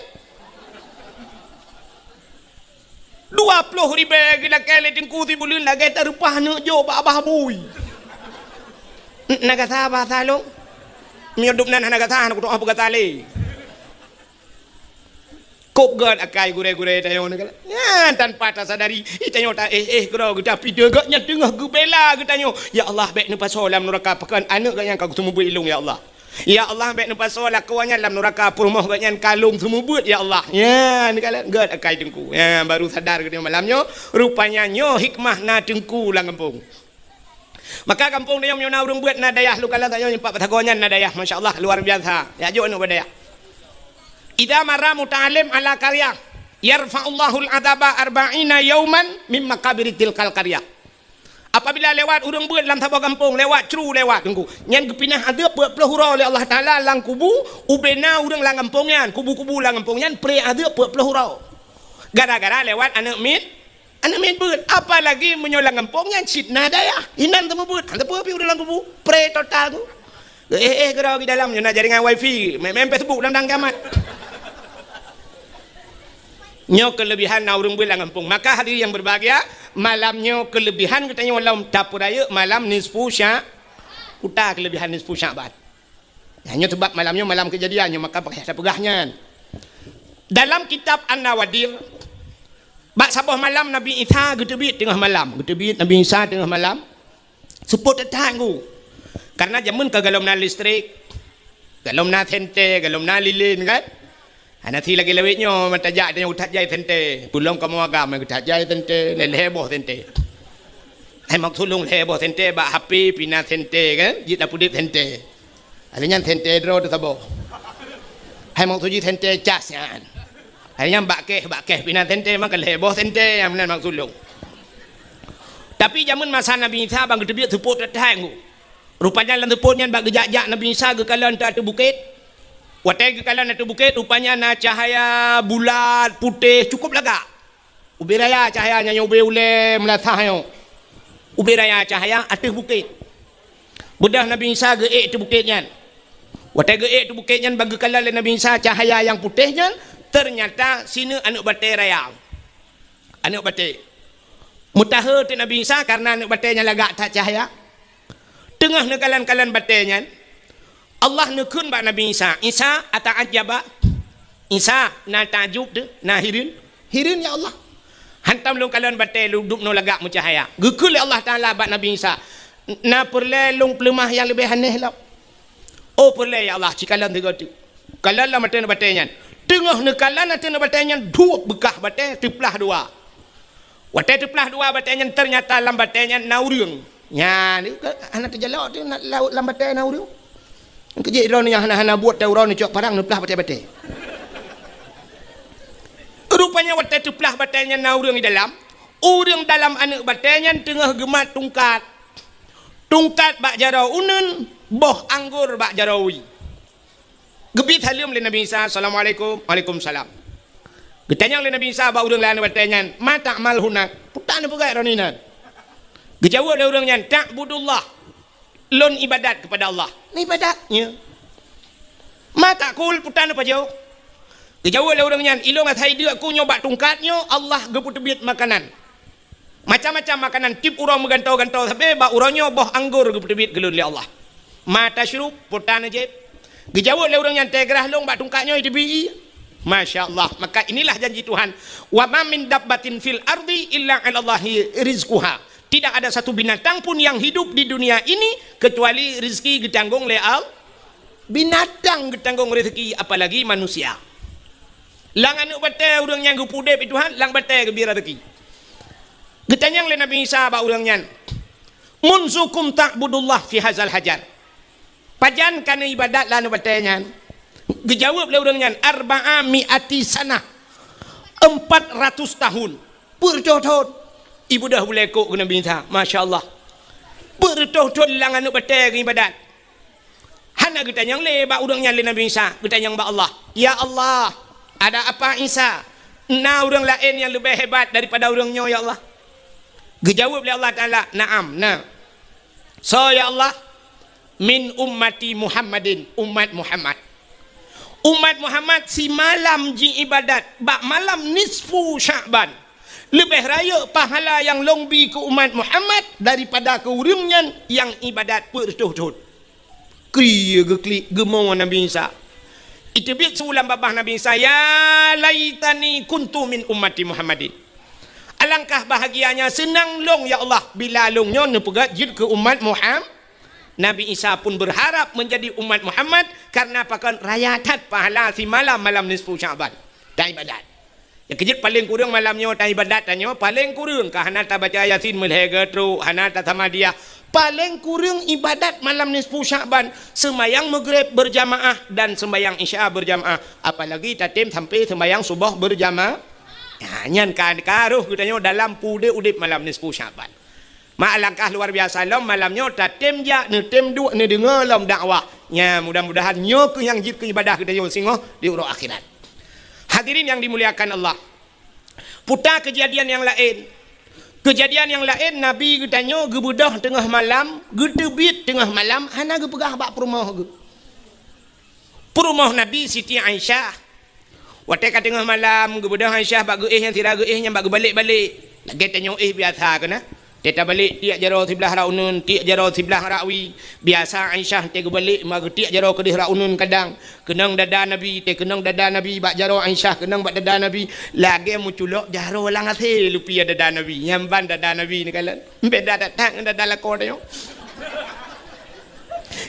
Dua ploh ribée geulakée lé teungku sibuleuen lagée tareupah neuk jok bak abah bui. N-, na gata bahasa lôn? Meunyoe dum nan hana gata, hana kutu'oh peugata lé. Kôb gét akai gurée-gurée tanyoe nyan. Nyan tanpa tasadari, tanyoe ta-éh-éh keudroe geutanyoe, gobnyan teungoh geubela geutanyoe. "Ya Allah, bék neupasoe lam nuraka, pakon aneuëk gobnyan ka geuseumeubeuet lôn, ya Allah. Ya Allah, bék neupasoe lakoe nyan lam nuraka, peurumoh gobnyan ka lôn seumeubeuet, ya Allah." Nyan gét akai teungku. Nyan baru sadar geutanyoe malam nyoe, rupanya nyoe hikmah na teungku lam gampông. Maka gampông tanyoe meunyoe na ureuëng beuet na dayah, lôn kalon tanyoe nyoe pat Batagong nyan na dayah, masya Allah, luar biasa. Jak jok aneuëk bak dayah. "Idza marra muta'allim ala qaryah, yarfa'ullahul adzaba arba'ina yauman mim maqabiri tilkal qaryah." Apabila lewat ureuëng beuet lam saboh gampông, lewat cru lewat teungku, nyan geupinah azeub peuet ploh uroe lé Allah Taala lam kubu, ubena ureuëng lam gampông nyan, kubu-kubu lam gampông nyan, pre azeub peuet ploh uroe. Gara-gara lewat aneuëk miet, Aneuëk miet beuet, apalagi meunyoe lam gampông nyan cit na dayah. Inan teuma beuet, hana peue pih ureuëng lam kubu. Pre total tu. Eh, eh, keudroe di dalam, nyoe na jaringan wifi, main, main Facebook lam dang kiamat. Nyoe keulebihan na ureuëng beuet lam gampông. Maka hadirin yang berbahagia, malam nyoe keulebihan geutanyoe lom tapeurayeuk malam nisfu Sya-, uta keulebihan nisfu Sya'ban. Nyan nyoe sebab malam nyoe malam keujadian nyoe, maka payah tapeugah nyan. Dalam kitab An-Nawadir, bak saboh malam Nabi Isa geuteubiet teungoh malam, geuteubiet Nabi Isa teungoh malam, seupôt that-that teungku. Karena jameun ka golom na listrik, golom na senter, golom na lilin kan. Hana si lagée lawét nyoe, meutajak tanyoe geuthat jai senter. Peulom kamoe agam geuthat jai senter, lhée-lhée boh senter. Hai maksud lôn lhée boh senter bak H P pih na senter kan, jeuet lam udeb senter. Hai nyan senter droe teuh saboh. Hai maksud jih senter cas nyan. Hai nyan bak keh, bak keh pih na senter, maka lhée boh senter nyang meunan maksud lôn. Tapi jameun masa Nabi Isa ban geuteubiet seupôt that-that teungku. Rupanya lam seupôt nyan bak geujak-jak Nabi Isa geukalon ateueh bukét. Watée geukalon ateueh bukét, rupanya na cahya bulat, putéh, cukup lagak. Ubé raya cahya nyan, ubé ulée meulasah nyoe. Ubé raya cahya ateueh bukét. Beudôh Nabi Isa geuék ateueh bukét nyan. Watée geuék ateueh bukét nyan, ban geukalon lé Nabi Isa cahya nyang putéh nyan, teunyata sineuk aneuëk batée raya. Aneuëk batée. Meutahe teuk Nabi Isa kareuna aneuëk batée nyan lagak that cahya. Teungoh neukalon-kalon batée nyan, Allah neukheun bak Nabi Isa, "Isa, ata'ajjaba?" Isa, na takjub teuh, na hireuen? Hireuen, ya Allah. Hantom lôn kalon batée lôn dubnoe lagak meucahya. Geukheun lé Allah Taala bak Nabi Isa, "Na peureulée lôn peuleumah nyang leubeh aneh lom?" "Oh, peureulée, ya Allah, ci kalon sigoe teuk." Kalon lam ateueh batée nyan. Teungoh neukalon ateueh batée nyan, duek beukah batée teuplah dua. Watée teuplah dua batée nyan, teunyata lam batée nyan na ureuëng. Nyan, hana teujalok teuh na, lam batée na ureuëng. Keujeuet droeneuh nyang hana-hana buet teuh, uroe neucok parang neuplah batée-batée. Rupanya watée teuplah batée nyan na ureuëng di dalam, ureuëng dalam aneuëk batée nyan teungoh geumat tungkat. Tungkat bak jaroe uneuen, boh anggô bak jaroe wie. Geubi saleuem lé Nabi Isa, "Assalamualaikum." "Waalaikumsalam." Geutanyong lé Nabi Isa bak ureuëng lam aneuëk batée nyan, "Ma ta'mal huna?" "Peue tan neupeugah droeneuh inan?" Geujaweueb lé ureuëng nyan, "Ta'budullah." "Lôn ibadat keupada Allah." "Ibadat?" "Ya." "Ma ta'kul?" "Peue tan neupajoh?" Geujaweueb lé ureuëng nyan, "Ilôn asai deuk ku nyoe bak tungkat nyoe, Allah geupeuteubiet makanan. Macam-macam makanan, tieb uroe meugantoe-gantoe sabe, bak uroe nyoe boh anggô geupeuteubiet keu lôn lé Allah." "Ma tasyrub?" "Peue tan neujieb?" Geujaweueb lé ureuëng nyan, "Teugrah lôn bak tungkat nyoe teubi." Masya Allah. Maka inilah janji Tuhan, "Wa ma min dabbatin fil ardi illa 'alallahi rizquha." Tidak ada satu binatang pun yang hidup di dunia ini kecuali rezeki geutanggong lé Allah. Binatang geutanggong rezeki, apalagi manusia. Lam aneuëk batée ureuëng nyang geupeuudeb Tuhan, lam batée geubri rezeki. Geutanyong lé Nabi Isa bak ureuëng nyan, "Munzukum ta'budullah fi hazal hajar?" "Pajan ka neuibadat lam aneuëk batée nyan?" Geujaweueb lé ureuëng nyan, "Arba'a mi'ati sanah." "Empat ratus tahun." "Peuet reutôh thon." Ibeudôh bulée kôk keu Nabi Isa. Masya Allah. "Peuet reutôh thon lam aneuëk batée geuibadat." Hana geutanyong lé bak ureuëng nyan lé Nabi Isa, geutanyong bak Allah, "Ya Allah, ada apa Isa? Na ureuëng laén nyang leubeh hebat daripada ureuëng nyoe, ya Allah?" Geujaweueb lé Allah Taala, "Na'am, na." "Soe, ya Allah?" "Min ummati Muhammadin, umat Muhammad. Umat Muhammad simalam jiibadat bak malam nisfu Sya'ban. Leubeh rayeuk pahala nyang lôn bi keu umat Muhammad daripada keu ureuëng nyan nyang ibadat peuet reutôh thon." Krie geuklik geumo Nabi Isa. Iteubiet su lam babah Nabi Isa, "Ya laitani kuntu min ummati Muhammadin." Alangkah bahagianya seunang lôn, ya Allah, bila lôn nyoe neupeugét jeuet keu umat Muham-, Nabi Isa pun berharap menjadi umat Muhammad, karena pakon raya that pahala simalam malam nisfu Sya'ban. Dan ibadat. Nyang keujeuet paleng kureueng malam nyoe taibadat tanyoe, paleng kureueng ka hana tabaca Yasin meulhèe geutrok, hana tasamadiyah. Paleng kureueng ibadat malam nisfu Sya'ban, seumayang Maghrib berjamaah dan seumayang Isya berjamaah. Apalagi tatem sampai seumayang suboh berjama-, ha, nyan ka, ka roh geutanyoe dalam peudeh udeb malam nisfu Sya'ban. Mak alangkah luar biasa lom malam nyoe tatem jak, neutem duek, neudeungoe lom dakwah. Nya, mudah-mudahan nyoe keuh nyang jeuet keu ibadah geutanyoe singoh di uroe akhirat. Hadirin yang dimuliakan Allah. Puta keujadian nyang laén. Keujadian nyang laén, Nabi geutanyoe geubeudôh teungoh malam, geuteubiet teungoh malam, hana geupeugah bak peurumoh geuh. Peurumoh Nabi Siti Aisyah. Watèe ka teungoh malam, geubeudôh Aisyah bak geuéh nyang sira geuéh nyan bak geubalek-balek. Lagèe tanyoe éh biasa keunan. Teuh tabalek tiek jaroe siblah rot uneuen, tiek jaroe siblah rot wie. Biasa Aisyah teuh geubalek ma geutiek jaroe keudeh rot uneuen kadang. Keunong dada Nabi, teuh keunong dada Nabi bak jaroe Aisyah, keunong bak dada Nabi. Lagèe meuculok jaroe lam asèe lupi dada Nabi. Nyan ban dada Nabi neukalon. Beda that-that ngon dada lakoe tanyoe.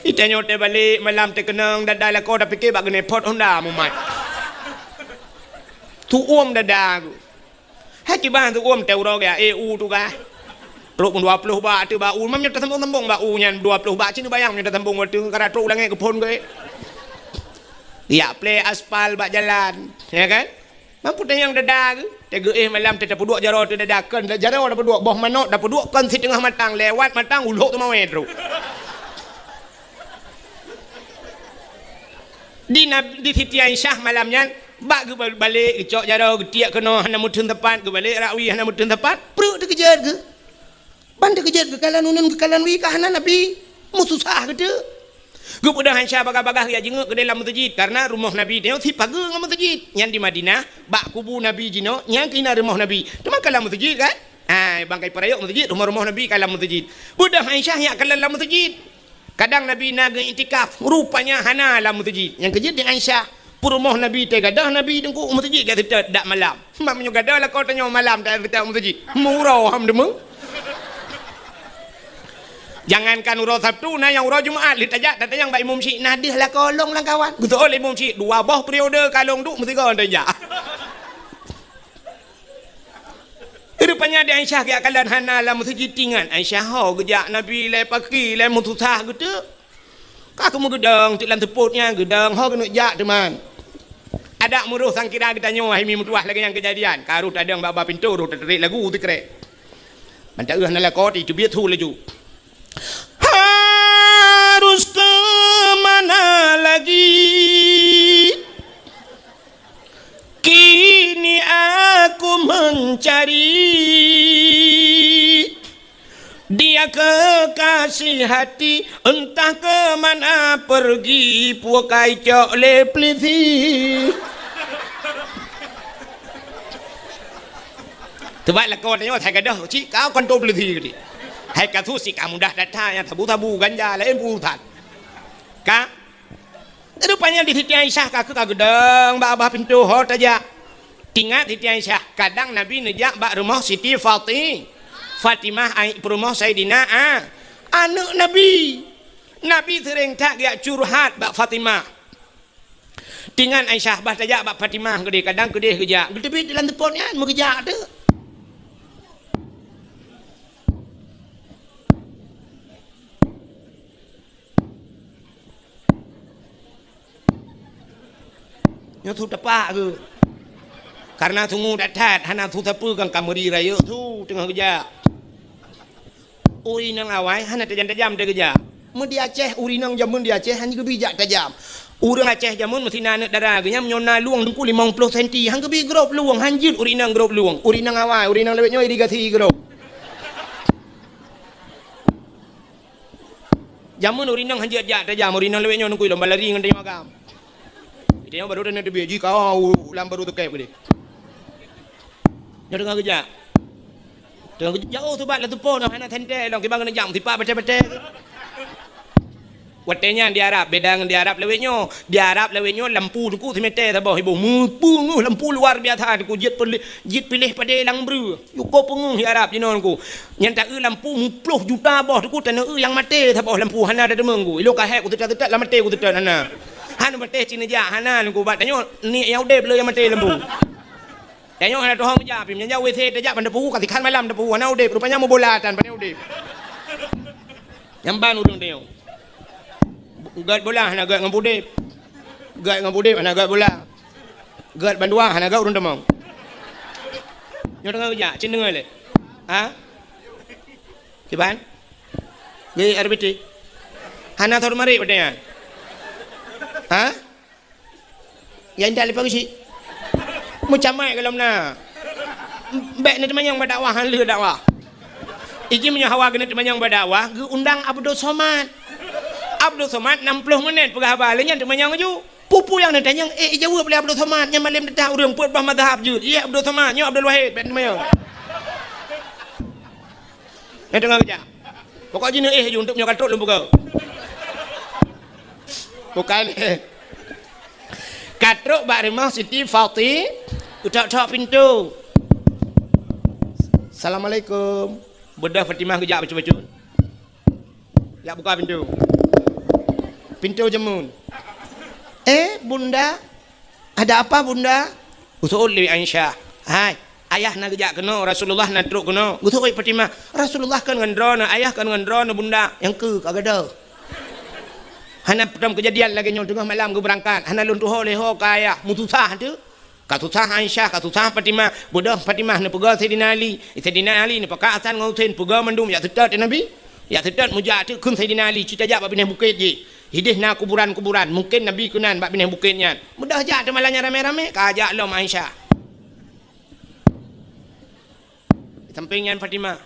Itanyoe teuh balek malam teuh keunong dada lakoe, tapike bak geunepot honda mumat. Tuom dada geuh. Hai kiban tuom teuh uroe geuh, eh, u tugaih. Trok dua ploh bak teuh bak u, mam nyoe tasambong-sambong bak u nyan dua ploh bak, ci neubayang nyoe tasambong watèe ka trok u langèt geuphon geuh. Yak plé aspal bak jalan, ya kan? Mampu tanyong dada geuh, teuh geuéh malam teuh tapeuduek jaroe teuh dada, kon jaroe tapeuduek, boh manok tapeuduek kon siteungoh matang, lewat matang ulok teumawé trok. Di Nab-, di Siti Aisyah malam nyan, bak geubalek geucok jaroe geutiek keunoe hana meuteun teumpat, geubalek rot wie hana meuteun teumpat, pruet teukeujot geuh. Ban teukeujot geukalon uneuen geukalon wie ka hana Nabi. Meususah geuh teuh. Geubeudôh Aisyah bagah-bagah geujak jingieng keudeh lam meuseujid, karena rumoh Nabi nyoe sipageue ngon meuseujid. Nyan di Madinah, bak kubu Nabi jinoe, nyan keuh na rumoh Nabi. Teuma ka lam meuseujid kan? Hai, ban ka ipeurayeuk meuseujid, rumoh-rumoh Nabi ka lam meuseujid. Beudôh Aisyah jak kalon lam meuseujid. Kadang Nabi na geu-iktikaf, rupanya hana lam meuseujid. Nyang keujeuet di Aisyah, peurumoh Nabi teuh gadôh Nabi teungku u meuseujid geuseutôt dak malam. Mak meunyoe gadôh lakoe tanyoe malam taseutôt u meuseujid. Meuuroe ham deungoe. Jangankan uroe Sabtu, na nyang uroe Jumat lheueh tajak tatanyong bak imum syiek, na deuh lakoe lôn lam kawan. Geuseuôt lé imum syiek, dua boh periode ka lôn duek meusigoe tajak. Rupanya di Aisyah geujak kalon hana lam meuseujid, tingat Aisyah ho geujak Nabi lé paki lé meususah geuh teuh. Ka keumeung geudong teuk lam seupôt nyan geudong ho keuneuk jak teuma. Adak meuroh sangkira geutanyoe hai mi meutuwah lagèe nyang keujadian. Ka roh tadong bak-bak pintoe roh tatrek lagu sikrek. Ban taeu hana lakoe teubiet su laju. Harus ke mana lagi? Kini aku mencari dia kekasih hati, entah ke mana pergi, pukai cok lé peulisi. Teuma lakoe tanyoe hai gadôh, cit ka kantô peulisi geuti. Hai ka su cit ka mudah that-that nyang sabu-sabu ganja laén urusan. Ka Rupanya di Siti Aisyah ka keuh ka geudong bak babah pintoe ho tajak. Tingat Siti Aisyah, kadang Nabi neujak bak rumoh Siti Fati-, Fatimah, ai peurumoh Saidina A-, aneuk Nabi. Nabi seuréng that geujak curhat bak Fatimah. Tingat Aisyah bah tajak bak Fatimah keudeh, kadang keudeh geujak. Geuteubiet di lam seupôt nyan meugeujak teuh. Nyoe su teupah geuh. Karena sungu that-that, hana su sapeue kan ka meuri rayeuk su teungoh geujak. Ureueng inong awai hana tajam-tajam teuh geujak. Meu di Aceh, ureueng inong jameun di Aceh hana geubi jak tajam. Ureueng Aceh jameun meusinan aneuk dara geuh nyan meunyoe na lueng teungku limong ploh senti, han geubi grob lueng, han jeuet ureueng inong grob lueng. Ureueng inong awai, ureueng inong lawét nyoe irigasi grob. Jameun ureueng inong han jeuet jak tajam, ureueng inong lawét nyoe neukui lom balari ngon tanyoe agam. Tanyoe baru teuneuk teubiet jih ka u lam baru teukép keudeh. Nyoe teungoh geujak. Teungoh geujak, oh, subat lam seupôt, hana sentée lom, kiban keuneuk jak meusipak batée-batée. Watée nyan di Arab, beda ngon di Arab lawét nyoe. Di Arab lawét nyoe lampu teungku simeté saboh iboh. Meupeungeuh lampu luar biasa teungku, jeuet pilih, jeuet piléh padé lam breueh. Yue peungeuh di Arab jinoe teungku. Nyan ta-eu lampu meuploh juta boh teungku, ta na-eu nyang maté saboh lampu, hana tateumeung teungku. Ilôn ka hék kuseutôt-seutôt, lam maté kuseutôt hana. Hana maté cit neujak, hana teungku, bak tanyoe niet nyang udeb le nyang maté lampu. Tanyoe hana tuho meujak, pih meunyoe jak W C tajak ban teupeu, ka sikhan malam teupeu, hana udeb, rupanya meubola tan, pane udeb. Nyan ban ureuëng tanyoe. Gét bola hana gét ngon udeb. Gét ngon udeb hana gét bola. Gét bandua hana gét ureuëng tamong. Nyoe teungoh jak, cit deungoe lé. Ha? Kiban? Gét R B T. Hana thor marit watée nyan. Ha? Ya indak leupah geuchik. Meucamai golom na. Bék neuteumanyong bak dakwah, han lheueh dakwah. Iji meunyoe hawa keuneuk teumanyong bak dakwah, geuundang Abdul Somad. Abdul Somad nam ploh menit peugah haba, lheueh nyan teumanyong laju. Peue-peue nyang neutanyong, eh, ijaweueb lé Abdul Somad, nyan malem teutab ureuëng peuet boh mazhab jeuet. Iya Abdul Somad, nyoe Abdul Wahid, bék teumanyong. Nyan teungoh geujak. Pokok jih neuéh ju untuk meunyoe ka trok lôn peugah. Bukan. Ka trok bak rumoh Siti Fati, geutok-tok pintoe. "Assalamualaikum." Beudôh Fatimah geujak bacut-bacut. Jak buka pintoe. Pintoe jameun. "Eh, Bunda?" "Ada apa, Bunda?" Geuseuôt lé Aisyah. "Hai, ayah na geujak keunoe, Rasulullah na trok keunoe." Geuseuôt Fatimah. "Rasulullah kon ngon droeneuh, ayah kon ngon droeneuh, Bunda." Nyang keu ka gadôh. Hana peutam keujadian lagée nyoe, teungoh malam geubeurangkat. Hana lôn tuho lé ho ka ayah. Meususah teuh. Ka susah Aisyah, ka susah Fatimah. Beudôh Fatimah neupeugah Saidina Ali. Saidina Ali neupakat Hasan ngon Husein, peugah mandum jak seutôt Nabi. Jak seutôt meujak teuk kheun Saidina Ali, cit tajak bak binéh bukét jih. Ideh na kuburan-kuburan, mungken Nabi keunan bak binéh bukét nyan. Mudah jak teumalan nyan ramé-ramé, ka jak lom Aisyah. Di sampéng nyan Fatimah.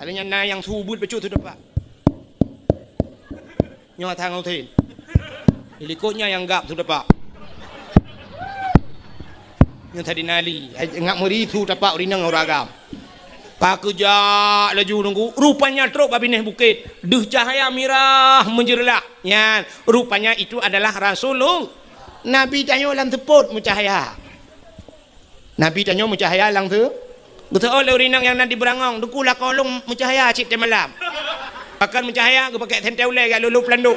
Ada nyan na nyang su beuet bacut su tepak. Nyoe Hasan ngon Husein. Di likot nyan nyang gab su tepak. Nyoe Saidina Ali, hai, ngak meuri su tapak ureuëng inong ureuëng agam. Ka geujak laju nunggu, rupanya trok bak binéh bukét. Deuh cahya mirah meujeureulah. Nyan, rupanya itu adalah Rasulullah. Nabi tanyoe lam seupôt meucahya. Nabi tanyoe meucahya lam seu-, geuseuôt lé ureuëng inong nyang na di beurangong, "Teungku, lakoe lôn meucahya cit teumalam." Pakon meucahya, geupakék sentée ulée jak lulôh peulandok.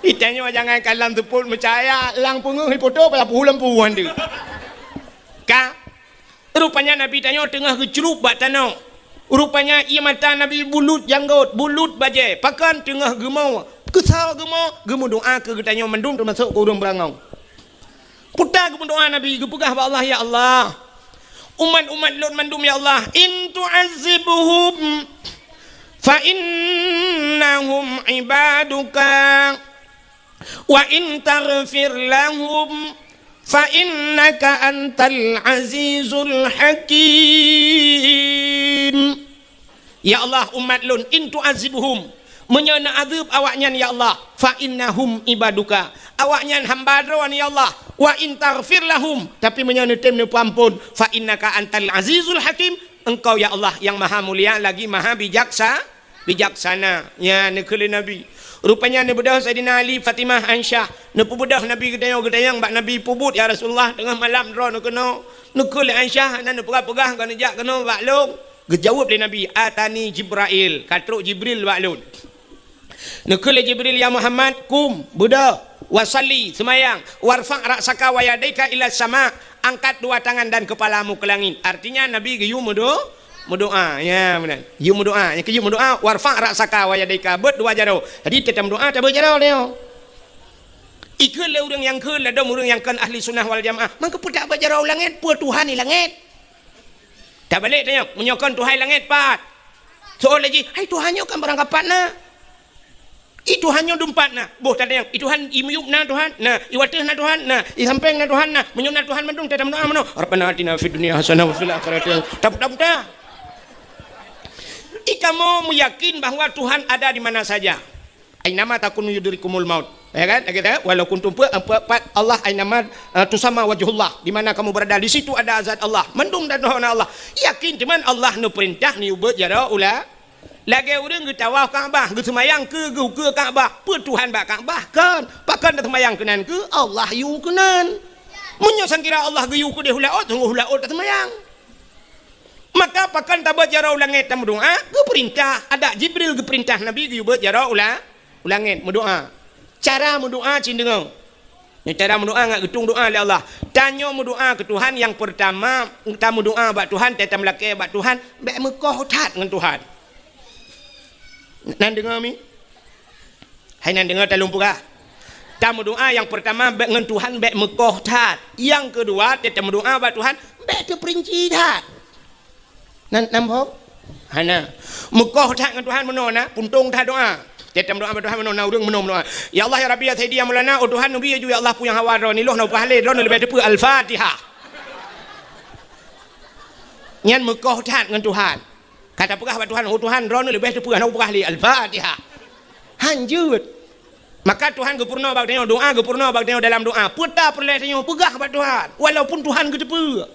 Di tanyoe jangankan lam seupôt meucahya, lam peungeuh ipoto payah puhu lampu han deuh. Ka, rupanya Nabi tanyoe teungoh geucrueb bak tanoh. Rupanya ié mata Nabi bulut janggot, bulut bajée, pakon teungoh geumo. Keusoe geumo, geumeudoá keu geutanyoe mandum teumasok keu ureuëng beurangong. Peue ta geumeudoá Nabi, geupeugah bak Allah, "Ya Allah, umat-umat lôn mandum, ya Allah, in tu'azzibhum fa innahum ibaduka." "Wa in taghfir lahum fa innaka antal azizul hakim." Ya Allah, umat lôn, in tu'azzibhum, meunyoe neuazeueb awaknyan, ya Allah, fa innahum ibaduka, awaknyan hamba Droe, ya Allah, wa in taghfir lahum, tapi meunyoe neutem neupeuamphon, fa innaka antal azizul hakim, Engkau, ya Allah, nyang maha mulia lagi maha bijaksa-, bijaksana. Nyan neukheun lé Nabi. Rupanya neubeudôh Saidina Ali, Fatimah, Aisyah. Neupeubeudôh Nabi geutanyoe, geutanyong bak Nabi, "Peubuet, ya Rasulullah, teungoh malam droeneuh keunoe?" Neukheun lé Aisyah, hana neupeugah-peugah kon neujak keunoe bak lôn. Geujaweueb lé Nabi, "Atani Jibrail, ka trok Jibril bak lôn." Neukheun lé Jibril, "Ya Muhammad, kum, beudôh, wa shalli, seumayang, warfa' ra'saka wa yadaika ila sama, angkat dua tangan dan kepalamu ke langit." Artinya Nabi geuyue meudo-, meudoá. Ya, meunan. Geuyue meudoá. Nyang keu geuyue meudoá, "Warfa' ra'saka wa yadaika," beuet dua jaroe. Jadi, teutap meudoá, tabeuet jaroe nyoe. Ikheun lé ureuëng nyang kheun ladôm ureuëng nyang kon ahli sunnah wal jamaah. Mangkeupeu tabeuet jaroe u langét, peue Tuhan di langét? Tabalek tanyong, meunyoe kon Tuhan langét pat? Soe lagée, "Hai, Tuhan nyoe kan barangkapat na? I Tuhan nyoe dumpat na?" Boh tatanyong, "I Tuhan i miyueb na Tuhan?" Na. "I wateueh na Tuhan?" Na. "I sampéng na Tuhan?" Na. Meunyoe na Tuhan mandum, tatameudoá meunoe, "Rabbana atina fid dunya hasanah wa fil akhirati hasanah." Taputa-puta. I kamoe meuyakin bahwa Tuhan ada di mana saja. "Ainama takunu yudrikumul maut." Ya kan? Lagèe tu, "Walau kuntum," pe-, pe-, pat Allah, "ainama, eh, tusamma wajhullah." Di mana kamu berada, di situ ada zat Allah. Mandum dan Allah. Yakin teuma Allah neupeurintah neuyue beuet jaroe ula-, lagèe ureueng geutawaf Ka'bah, geuseumayang keu, geukeue Ka'bah. Peue Tuhan bak Ka'bah? Kon. Pakon taseumayang keunan keu? Allah yue keunan. Meunyoe sangkira Allah geuyue keudeh u laôt, sunggoh u laôt taseumayang. Maka pakon tabeuet jaroe u langèt tameudoa? Geupeurintah. Adak Jibril geupeurintah Nabi geuyue beuet jaroe ula-, u langèt meudoa. Cara meudoa cit deungoe. Nyoe cara meudoa ngat geutueng doa lé Allah. Tanyoe meudoa keu Tuhan, nyang peurtama, tameudoa bak Tuhan, tameulakèe bak Tuhan, bèk meukoh that ngon Tuhan. Nan deungoe mi? Hai nan deungoe talôn peugah. Tameudoa nyang peurtama bèk ngon Tuhan bèk meukoh that. Nyang keudua, tameudoa bak Tuhan bèk teupeurinci that. Nan, nan boh? Hana. Meukoh that ngon Tuhan meunoe na, puntông that doa. Tameudoa bak Tuhan meunoe na, ureueng meunoe meudoa. "Ya Allah, ya Rabbi, ya Sayyidi, ya Maulana, oh Tuhan, neubi aju ya Allah peue nyang hawa droeneuh, lôn hana peugah lé, droeneuh leubeh teupeu Al-Fatihah." Nyan meukoh that ngon Tuhan. Ka tapeugah bak Tuhan, "Oh Tuhan, droeneuh leubeh teupeu, hana kupeugah lé Al-Fatihah." Hanjeuet. Maka Tuhan geupeurunoe bak tanyoe, doa geupeurunoe bak tanyoe dalam doa. Peue ta peureulèe tanyoe, peugah bak Tuhan. Walaupun Tuhan geuteupeue.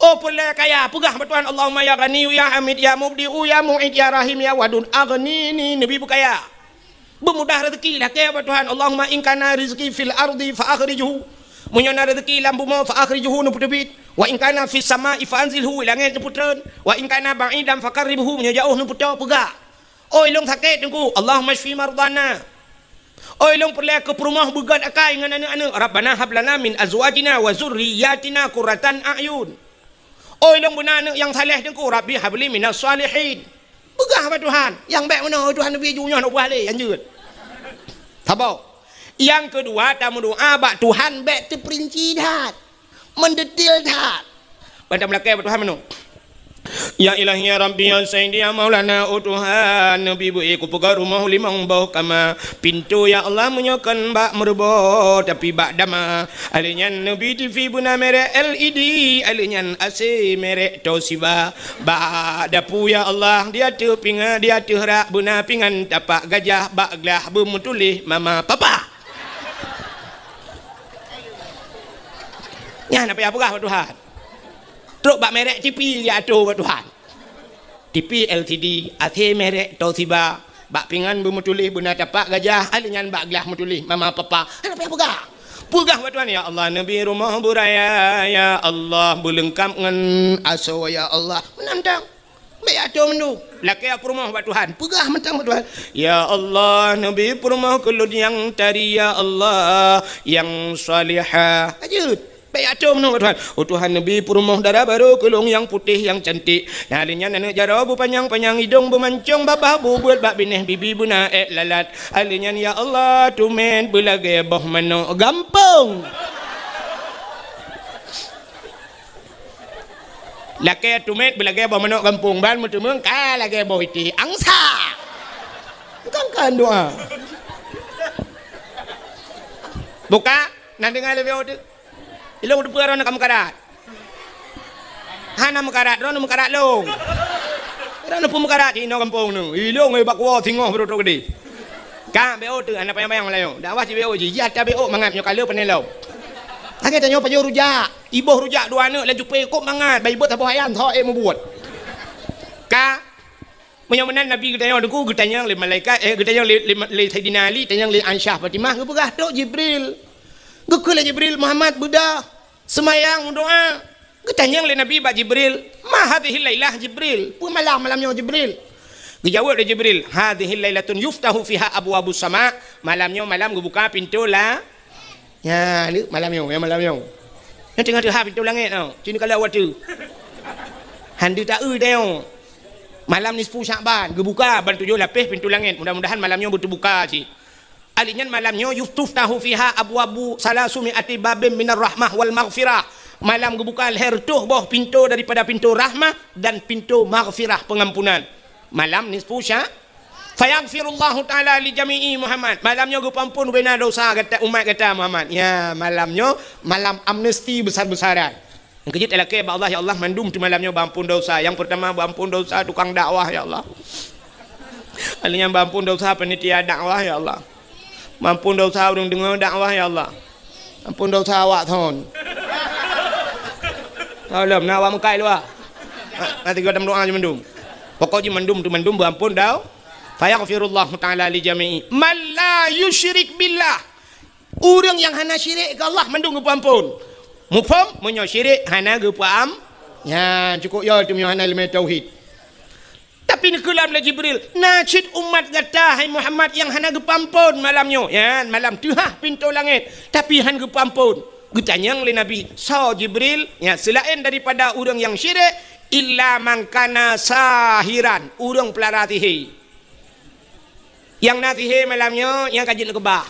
Oh, peureulèe kaya, peugah bak Tuhan, "Allahumma ya Ghaniyyu ya Hamid ya Mubdi'u ya Mu'id ya Rahim ya Wadud, aghnini," neubi beukaya. Beumudah rezeki, lakèe bak Tuhan, "Allahumma in kana rizqi fil ardi fa akhrijhu." Meunyoe na rezeki lam bumoe, fa akhrijhu, neupeuteubiet. "Wa in kana fis sama'i fa anzilhu," langèt neupeutreun. "Wa in kana ba'idan fa qarribhu," meunyoe jaoh neupeutoe, peugah. Oi lôn sakét Teungku, Allahumma syfi mardhana. Oi lôn peureulèe keu peurumoh beugöt akai ngon aneuk-aneuk, Rabbana hab lana min azwajina wa dzurriyyatina qurratan a'yun. Oi lôn beuna aneuk nyang saleh Teungku, Rabbi habli minas shalihin. Peugah bak Tuhan, nyang bèk meunoe, oi Tuhan neubi ju nyoe, hana peugah lé, hanjeuet. Saboh. Nyang keudua, tameudoa bak Tuhan bèk teupeurinci that. Meudetil that. Ban tameulakèe bak Tuhan meunoe. Ya Ilahi, ya Rabbi, ya Sayyidi, ya Maulana, oh Tuhan, neubi beu kupeugöt rumoh limong boh kama. Pintoe, ya Allah, meunyoe kon bak meuruboh, tapi bak dama. Alèh nyan neubi TV beuna merek L E D, alèh nyan A C merek Toshiba. Bak dapu, ya Allah, di ateueh pinga-, di ateueh rak beuna pingan tapak gajah, bak glah beumeutuléh mama papa. Nyan apa nyang peugah bak Tuhan. Trok bak merek TV, ya ateueh bak Tuhan. TV L C D, A C merek Toshiba, bak pingan beumeutuléh beuna tapak gajah, alèh nyan bak glah meutuléh mama papa. Hana payah peugah. Peugah bak Tuhan, "Ya Allah, neubi rumoh beuraya, ya Allah, beuleungkap ngon asoe, ya Allah." Meunan mantong. Bèk ateueh meunoe. Lakèe peurumoh bak Tuhan. Peugah mantong bak Tuhan, "Ya Allah, neubi peurumoh keu lôn nyang tari, ya Allah, nyang salihah." Hanjeuet. Bèk ateueh meunoe bak Tuhan. Oh Tuhan, neubi peurumoh dara barô keu lôn nyang putéh, nyang cantik. Alèh nyan aneuk jaroe beupanyang-panyang, idông beumancông, babah bubeuet, bak binéh bibi beuna èk lalat. Alèh nyan, ya Allah, teumèt beulagèe boh manok gampông. Lakèe teumèt beulagèe boh manok gampông, ban meuteumeung ka lagèe boh iték angsa. Kan-kan doa. Buka, na deungö lé B O tu. Ilông teupeue droeneuh ka meukarat. Hana meukarat, droeneuh meukarat lông. Droeneuh peue meukarat, inoe gampông neuh. Ilông, eh, bak kuwoe singoh beureutoh geudeh. Ka B O tu, hana panyang-panyang Meulayu. Dakwah cit B O jih, jih ata B O mangat nyoe ka lheueh pané lom. Lagèe tanyoe pajoh rujak, iboh rujak dua aneuk laju pé kok mangat, bai beuet saboh ayam, tho ék mubuet. Ka Meunyoe meunan Nabi geutanyong Teungku, geutanyong lé malaikat, eh, geutanyong lé, lé, lé Saidina Ali, tanyong lé Aisyah Fatimah, geupeugah trok Jibril. Geukheun lé Jibril, "Muhammad, beudôh, seumayang, meudoa." Geutanyong lé Nabi bak Jibril, "Ma hadhihil lailah Jibril?" Peue malam, malam nyoe Jibril? Geujaweueb lé Jibril, "Hadhihil lailatun yuftahu fiha abwabus sama." Malam nyoe malam geubuka pintoe la-, Nyan, lé, malam nyoe, nyan malam nyoe. Nyan teungoh teuhah pintoe langèt nyoe. Cit neukalon watèe. Han deuh taeu tanyoe. Malam nisfu Syakban, geubuka ban tujoh lapéh pintoe langèt. Mudah-mudahan malam nyoe beuteubuka cit. Alèh nyan malam nyoe, "Yuftahu fiha abwabu salasumi ati babin minar rahmah wal maghfirah." Malam geubuka lhèe reutôh boh pintoe daripada pintoe rahmah dan pintoe maghfirah, peungampunan. Malam nisfu Sya-, "Fayaghfirullahu ta'ala li jami'i Muhammad." Malam nyoe geupeuampôn ubena dosa gata, umat gata Muhammad. Ya, malam nyoe malam amnesti besar-besaran. Nyang keujeuet talakèe bak Allah, "Ya Allah, mandum teuh malam nyoe beuampôn dosa." Nyang peurtama beuampôn dosa tukang dakwah, ya Allah. Alèh nyan beuampôn desya panitia dakwah, ya Allah. Beuampôn desya ureueng deungö dakwah, ya Allah. Ampôn desya awak thon. Tolong, na awak meukai luwa. Na, na tiga tam doa je mandum. Pokok je mandum tu mandum beuampôn dau. Fayaghfirullahu ta'ala li jami'i man la yusyrik billah. Ureueng nyang hana syirik keu Allah mandum geupeuampôn. Muphom? Meunyoe syirik hana geupeuam-, nyan cukôp yo teuh meunyoe hana ileumèe tauhid. Tapi neukeulam lé Jibril, "Na cit umat gata, hai Muhammad, nyang hana geupeuampôn malam nyoe." Nyan, malam teuhah pintoe langèt, tapi han geupeuampôn. Geutanyong lé Nabi, "Soe Jibril?" Nyan, seulaén daripada ureueng nyang syirik, "Illa man kana sahiran," ureueng peulara sihé. Nyang na sihé malam nyoe, nyang ka jeuet neukeubah.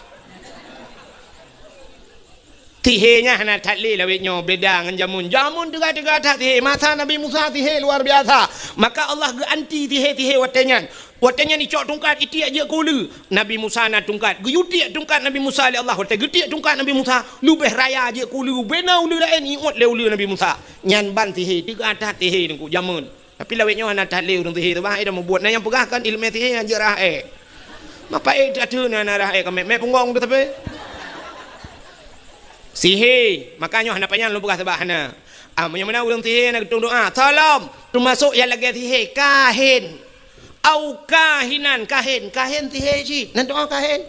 Sihé nyan hana that lé lawét nyoe, beda ngon jameun. Jameun teuga-teuga that sihé. Masa Nabi Musa sihé luar biasa. Maka Allah geuanti sihé-sihé watèe nyan. Watèe nyan icok tungkat, itiek jeuet keu uleue. Nabi Musa na tungkat. Geuyue tiek tungkat Nabi Musa lé Allah. Watèe geutiek tungkat Nabi Musa, leubeh raya jeuet keu uleue. Bubena uleue laén iôt lé uleue Nabi Musa. Nyan ban sihé, teuga that sihé teungku jameun. Tapi lawét nyoe hana that lé ureueng sihé teuh, bah, eh, dah mubuet. Na nyang peugah kan ileumèe sihé nyang jeuet rhah èk. Mapa èk that teuh na, na rhah èk ka mèk-mèk punggong teuh tapi. Sihé, maka nyoe hana panyang lôn peugah sabab hana. Ah, meunyoe meunan ureueng sihé na geutueng doa, tolong, teumasok nyang lagèe sihé, kahin. Au kahinan, kahin, kahin sihé cit. Na doa kahin.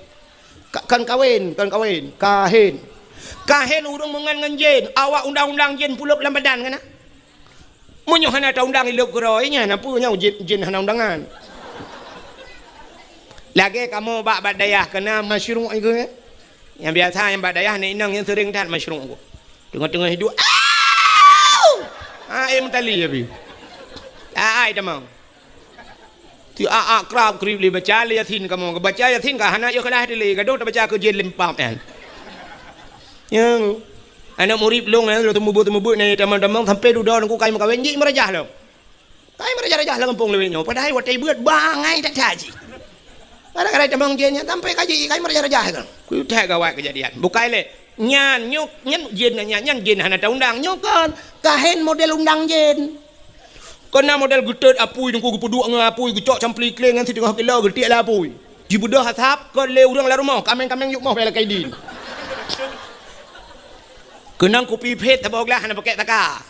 Ka-, kan kawén, kan kawén, kahin. Kahin ureueng meungon ngon jén, awak undang-undang jén pulop lam badan kan na? Meunyoe hana taundang ilop keudroe nyan, na peue nyoe jén, jén hana undangan. Lagèe kamoe bak, bak dayah keunan masyruq iku, eh. Nyang biasa nyang bak dayah nyan inong nyang seuring that masyruq ku. Teungoh-teungoh hidup, "Au!" Ah, eh, meutali api. Ah, ai tamong. Ti a-a krab krib lé baca lé Yasin kamoe. Baca Yasin ka hana yôh kalah dilèe, gadoh tabaca keu jén lempap nyan. Nyang aneuk murit lôn nyan, lôn teumeubeuet-teumeubeuet nyan tamong-tamong sampoe dudoe nangku kai meukawen jih meurajah lom. Kai meurajah-rajah lam gampông lawét nyoe, padahai watèe beuet bangai that-that jih. Gara-gara tamong jén nyan sampoe ka jih kai meurajah-rajah lom. Keu that gawat keujadian. Bukai lé. Nyan, nyoe, nyan jén nyan, nyan jén hana taundang. Nyoe kon, kahen model undang jén. Kon na model geutot apui, teungku geupeuduek ngon apui, geucok campli kléng ngon siteungoh kilo geutiek lé apui. Jibeudôh asap, kon lé ureueng lam rumoh, kaméng-kaméng yôh moh bela kaidin. Keunong kupi phét saboh glah hana pakèk saka.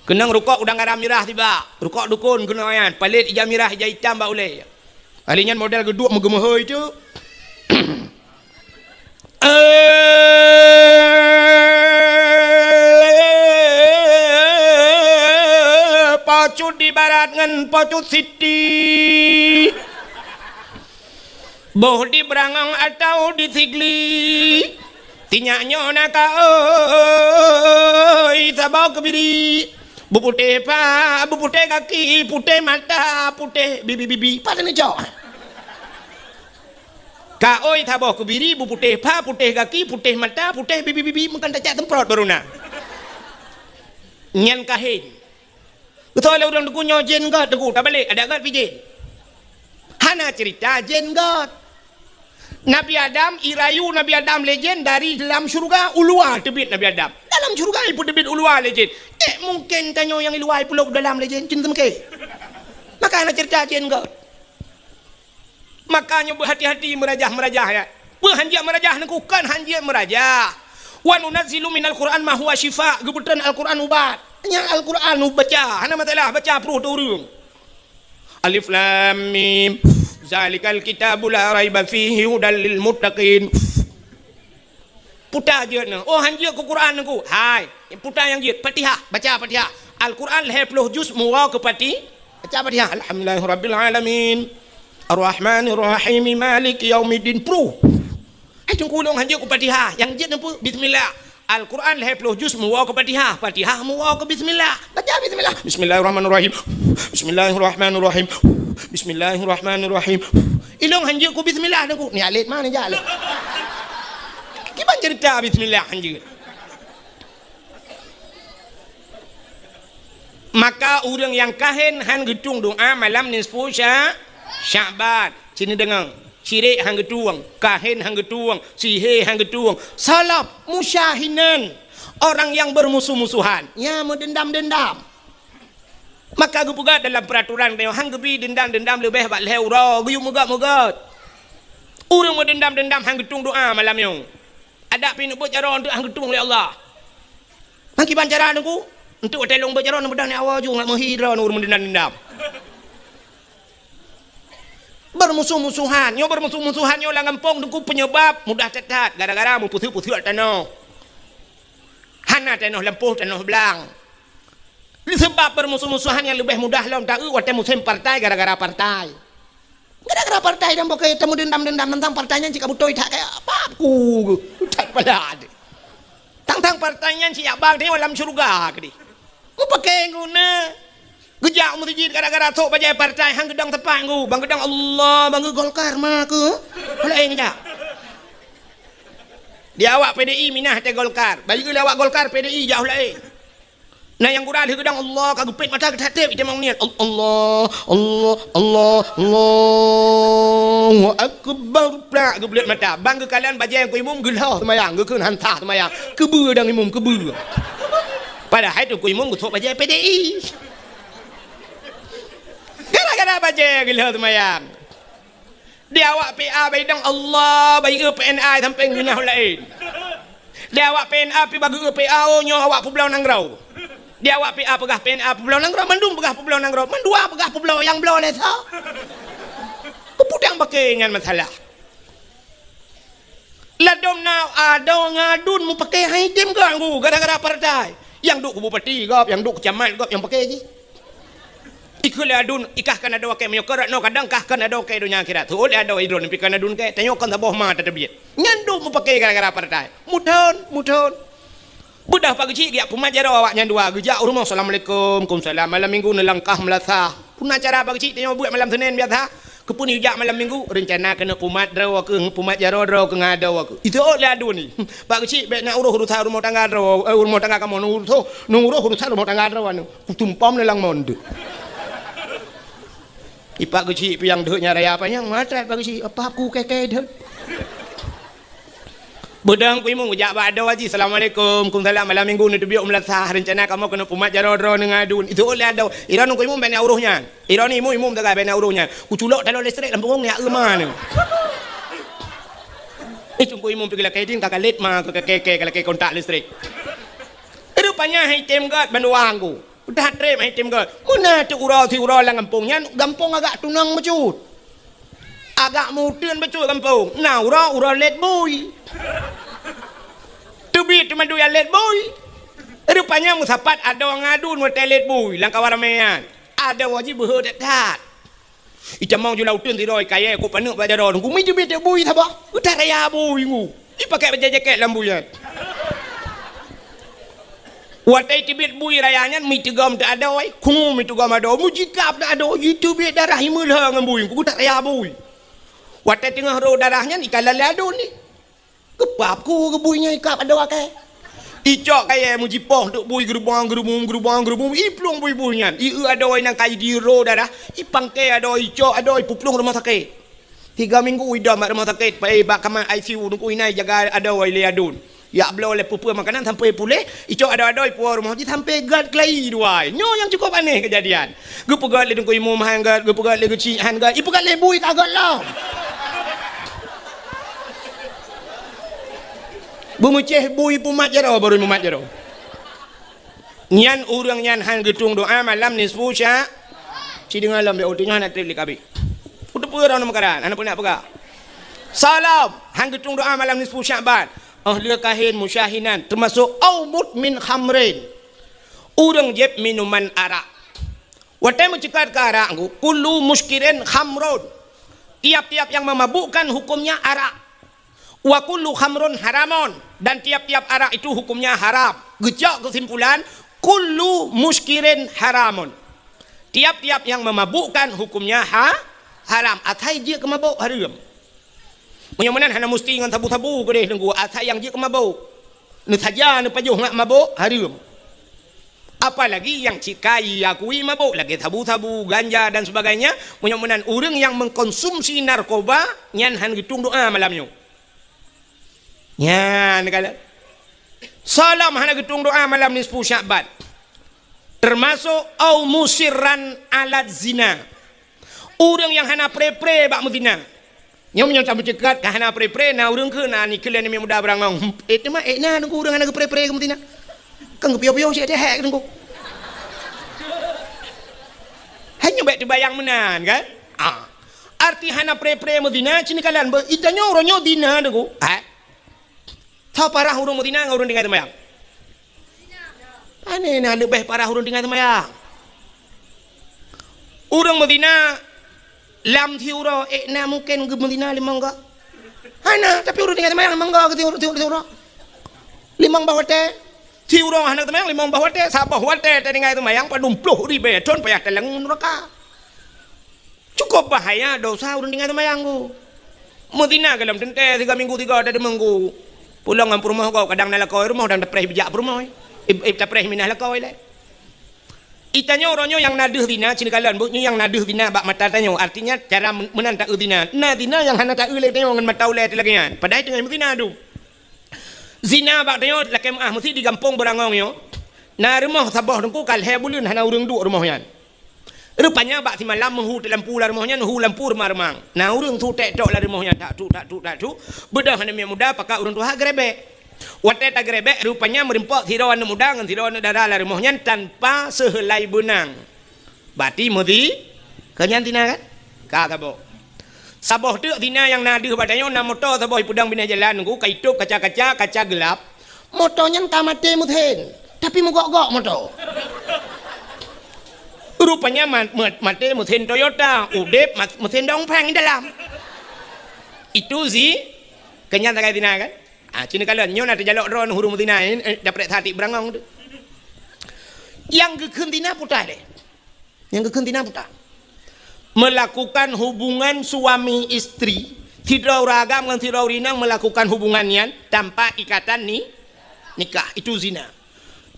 Keunong rukok udang garam mirah sibak, rukok dukon keunoe nyan, palét ija mirah, ija itam bak ulèe. Kali nyan model geuduek meugeumeuhôi teuk. Eh, Po Cut di barat ngon Po Cut Siti. Boh di Beurangong atawa di Sigli. Sinyak nyoe na ka oi saboh keubiri. Beuputéh pha, beuputéh gaki, putéh mata, putéh bibi-bibi. Pat neucok. Ka oi saboh keubiri, beuputéh pha, putéh gaki, putéh mata, putéh bibi-bibi, meukan tacak semprot baru na. Nyan kahen. Beutôi lé ureueng teungku nyoe jén göt teungku, tabalek, adak göt pih jén. Hana cerita jén göt. Nabi Adam, irayu Nabi Adam lé jén dari dalam syeuruga, u luwa teubiet Nabi Adam. Dalam syeuruga ipeuteubiet u luwa lé jén. Ék mungken tanyoe nyang i luwa ipulop dalam lé jén, cen teumeuke. Maka hana cerita jén göt. Maka nyoe beuhati-hati meurajah-meurajah, ya. Peue han jeuet meurajah neukukon han jeuet meurajah. "Wa nunazzilu minal Qur'an ma huwa syifa," geubeuton Al-Qur'an ubat. Nyang Al-Qur'an ubat baca, hana masalah, baca pruh teuh ureueng. Alif Lam Mim. Zalikal kitabu la raiba fihi hudal lil muttaqin. Puta jeuet nyoe. Oh, han jeuet keu Quran nyoe. Hai, puta nyang jeuet. Fatihah, baca Fatihah. Al-Quran lhèe ploh juz meuwoe keu Fati-, baca Fatihah. Alhamdulillahirabbil alamin. Arrahmanirrahim. Maliki yaumiddin. Pruh. Hai, teungku, ulôn han jeuet keu Fatihah. Nyang jeuet nyoe peue? Bismillah. Al-Quran lhèe ploh juz meuwoe keu Fatihah. Fatihah meuwoe keu bismillah. Baca bismillah. Bismillahirrahmanirrahim. Bismillahirrahmanirrahim. Bismillahirrahmanirrahim. Ilôn han jeuet keu bismillah, teungku. Ni alet mana jak lé? Kiban cerita bismillah han jeuet. Maka ureueng nyang kahen han geutueng doa malam nisfu Sya-, Sya'ban. Sini deungoe. Syirik han geutueng, kahen han geutueng, sihé han geutueng. Salab, musyahinan. Orang yang bermusuh-musuhan. Nya meudendam-dendam. Maka geupeugah dalam peuraturan tanyoe, han geubi deundam-deundam leubeh bak lhèe uroe, geuyue meugöt-meugöt. Ureueng meudeundam-deundam han geutueng doa malam nyoe. Adak pih neubeuet jaroe eunteuk han geutueng lé Allah. Meukiban cara Teungku? Eunteuk watèe lôn beuet jaroe neubeudah nyoe awai ju ngat meuhi droe ureueng meudeundam-deundam. Beurmusoh-musohan. Nyoe beurmusoh-musohan nyoe lam gampông Teungku peunyeubab mudah that-that gara-gara meupeuseuet-peuseuet tanoh. Hana tanoh lampôh, tanoh blang. Seubab beurmusoh-musohan nyang leubeh mudah lom taeu watèe musém partai gara-gara partai. Gara-gara partai dan bukon tameudeundam-deundam teuntang partai nyan cit ka beutôi that kaya apa ku that pala. Tang-tang partai nyan cit jak bang tanyoe lam syeuruga keudéh. Meupaké guna. Geujak u meuseujid gara-gara sôk bajèe partai han geudong teumpat ngu. Bang geudong Allah, bang geu Golkar ma keu. Laén jak. Di awak P D I minah teuh Golkar. Bayeue lé awak Golkar P D I jak laén. Na nyang gura lheueh geudong Allah ka geupét mata geutatép itamong niet. Al-, Allah, Allah, Allah, Allahu Akbar. Plak geubleuet mata. Bang geukalon bajèe Teungku Imum geulhô seumayang, geukheun han sah seumayang. Keubeue dang Imum, keubeue. Padahai Teungku Imum geusôk bajèe P D I. Gara-gara bajèe geulhô seumayang. Di awak P A baidong Allah, bayeue P N A sampoe ngeunah laén. Di awak P N A pi bageue P A, oh, nyoe awak peubloe nanggroe. Di awak P A peugah P N A peubloe nanggroe, mandum peugah peubloe nanggroe, mandua peugah peubloe nyang bloe lé soe. Keuputang paké nyan masalah. Ladôm na adoe ngon aduen meupaké han item geuanggu gara-gara partai. Nyang duek keu bupati gob, nyang duek keu camat gob nyang paké jih. Ikheun lé aduen, ikah kan adoe keu meunyoe keu rot noe kadang kah kan adoe keu donya akhirat. Teuôt lé adoe droeneuh pih kan aduen keu, tanyoe kan saboh ma tateubiet. Nyan dum meupaké gara-gara partai. Muthon, muthon. Beudah Pak Geuchik geujak peumat jaroe awaknyan dua. Geujak u rumoh, "Assalamualaikum." "Kumsalam." Malam minggu neulangkah meulasah. Peue na cara Pak Geuchik tanyoe buet malam Senin biasa. Keupeue neujak malam minggu? Reuncana keuneuk peumat droe keuh, peumat jaroe droe keuh ngon adoe keuh. Iteuôt lé aduen nyan. Pak Geuchik bèk na uroh urusan rumoh tangga droe, eh, rumoh tangga kamoe, na uroh, na uroh urusan rumoh tangga droe nyan. Kutumpom lé lam mon teuh. Ipak Geuchik piang deuh nyan raya panyang, matrat Pak Geuchik, apa aku keke deuh. Beudang ku imum jak bak adoe jih, "Assalamualaikum." "Kumsalam." "Malam minggu neuteubiet u meulasah, reuncana kamoe keuneuk peumat jaroe droeneuh ngon aduen." Iteuôt lé adoe, "Droeneuh ku imum bèk na uroh nyan." Droeneuh imum, imum sagai bèk na uroh nyan. Kuculok taloe listrik lam punggong nyan eu ma nyan. Itu ku imum pih geulakèe din ka kalét ma keu keke geulakèe kontak listrik. Rupanya hai tem gèt bandua ku. Udah trép hai tem gèt. Meunan teuh uroe siuroe lam gampông nyan, gampông agak tunong meucut. Agak meuteun bacut gampông. Na uroe, uroe lét bui. Teubiet teuma dua lét bui. Rupanya meusapat adoe ngon aduen watèe lét bui lam kawan ramè nyan. Adoe jih beuhe that-that. Itamong ju lam uteuen sidroe kayèe kok paneuk bak jaroe nunggu mi teubiet bui saboh. Udah raya bui ngu. Ipakai bajèe jakét lam bui nyan. Watèe teubiet bui raya nyan, mi teugom teuh adoe, kungu mi teugom adoe, mujikab teuh adoe, jiteubiet darah imeulhö ngon bui, kutak raya bui. Watèe teungoh rô darah nyan, ikalon lé aduen ni. Geupap ku keu bui nyan ikab adoe akée. Icok kayèe mujipoh teuk bui geurubong, geurubong, geurubong, geurubong, iplueng bui-bui nyan, ieu adoe nyang ka jidiro darah, ipangke adoe, icok adoe, ipeuplueng rumoh sakét. Tiga minggu idong bak rumoh sakét, pai bak kamar I C U, nunggu inan jaga adoe lé aduen. Jak bloe lé peue-peue makanan sampoe puléh, icok adoe-adoe ipuwoe rumoh jih sampoe gèt keulayi dua. Nyoe nyang cukôp aneh keujadian. Geupeugèt lé Teungku Imum han gèt, geupeugèt lé Geuchik han gèt, ipeugèt lé bui ka gèt lom. Beumeucéh bui peumat jaroe, barô mumat jaroe. Nyan ureueng nyan han geutueng doa malam nisfu Sya-, ci deungoe lom, bèk uteunyoe hana trép lé kabeh. Peue-peue droeneuh meukaran, hana peue nak peugah. Salom, han geutueng doa malam nisfu Sya'ban. Óh lheueh kahén musyahinan, teumasok au mudmin khamrin. Ureueng jieb minuman arak. Watèe meuceukat keu arak, kullu muskirin khamrun. Tiap-tiap yang memabukkan hukumnya arak. Wa kullu khamrun haramun, dan tiap-tiap arak itu hukumnya haram. Geucok keusimpulan, kullu muskirin haramun. Tiap-tiap yang memabukkan hukumnya ha-, haram. Asai jeuet keu mabök hareuem. Meunyoe meunan hana musti ngon sabu-sabu keudeh Teungku, asai nyang jeuet keu mabök. Neusaja neupajoh ngat mabök hareuem. Apalagi nyang cit ka iakui mabök lagèe sabu-sabu, ganja dan sebagainya, meunyoe meunan ureueng nyang mengkonsumsi narkoba nyan han geutueng doa malam nyoe. Nyan kalon. Salom hana geutueng doa malam nisfu Sya'ban. Termasuk au musirran ala zina. Ureuëng nyang hana pre-pre bak meuzina. Nyoe meunyoe tameuceukat ka hana pre-pre, na ureuëng keuh na nikeuh lé aneuk miet muda beurangong. Éh teuma éh na teungku ureuëng hana geupre-pre keu meuzina. Kan geupiôh-piôh cit teuhek teungku. Hanya bék teubayang meunan kan? Ah. Arti hana pre-pre meuzina cit kalon beu itanyoe uroe nyoe zina teungku. Ha? Tho parah ureuëng meuzina ngon ureuëng tinggai teumayang. Pane na leubeh parah ureuëng tinggai teumayang. Ureuëng meuzina lam siuroe ék na mungken geumeuzina limong goe. Hana, tapi ureuëng tinggai teumayang limong goe keu siuroe. Limong boh watée. Siuroe hana teumayang limong boh watée, saboh watée tatinggai teumayang padum ploh ribée thon payah taleueng nuraka. Cukup bahaya dosa ureuëng tinggai teumayang ku. Meuzina golom teuntée tiga minggu tiga ada deuminggu. Pulang ngon peurumoh gob kadang na lakoe rumoh dan tapreh bijak peurumoh. Ib, ib tapreh minah lakoe lé. Itanyoe uroe nyoe nyang na deuh zina cit kalon beu nyoe nyang na deuh zina bak mata tanyoe. Artinya cara men-, meunan taeu zina. Na zina nyang hana taeu lé tanyoe ngon mata ulée teuh lagée nyan. Padahai teungoh meuzina dum. Zina bak tanyoe lakée meuáh meusi di gampông beurangong nyoe. Na rumoh saboh teungku ka lhée buleuen hana ureuëng duek rumoh nyan. Rupanya bak simalam meuhu teulampu lam rumoh nyan, hu lampu reumang-reumang. Na ureuëng su tek tok lam rumoh nyan, tak tuk, tak tuk, tak tuk. Beudôh aneuk miet muda pakat ureuëng tuha geurebek. Watée tageurebek, rupanya meurimpok sidroe aneuk muda ngon sidroe aneuk dara lam rumoh nyan tanpa seuhelai beunang. Bati meuzi, keu nyan zina kan? Ka saboh. Saboh teuk zina nyang na deuh bak tanyoe na moto saboh ipeudong binéh jalan nunggu ka itôb kaca-kaca, kaca geulab. Moto nyan ka maté meusén, tapi meugok-gok moto. Rupanya ma-, ma-, maté meusén Toyota, udeb ma-, meusén dongpeng dalam. Itu zi-, keu nyan sagai zina kan? Ah, cina kalon nyoe na teujalok droe ureuëng meuzina, eh, daprek satik beurangong tu. Nyang geukheun zina putai deh. Nyang geukheun zina puta. Melakukan hubungan suami istri, sidroe ureuëng agam ngon sidroe ureuëng inong melakukan hubungan nyan tanpa ikatan ni, nikah, itu zina.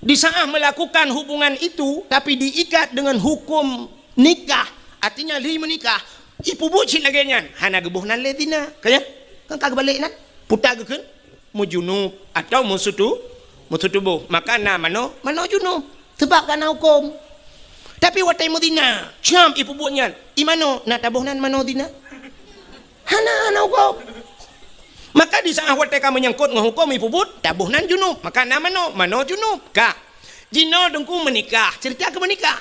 Di saat melakukan hubungan itu tapi diikat dengan hukum nikah, artinya lhi meunikah, ipeubuet cit lagée nyan, hana geuboh nan lé zina. Ka nyan? Kan ka geubalek nan? Puta geukheun. Meujunub atau meusutu-, meusutuboh, maka na manoe, manoe junub. Sebab ka na huköm. Tapi watée meuzina, cam ipeubuet nyan, i manoe na taboh nan manoe zina? Hana, hana huköm. Maka di saat watée ka meunyangkot ngon huköm ipeubuet, taboh nan junub, maka na manoe, manoe junub. Ka. Jinoe teungku meunikah, cerita keu meunikah.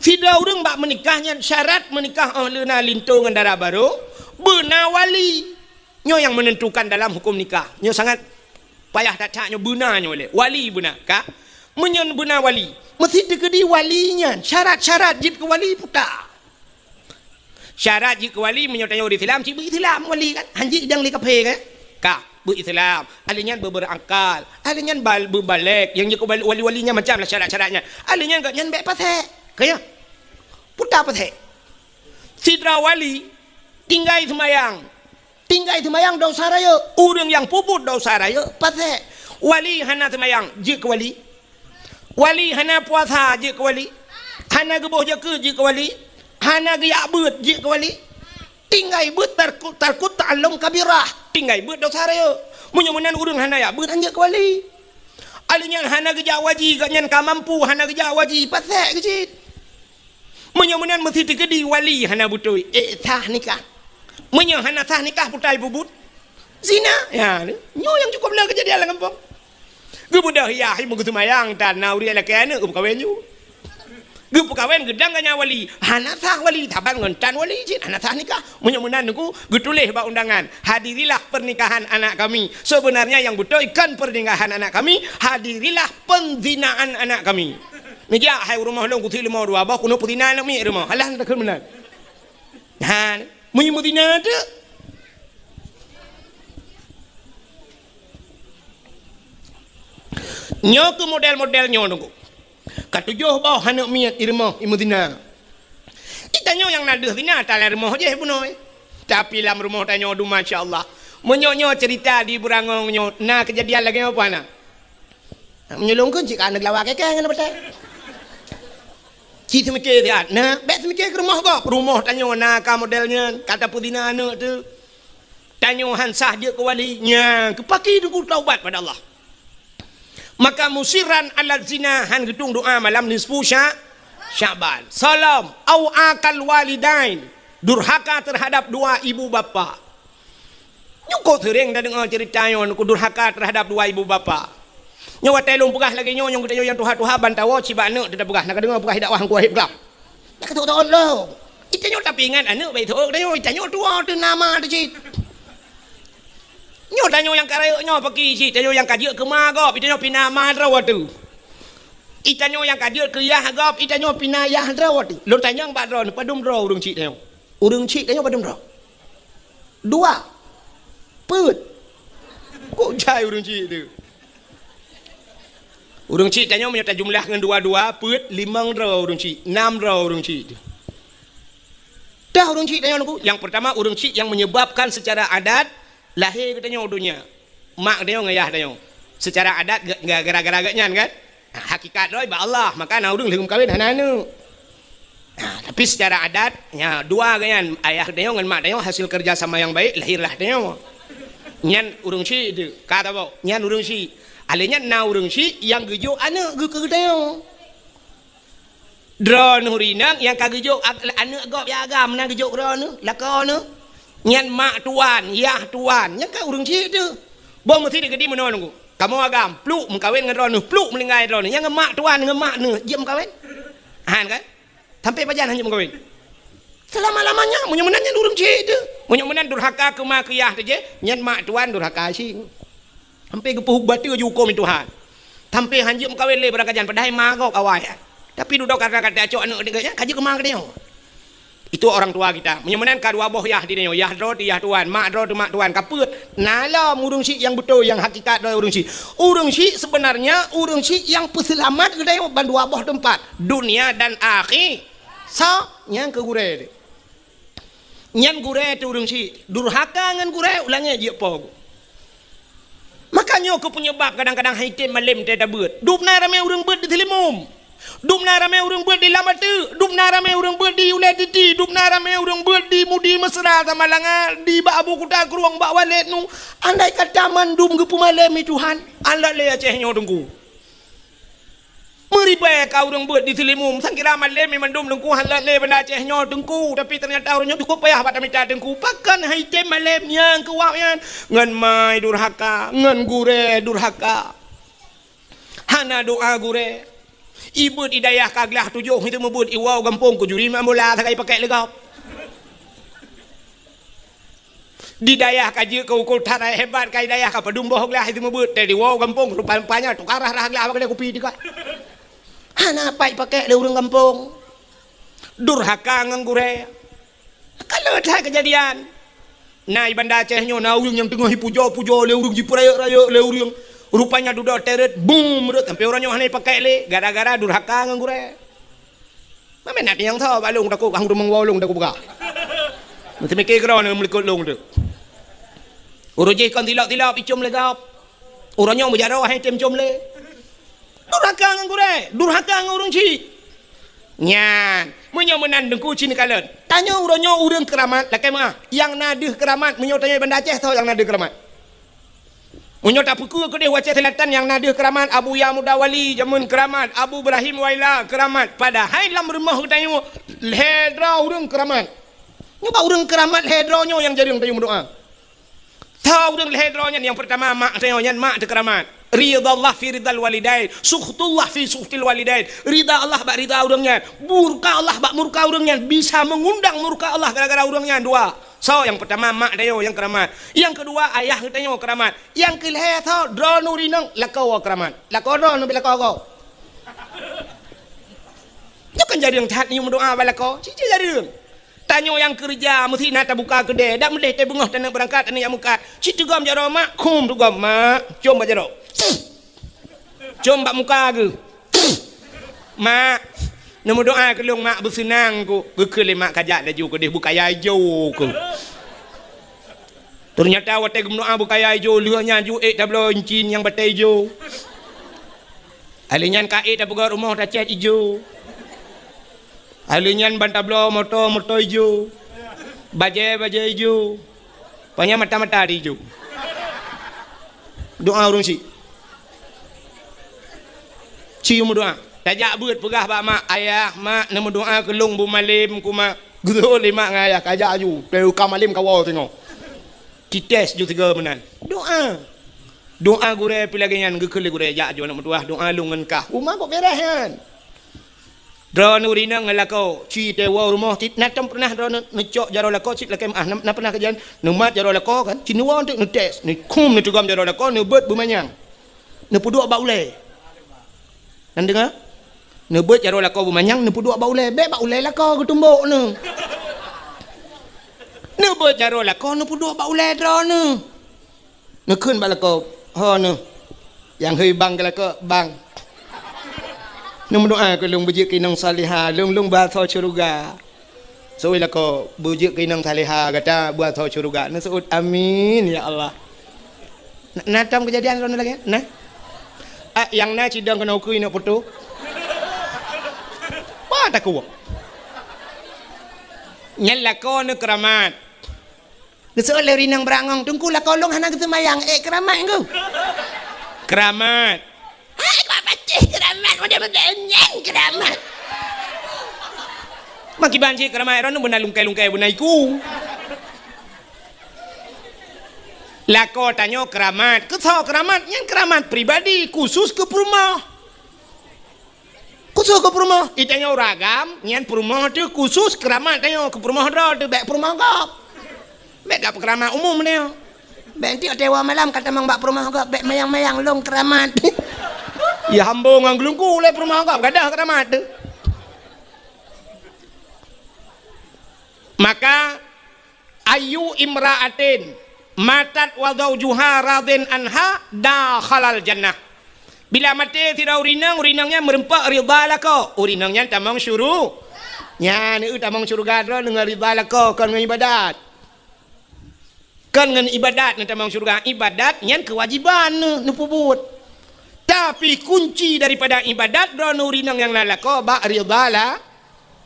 Sidroe ureuëng bak meunikah nyan syarat meunikah óh lheueh na linto ngon dara barô, beuna wali. Nyoe nyang menentukan dalam hukum nikah. Nyoe sangat payah that-that nyoe beuna nyoe lé. Wali beuna, ka? Meunyoe beuna wali, meusi teukeudi wali nyan syarat-syarat jeuet keu wali puta. Syarat jeuet keu wali meunyoe tanyoe di Islam cit beu Islam wali kan? Hanjeuet idang lé kaphé kan? Ka, beu Islam. Ahli nyan beu beurangkal. Ahli nyan bal-, beu balek. Nyang jeuet keu wali-wali nyan macam lah syarat-syarat nyan. Ahli nyan gobnyan bék pasék. Ka ya? Puta pasék. Sidroe wali tinggai seumayang. Tinggai seumayang dosa rayeuk. Ureuëng nyang peubuet dosa rayeuk pasék. Wali hana seumayang, jeuet keu wali. Wali hana puasa, jeuet keu wali. Hana geuboh zakeuet, jeuet keu wali. Hana geujak beuet, jeuet keu wali. Tinggai beuet tarku-, tarkut ta'allum kabirah. Tinggai beuet dosa rayeuk. Meunyoe meunan ureuëng hana jak beuet, han jeuet keu wali. Ahli nyan hana geujak waji, gobnyan ka mampu hana geujak waji, pasék keu cit. Meunyoe meunan meusi teukeudi wali hana beutôi, ék sah nikah. Meunyoe hana sah nikah, putai peubuet zina. Ya, nyoe nyang cukup le keujadian lam gampông. Geubeudôh yah, meugeuseumbayang tan na ureuëng lakée aneuëk geupeukawen ju. Geupeukawen geudang ganya wali, hana sah wali, saban ngon tan wali cit hana sah nikah. Meunyoe meunan nunggu geutuléh bak undangan, "Hadirilah pernikahan anak kami." Sebenarnya yang beutôi kon pernikahan anak kami, "Hadirilah penzinaan anak kami." Neujak hai u rumoh lôn kusi leumo dua boh keuneuk peuzina aneuk miet rumoh. Alah takheun meunan. Ha, meunyoe meuzina teuk. Nyoe keuh model-model nyoe nunggu. Ka tujoh boh aneuk miet i rumoh i meuzina. Itanyoe nyang na deuh zina ata lam rumoh jih bunoe. Tapi lam rumoh tanyoe dum masya Allah. Meunyoe nyoe cerita di Beurangong nyoe na keujadian lagée nyoe apa na? Meunyoe lôn kheun cit ka aneuk lawa keke ngon petai. Cit seumiké siat. Nah, bék seumiké keu rumoh gob. Rumoh tanyoe na ka model nyan, ka tapeuzina aneuk teuh. Tanyoe han sah jeuet keu wali. Nyan, keu paki teungku taubat pada Allah. Maka musirran ala zina, han geutueng doa malam nisfu Sya-, Sya'ban. Salom, au akal walidain, durhaka terhadap dua ibu bapa. Nyoe kok seuréng tadeungoe ceurita nyoe, keu durhaka terhadap dua ibu bapa. Nyoe watée lôn peugah lagée nyoe, nyoe geutanyoe nyang tuha-tuha ban tawoe cit bak aneuk teupeugah, na kadeungoe peugah dakwah Teungku Wahid Glam. Na katok-tok lom. Itanyoe tapi ingat aneuk baik thok tanyoe, itanyoe tuwoe teuh na ma teuh cit. Nyoe tanyoe nyang ka rayeuk nyoe paki cit, tanyoe nyang ka jeuet keu ma gob, itanyoe pih na ma droe teuh. Itanyoe nyang ka jeuet keu yah gob, itanyoe pih na yah droe teuh. Lôn tanyong bak droeneuh, padum droe ureuëng chik tanyoe? Ureuëng chik tanyoe padum droe? Dua. Peuet. Kok jai ureuëng chik teuh? Ureuëng chik tanyoe meunyoe tajumlah ngon dua-dua, peuet, limong droe ureuëng chik, nam droe ureuëng chik teuh. Dah ureuëng chik tanyoe Teungku, nyang peurtama ureuëng chik nyang menyebabkan secara adat lahé geutanyoe u donya. Mak geutanyoe ngon yah tanyoe. Secara adat ga-, ga-, gara-gara geuhnyan kan? Ha, hakikat droe bak Allah, maka na ureuëng lheueh meukawen hana aneuk. Ha, tapi secara adat, nya dua geuhnyan, ayah tanyoe ngon mak tanyoe hasil kerja sama yang baik, lahirlah tanyoe. Nyan ureuëng chik teuh, ka tabok, nyan ureuëng chik. Alé nyan na ureuëng chik nyang geujok aneuk geu-, keu geutanyoe. Droeneuh rinang nyang ka geujok ag-, aneuk gob ya agam na geujok droeneuh, lakoe neuh. Nyan mak tuan, yah tuan, nyan ka ureuëng chik teuh. Boh meusi digeuti meunoe Teungku. Kamoe agam, pluk meukawen ngon droeneuh, pluk meuninggai droeneuh. Nyang ngon mak tuan, ngon mak neuh, jeuet meukawen? Han kan? Sampai pajan han jeuet meukawen? Selama-lamanya, meunyoe meunan nyan ureuëng chik teuh. Meunyoe meunan durhaka keu ma keu yah teuh jih, nyan mak tuan durhaka cit. Sampai geupeuhuk bateue jihukôm Tuhan. Sampai han jeuet meukawen lé barangkajan, padahai ma gob awai nyan. Tapi dudoe karena ka tacok aneuk nyan, ka jeuet keu ma geutanyoe. Itu orang tua kita. Meunyoe meunan ka dua boh yah di tanyoe, yah droe teuh yah tuan, mak droe teuh mak tuan, ka peuet. Na lom ureuëng chik nyang beutôi, nyang hakikat droe ureuëng chik. Ureuëng chik sebenarnya ureuëng chik nyang peuseulamat geutanyoe ban dua boh teumpat, dunia dan akhi-, sa-, nyang keu gurée teuh. Nyan gurée teuh ureuëng chik, durhaka ngon gurée ulangée jeuet po. Maka nyoe keuh peunyeubab kadang-kadang han item malem teutabeuet. Dum na ramé ureuëng beuet di Seulimum. Dum na ramé ureuëng beuet di Lam Ateuk. Dum na ramé ureuëng beuet di Ulée Titi. Dum na ramé ureuëng beuet di Mudi Mesra Samalanga, di bak Abu Kuta Krueng, bak Walét nu. Andai kata mandum geupeumalem i Tuhan, alat lé Aceh nyoe Teungku. Meuribée ka ureuëng beuet di Seulimum, sangkira malem mandum Teungku han lé Banda Aceh nyoe Teungku, tapi teunyata ureuëng nyoe cukup payah bak tamita Teungku. Pakon han item malem nyang keu wab nyan? Ngon ma durhaka, ngon gurée durhaka. Hana doa gurée. Ibeuet i dayah ka glah tujoh, itu meubeuet iwoe gampông keu juri mak bola sagai pakek lé gob. Di dayah ka jeuet keu ukeue that hebat, ka i dayah ka padum boh glah itu meubeuet, teuh diwoe gampông rupa-rupa nyan, tukar rah-rah glah bak keude kupi teuka. Hana pat pakek lé ureuëng gampông. Durhaka ngon gurée. Ka le that keujadian. Na i Banda Aceh nyoe na ureuëng nyang teungoh jipujoe-pujoe lé ureuëng, jipeurayeuk-rayeuk lé ureuëng. Rupanya dudoe teuret, bum, rot sampai uroe nyoe hana pakek lé gara-gara durhaka ngon gurée. Mamén na tiang tho bak lôn takot, hang rumoh woe lôn takot peugah. Meuteumike keudroe na meulikot lôn tu. Uroe jih kon tilok-tilok icom lé gob. Uroe nyoe meujaroe hai tem com lé. Durhaka ngon gurée, durhaka ngon ureuëng chik. Nyan, meunyoe meunan Teungku cit neukalon. Tanyoe uroe nyoe ureuëng keuramat lakée meuah. Nyang na deuh keuramat meunyoe tanyoe Banda Aceh tho nyang na deuh keuramat. Meunyoe tapeukeue keudeh u Aceh Selatan nyang na deuh keuramat, Abuya Muda Wali jameun keuramat, Abu Ibrahim Waila keuramat. Padahai lam rumoh geutanyoe lhée droe ureuëng keuramat. Nyoe bak ureuëng keuramat lhée droe nyoe nyang jareueng tanyoe meudoa. Tho ureuëng lhée droe nyan, nyang peurtama mak tanyoe nyan, mak teuh keuramat. Ridha Allah fi ridhal walidain, sukhtullah fi sukhtil walidain. Ridha Allah bak ridha ureuëng nyan, murka Allah bak murka ureuëng nyan, bisa meungundang murka Allah gara-gara ureuëng nyan dua. Soe nyang peurtama mak tanyoe nyang keuramat. Nyang keudua ayah geutanyoe keuramat. Nyang keulhée tho droeneuh rinong lakoe keuramat. Lakoe droeneuh bak lakoe gob. Nyoe kan jareueng that nyoe meudoa bak lakoe. Cit-cit jareueng. Tanyoe nyang keureuja meusti na tabuka keudée. Dak meudeh teubeungoh taneuk beurangkat, taneuk jak meukat. Cit teugom jaroe mak, khum teugom mak. Com bak jaroe. Com bak muka geuh. Mak, neumeudoa keu lôn mak, beuseunang ku. Geukheun lé mak kajak laju keudeh bukaya ijo ku. Teunyata watée geumeudoa bukaya ijo, lheueh nyan ju ék tabloe incin nyang batée ijo. Alheuh nyan ka ék tapeugöt rumoh tacét ijo. Alheuh nyan ban tabloe moto, moto ijo. Bajée, bajée ijo. Panyang mata-mata di ijo. Doa ureuëng chik. Ci meudoá. Tajak beuet peugah bak mak, "Ayah, mak, neumeudoá keu lôn bu malem ku, mak." Geuseuôt lé mak ngon ayah, kajak aju. Teuka malem kawoe singoh. Tites ju sigoe meunan. Doá. Doá gurée pih lagée nyan, geukheun lé gurée, "Jak aju aneuk meutuwah, doá lôn ngon kah." Uma kok beres nyan. Droeneuh ureueng inong ngon lakoe, ci teuwoe rumoh cit, na tom pernah droeneuh neucok jaroe lakoe cit lakée meuáh, na, na pernah kejadian, neumat jaroe lakoe kan, ci neuwoe teuk neutes, neukhum neuteugom jaroe lakoe, neubeuet beumanyang. Neupeuduek bak ulée. Nan deungoe? Neubeuet jaroe lakoe beumanyang, neupeuduek bak ulée. Bék bak ulée lakoe geutumbok neuh. Neubeuet jaroe lakoe, neupeuduek bak ulée droeneuh. Neukheun bak lakoe, "Ho neuh, nyang hôi bang keu lakoe, bang. Neumeudoá keu lôn beujeuet keu inong salihah, lôn, lôn beuasoe syeuruga." Seuôt lakoe, "Beujeuet keu inong salihah gata beuasoe syeuruga." Neuseuôt, "Amin, ya Allah." Na, na tom keujadian droeneuh lagée nyan? Na? Ah, nyang na cidong keunoe ukeue inok poto. Wah, takue. Nyan lakoe neuh keuramat. Geuseuôt lé ureueng inong beurangong, "Teungku, lakoe lôn hana geuseumayang." "Eh, keuramat, Teungku." Keuramat. "Hai, kok pacéh keuramat, model-model nyan keuramat." Makiban cit keuramat droeneuh beuna lungkai-lungkai beuna iku. Lakoe tanyoe keuramat. Keu soe keuramat? Nyan keuramat pribadi, khusus keu peurumoh. Khusus keu peurumoh. Di tanyoe ureueng agam, nyan peurumoh teuh khusus keuramat tanyoe, keu peurumoh droe teuh, bék peurumoh gob. Bék gak peukeuramat umum tanyoe. Bék enteuk teuwoe malam ka tamong bak peurumoh gob, bék mayang-mayang lôn keuramat. Ya hambo ngon geulungku lé peurumoh gob, gadôh keuramat teuh. Maka, "Ayyu imra'atin matat wa zaujuha radin anha dakhalal jannah." Bila maté sidroe ureueng inong, ureueng inong nyan meureumpok ridha lakoe, ureueng inong nyan tamong syuru-, nyan, eu, tamong syeuruga droe deungon ridha lakoe, kon ngon ibadat. Kon ngon ibadat neutamong syeuruga, ibadat nyan keuwajiban neu-, neupeubuet. Tapi kunci daripada ibadat droeneuh ureueng inong nyang na lakoe bak ridha la-,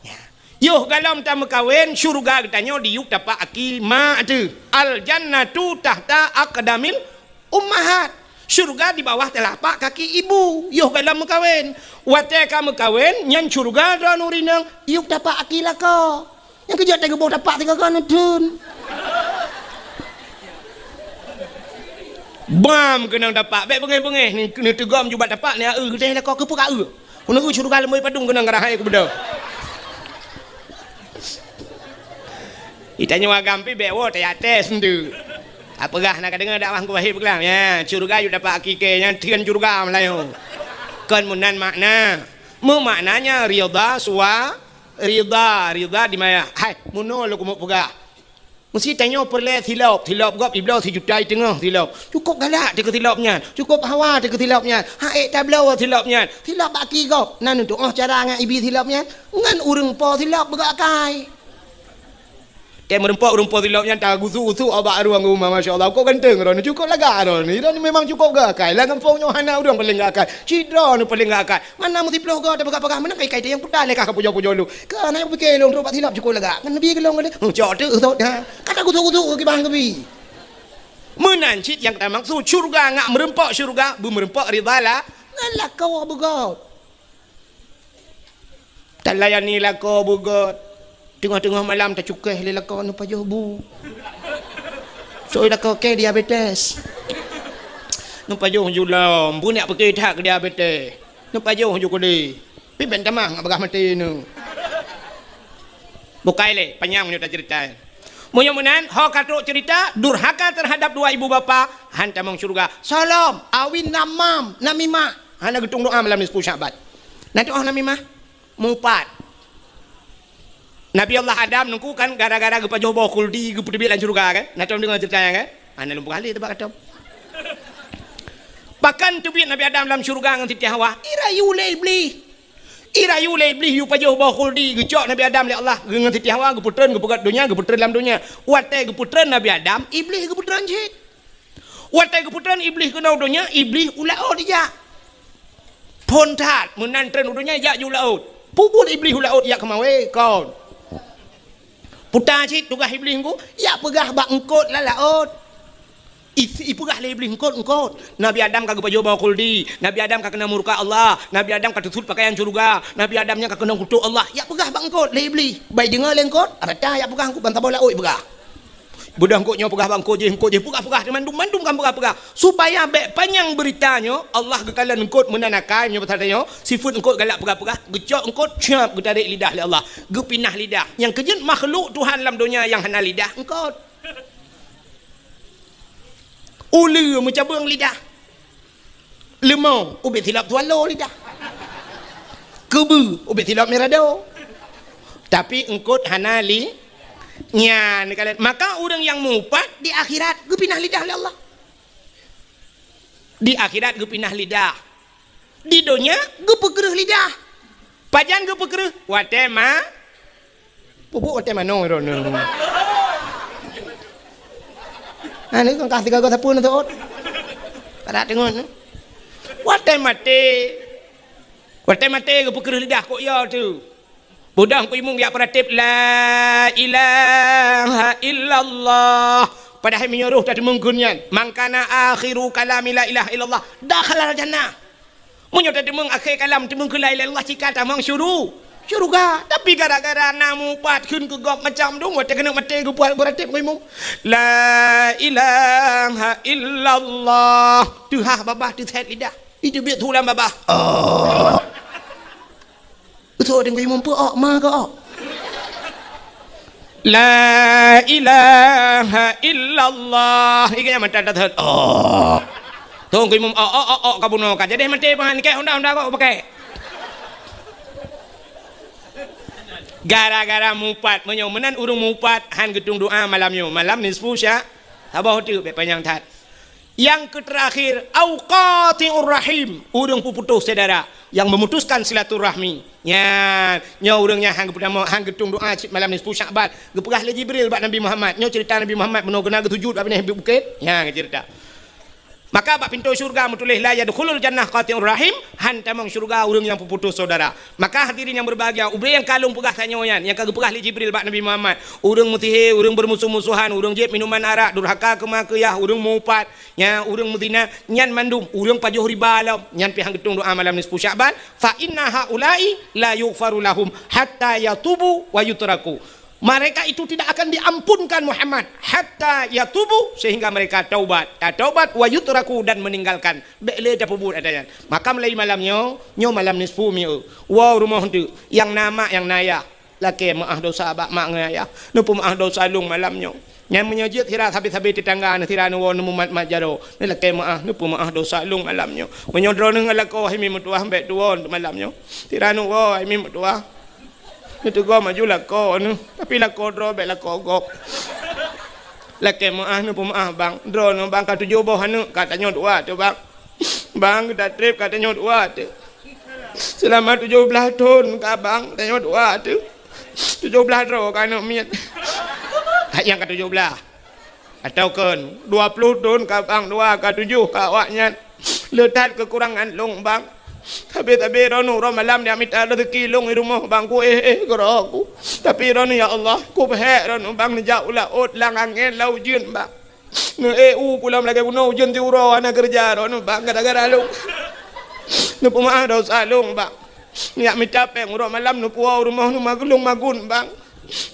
Ya. Yoh galom tameukawen, syeuruga geutanyoe diyueb tapak aki mak teuh. "Al jannatu tahta aqdamil ummahat." Syeuruga di bawah telapak kaki ibu. Yoh galom meukawen. Watée ka meukawen, nyan syeuruga droeneuh ureueng inong, yueb tapak aki lakoe. Nyang keujeuet teuh geuboh tapak tiga kali neutun. Bam keunong tapak, bék beungéh-beungéh, neuteugom ju bak tapak, neueu geudeh lakoe, keupeue ka eu. Keuneuk syeuruga leumoi padum keunong, karahai keubeudôh. Di tanyoe agam pih bék woe teuyaté seundeue. Apeugah na ka deungoe dakwah Teungku Wahé peugah, ya, syeuruga yue dapat hakiki nyan, theun syeuruga meulayeue. Kon meunan makna. Meumaknanya ridha suwa, ridha, ridha di maya. Hai, meunoe lôn keumeung peugah. Meusti tanyoe peureulée silop, silop gob ibloe sijuta i teungoh silop. Cukôp galak teuh keu silop nyan, cukôp hawa teuh keu silop nyan, hak ék tabloe silop nyan. Silop bak aki gob, na neutuoh cara ngon ibi silop nyan, ngon ureuëng po silop beugok akai. Tée meureumpok ureuëng po silop nyan tagusu-gusu bak ruang rumah, masya Allah, kok ganteng droeneuh, cukôp lagak droeneuh. Droeneuh memang cukôp gok akai. Lam gampông nyoe hana ureuëng paleng gok akai. Cit droeneuh paleng gok akai. Mana meusiplôh goe tapeugah-peugah, meunan kai-kai teuh nyang puta lé kah ka pujoe-pujoe lôn. Keu hana nyang pike lôn trok bak silop cukôp lagak. Ngon Nabi geulong lé. Huh, cok teuk sot dah. Ka tagusu-gusu keu kibang keubi. Meunan cit nyang tamaksud syeuruga ngat meureumpok syeuruga, beumeureumpok ridha la, ngon lakoe beugôt. Talayani lakoe beugôt. Teungoh-teungoh malam tacukéh lé lakoe neupajoh bu. Soi lakoe kée diabetes. Neupajoh ju lom, bu nyak pike that keu diabetes. Neupajoh ju keudeh. Pih ben tamah ngat bagah maté nyoe. Bukai lé, panyang meunyoe taceurita. Meunyoe meunan, ho ka trok ceurita, durhaka teuhadab dua ibu bapa, han tamong syeuruga. Soe lom, awi namam, namimah. Hana geutueng doá malam nisfu Sya'ban. Na tuoh namimah? Mupat. Nabi Allah Adam nungku kan gara-gara geupajoh boh khuldi geupeuteubiet lam syeuruga kan? Na tom deungoe ceurita nyan kan? Hana lôn peugah lé teuh bak atom. Pakon teubiet Nabi Adam lam syeuruga ngon Siti Hawa? Irayu lé Iblih. Irayu lé Iblih yue pajoh boh khuldi, geucok Nabi Adam lé Allah, ngon Siti Hawa geupeutreun geupeugét donya, geupeutreun lam donya. Watée geupeutreun Nabi Adam, Iblih geupeutreun cit. Watée geupeutreun Iblih keunoe donya, Iblih u laôt ijak. Phon that, meunan treun u donya ijak ju laôt. Peubuet Iblih u laôt ijak keumawe, kon. Puta cit tugaih Iblih nungku, ijak peugah bak eungkôt lam laôt. I-, ipeugah lé Iblih, "Eungkôt, eungkôt. Nabi Adam ka geupajoh bawa khuldi. Nabi Adam ka keunong murka Allah. Nabi Adam ka teusut pakaian syeuruga. Nabi Adam nyan ka keunong kutok Allah." Jak peugah bak eungkôt lé Iblih. Bai deungoe lé eungkôt, rata jak peugah eungkôt ban saboh laôt peugah. Beudôh eungkôt nyoe peugah bak eungkôt jéh, eungkôt jéh, peugah-peugah teuma mandum-mandum kan peugah-peugah. Supaya bék panyang beurita nyoe, Allah geukalon eungkôt meunan akai nyoe pasal tanyoe, sifeuet eungkôt galak peugah-peugah, geucok eungkôt, cap, geutarek lidah lé Allah. Geupinah lidah. Nyang keujeuet makhluk Tuhan lam donya nyang hana lidah, eungkôt. Uleue meucabeueng lidah. Leumô ubit silop swallow lidah. Keubeue ubit silop mirado. Tapi eungkôt hana li-, nyan kalon. Maka ureuëng nyang mupat di akhirat geupinah lidah lé Allah. Di akhirat geupinah lidah. Di donya geupeukreueh lidah. Pajan geupeukreueh? Watée ma-, pupuk watée manoe droeneuh. Ha, ni kan kah sigaga sapeue neutot. Kada teungon. Watée maté. Watée maté geupeukreueh lidah kok ya tu. Beudôh Teungku Imum jak peuratéb, "La ilaha illallah." Padahai meunyoe roh tateumeung kheun nyan, "Man kana akhiru kalami la ilaha illallah, dakhalal jannah." Meunyoe tateumeung akhé kalam teumeung kheun la ilaha illallah, cit ka tamong syuru-, syeuruga. Tapi gara-gara na mupat kheun keu gob macam dum, watée keuneuk maté geupeuratéb Teungku Imum, "La ilaha illallah." Teuhah babah teusét lidah. Itu biet tulang babah. Oh. Beutôi Teungku Imum peue ok ma keu ok. La ilaha illallah. Ikan yang mata dah oh. Teungku Imum ok ok ok ok ka bunoe ka. Jadi maté pangan kek honda-honda kok pakai. Gara-gara mupat meunyoe meunan ureuëng mupat han geutung doa malam nyoe. Malam nisfu sya-, saboh teuk bék panyang that. Nyang keuterakhir, au qati'ur rahim, ureuëng peuputôh syedara, nyang memutuskan silaturahmi. Nyan, nyoe ureuëng nyan han geupeudamong, han geutung doa cit malam nisfu Syakban. Geupeugah lé Jibril bak Nabi Muhammad, nyoe ceurita Nabi Muhammad bunoe geuna geusujut bak binéh bukét. Nyan geuceurita. Maka bak pintoe syeuruga meutuléh, "La yadkhulul jannah qati'ur rahim," han tamong syeuruga ureuëng nyang peuputôh syedara. Maka hadirin nyang berbahagia, ubé nyang ka lôn peugah tanyoe nyan, nyang ka geupeugah lé Jibril bak Nabi Muhammad, ureuëng meusihé, ureuëng beurmusoh-musohan, ureuëng jieb minuman arak, durhaka keu ma keu yah, ureuëng mupat, nya ureuëng meuzina, nyan mandum ureuëng pajoh riba lom, nyan pih han geutung doa malam nisfu Syakban, "Fa inna haula'i la yughfaru lahum hatta yatubu wa yutraku." Mereka itu tidak akan diampunkan Muhammad hatta yatubu, sehingga mereka taubat, tataubat, wa yutraku, dan meninggalkan. Bék lé tapeubuet ata nyan. Maka mulai malam nyoe, nyoe malam nisfu mieu. Woe rumoh teuk, nyang na mak, nyang na yah. Lakée meuáh dosa bak mak ngon ayah. Neupeumeuáh dosa lôn malam nyoe. Nyan meunyoe jeuet sira sabe-sabe teutangga neuh sira neuwoe neumumat-mat jaroe. Neulakée meuáh, neupeumeuáh dosa lôn malam nyoe. Meunyoe droeneuh ngon lakoe hai mi meutuwah bék tuwoe malam nyoe. Sira neuwoe hai mi meutuwah. Neuteugoe maju lakoe neuh. Tapi lakoe droe bék lakoe gob. Lakée meuáh neupeumeuáh bang. Droeneuh bang ka tujoh boh aneuk ka tanyoe dua teuh bang. Bang, geuda treb ka tanyoe dua teuh. Seulama tujoh blaih thon ka bang tanyoe dua teuh. Tujoh blaih droe ka aneuk miet. Nyang ka tujoh blaih. Atawa kon dua ploh thon ka bang dua ka tujoh ka awaknyan. Le that keukurangan lôn bang. Sabe-sabe droeneuh uroe malam jak mita rezeki lôn di rumoh bang ku éh-éh keudroe ku. Tapi droeneuh ya Allah, ku peuhék droeneuh bang neujak u laôt lam angén lam ujeuen bang. Neu-eu ku lom lagée bunoe ujeuen siuroe hana keureuja droeneuh bang gara-gara lôn. Neupeumaáh dosa lôn bang. Neujak mita péng uroe malam neupuwoe u rumoh neuh magun lôn magun bang.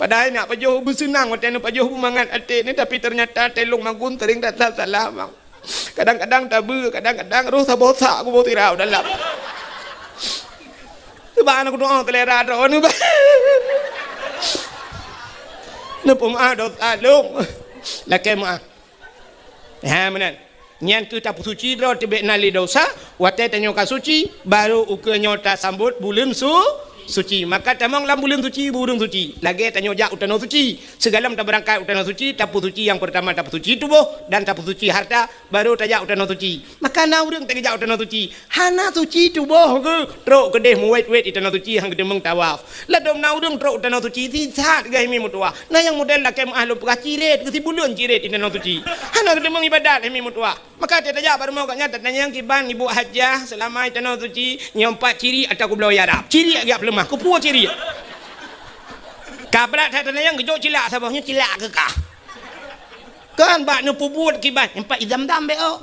Padahai neujak pajoh beuseunang watée neupajoh beumangat até neuh, tapi teunyata até lôn magun teuring that-that salah bang. Kadang-kadang tabeue, kadang-kadang roh saboh sak kuboh tirau dalam. Teuma aneuk doa teulera droeneuh bang. Neupeumaáh dosa lôn. Lakée meuáh. Ha meunan. Nyan keuh tapeusuci droe teuh bék na lé dosa, watée tanyoe ka suci, barô ukeue nyoe tasambot buleuen su-, suci. Maka tamong lam buleuen suci, ureuëng suci. Lagée tanyoe jak u tanoh suci. Sigohlom tabeurangkat u tanoh suci, tapeusuci nyang peurtama tapeusuci tuboh dan tapeusuci hareuta, barô tajak u tanoh suci. Maka na ureuëng teuk geujak u tanoh suci, hana suci tuboh geuh, trok keudeh meuwét-wét di tanoh suci han geuteumeung tawaf. Ladôm na ureuëng trok u tanoh suci, sisat geuh hai mi meutuwah. Na nyang model lakée meuáh lôn peugah cirét, geusibuleuen cirét di tanoh suci. Hana geuteumeung iébadat hai mi meutuwah. Maka tajak bak rumoh gobnyan tatanyong kiban ibu hajah seulama di tanoh suci, nyoe pat cirét atawa kubloe Arab. Cirét geujak peuleumah, kupuwoe cirét. Ka brat that tatanyong geujok cilak saboh nyoe cilak keu kah. Kan bak neupeubuet kiban, nyang pat i Zam-Zam bék ôk.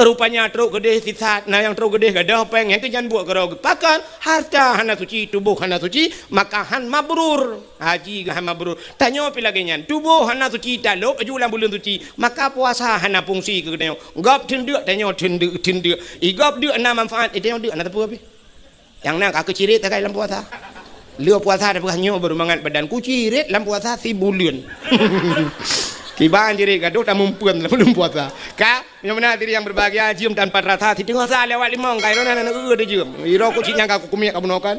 Rupanya trok keudeh sisat, na nyang trok keudeh gadôh péng, nyang keujan buet keudroe geupakan, harta hana suci, tuboh hana suci, maka han mabrur. Haji han mabrur. Tanyoe pih lagée nyan, tuboh hana suci, talop laju lam buleuen suci, maka puasa hana fungsi keu geutanyoe. Gob theun deuk, tanyoe theun deuk, theun deuk. I gob deuk na manfaat, i tanyoe deuk na teupeu pih. Nyang na ka keuciret takai lam puasa. Lheueh puasa tapeugah nyoe baru mangat badan. Kuciret lam puasa sibuleuen. Kiban ciret gadôh tamumpeuen lam buleuen puasa. Ka, nyang meunan diri nyang berbahagia, jeuem tanpa terasa, siteungoh sa lewat limong, ka iroh na na na jeuem. Iroh ku cit nyang ka kukumiek ka bunoe kan.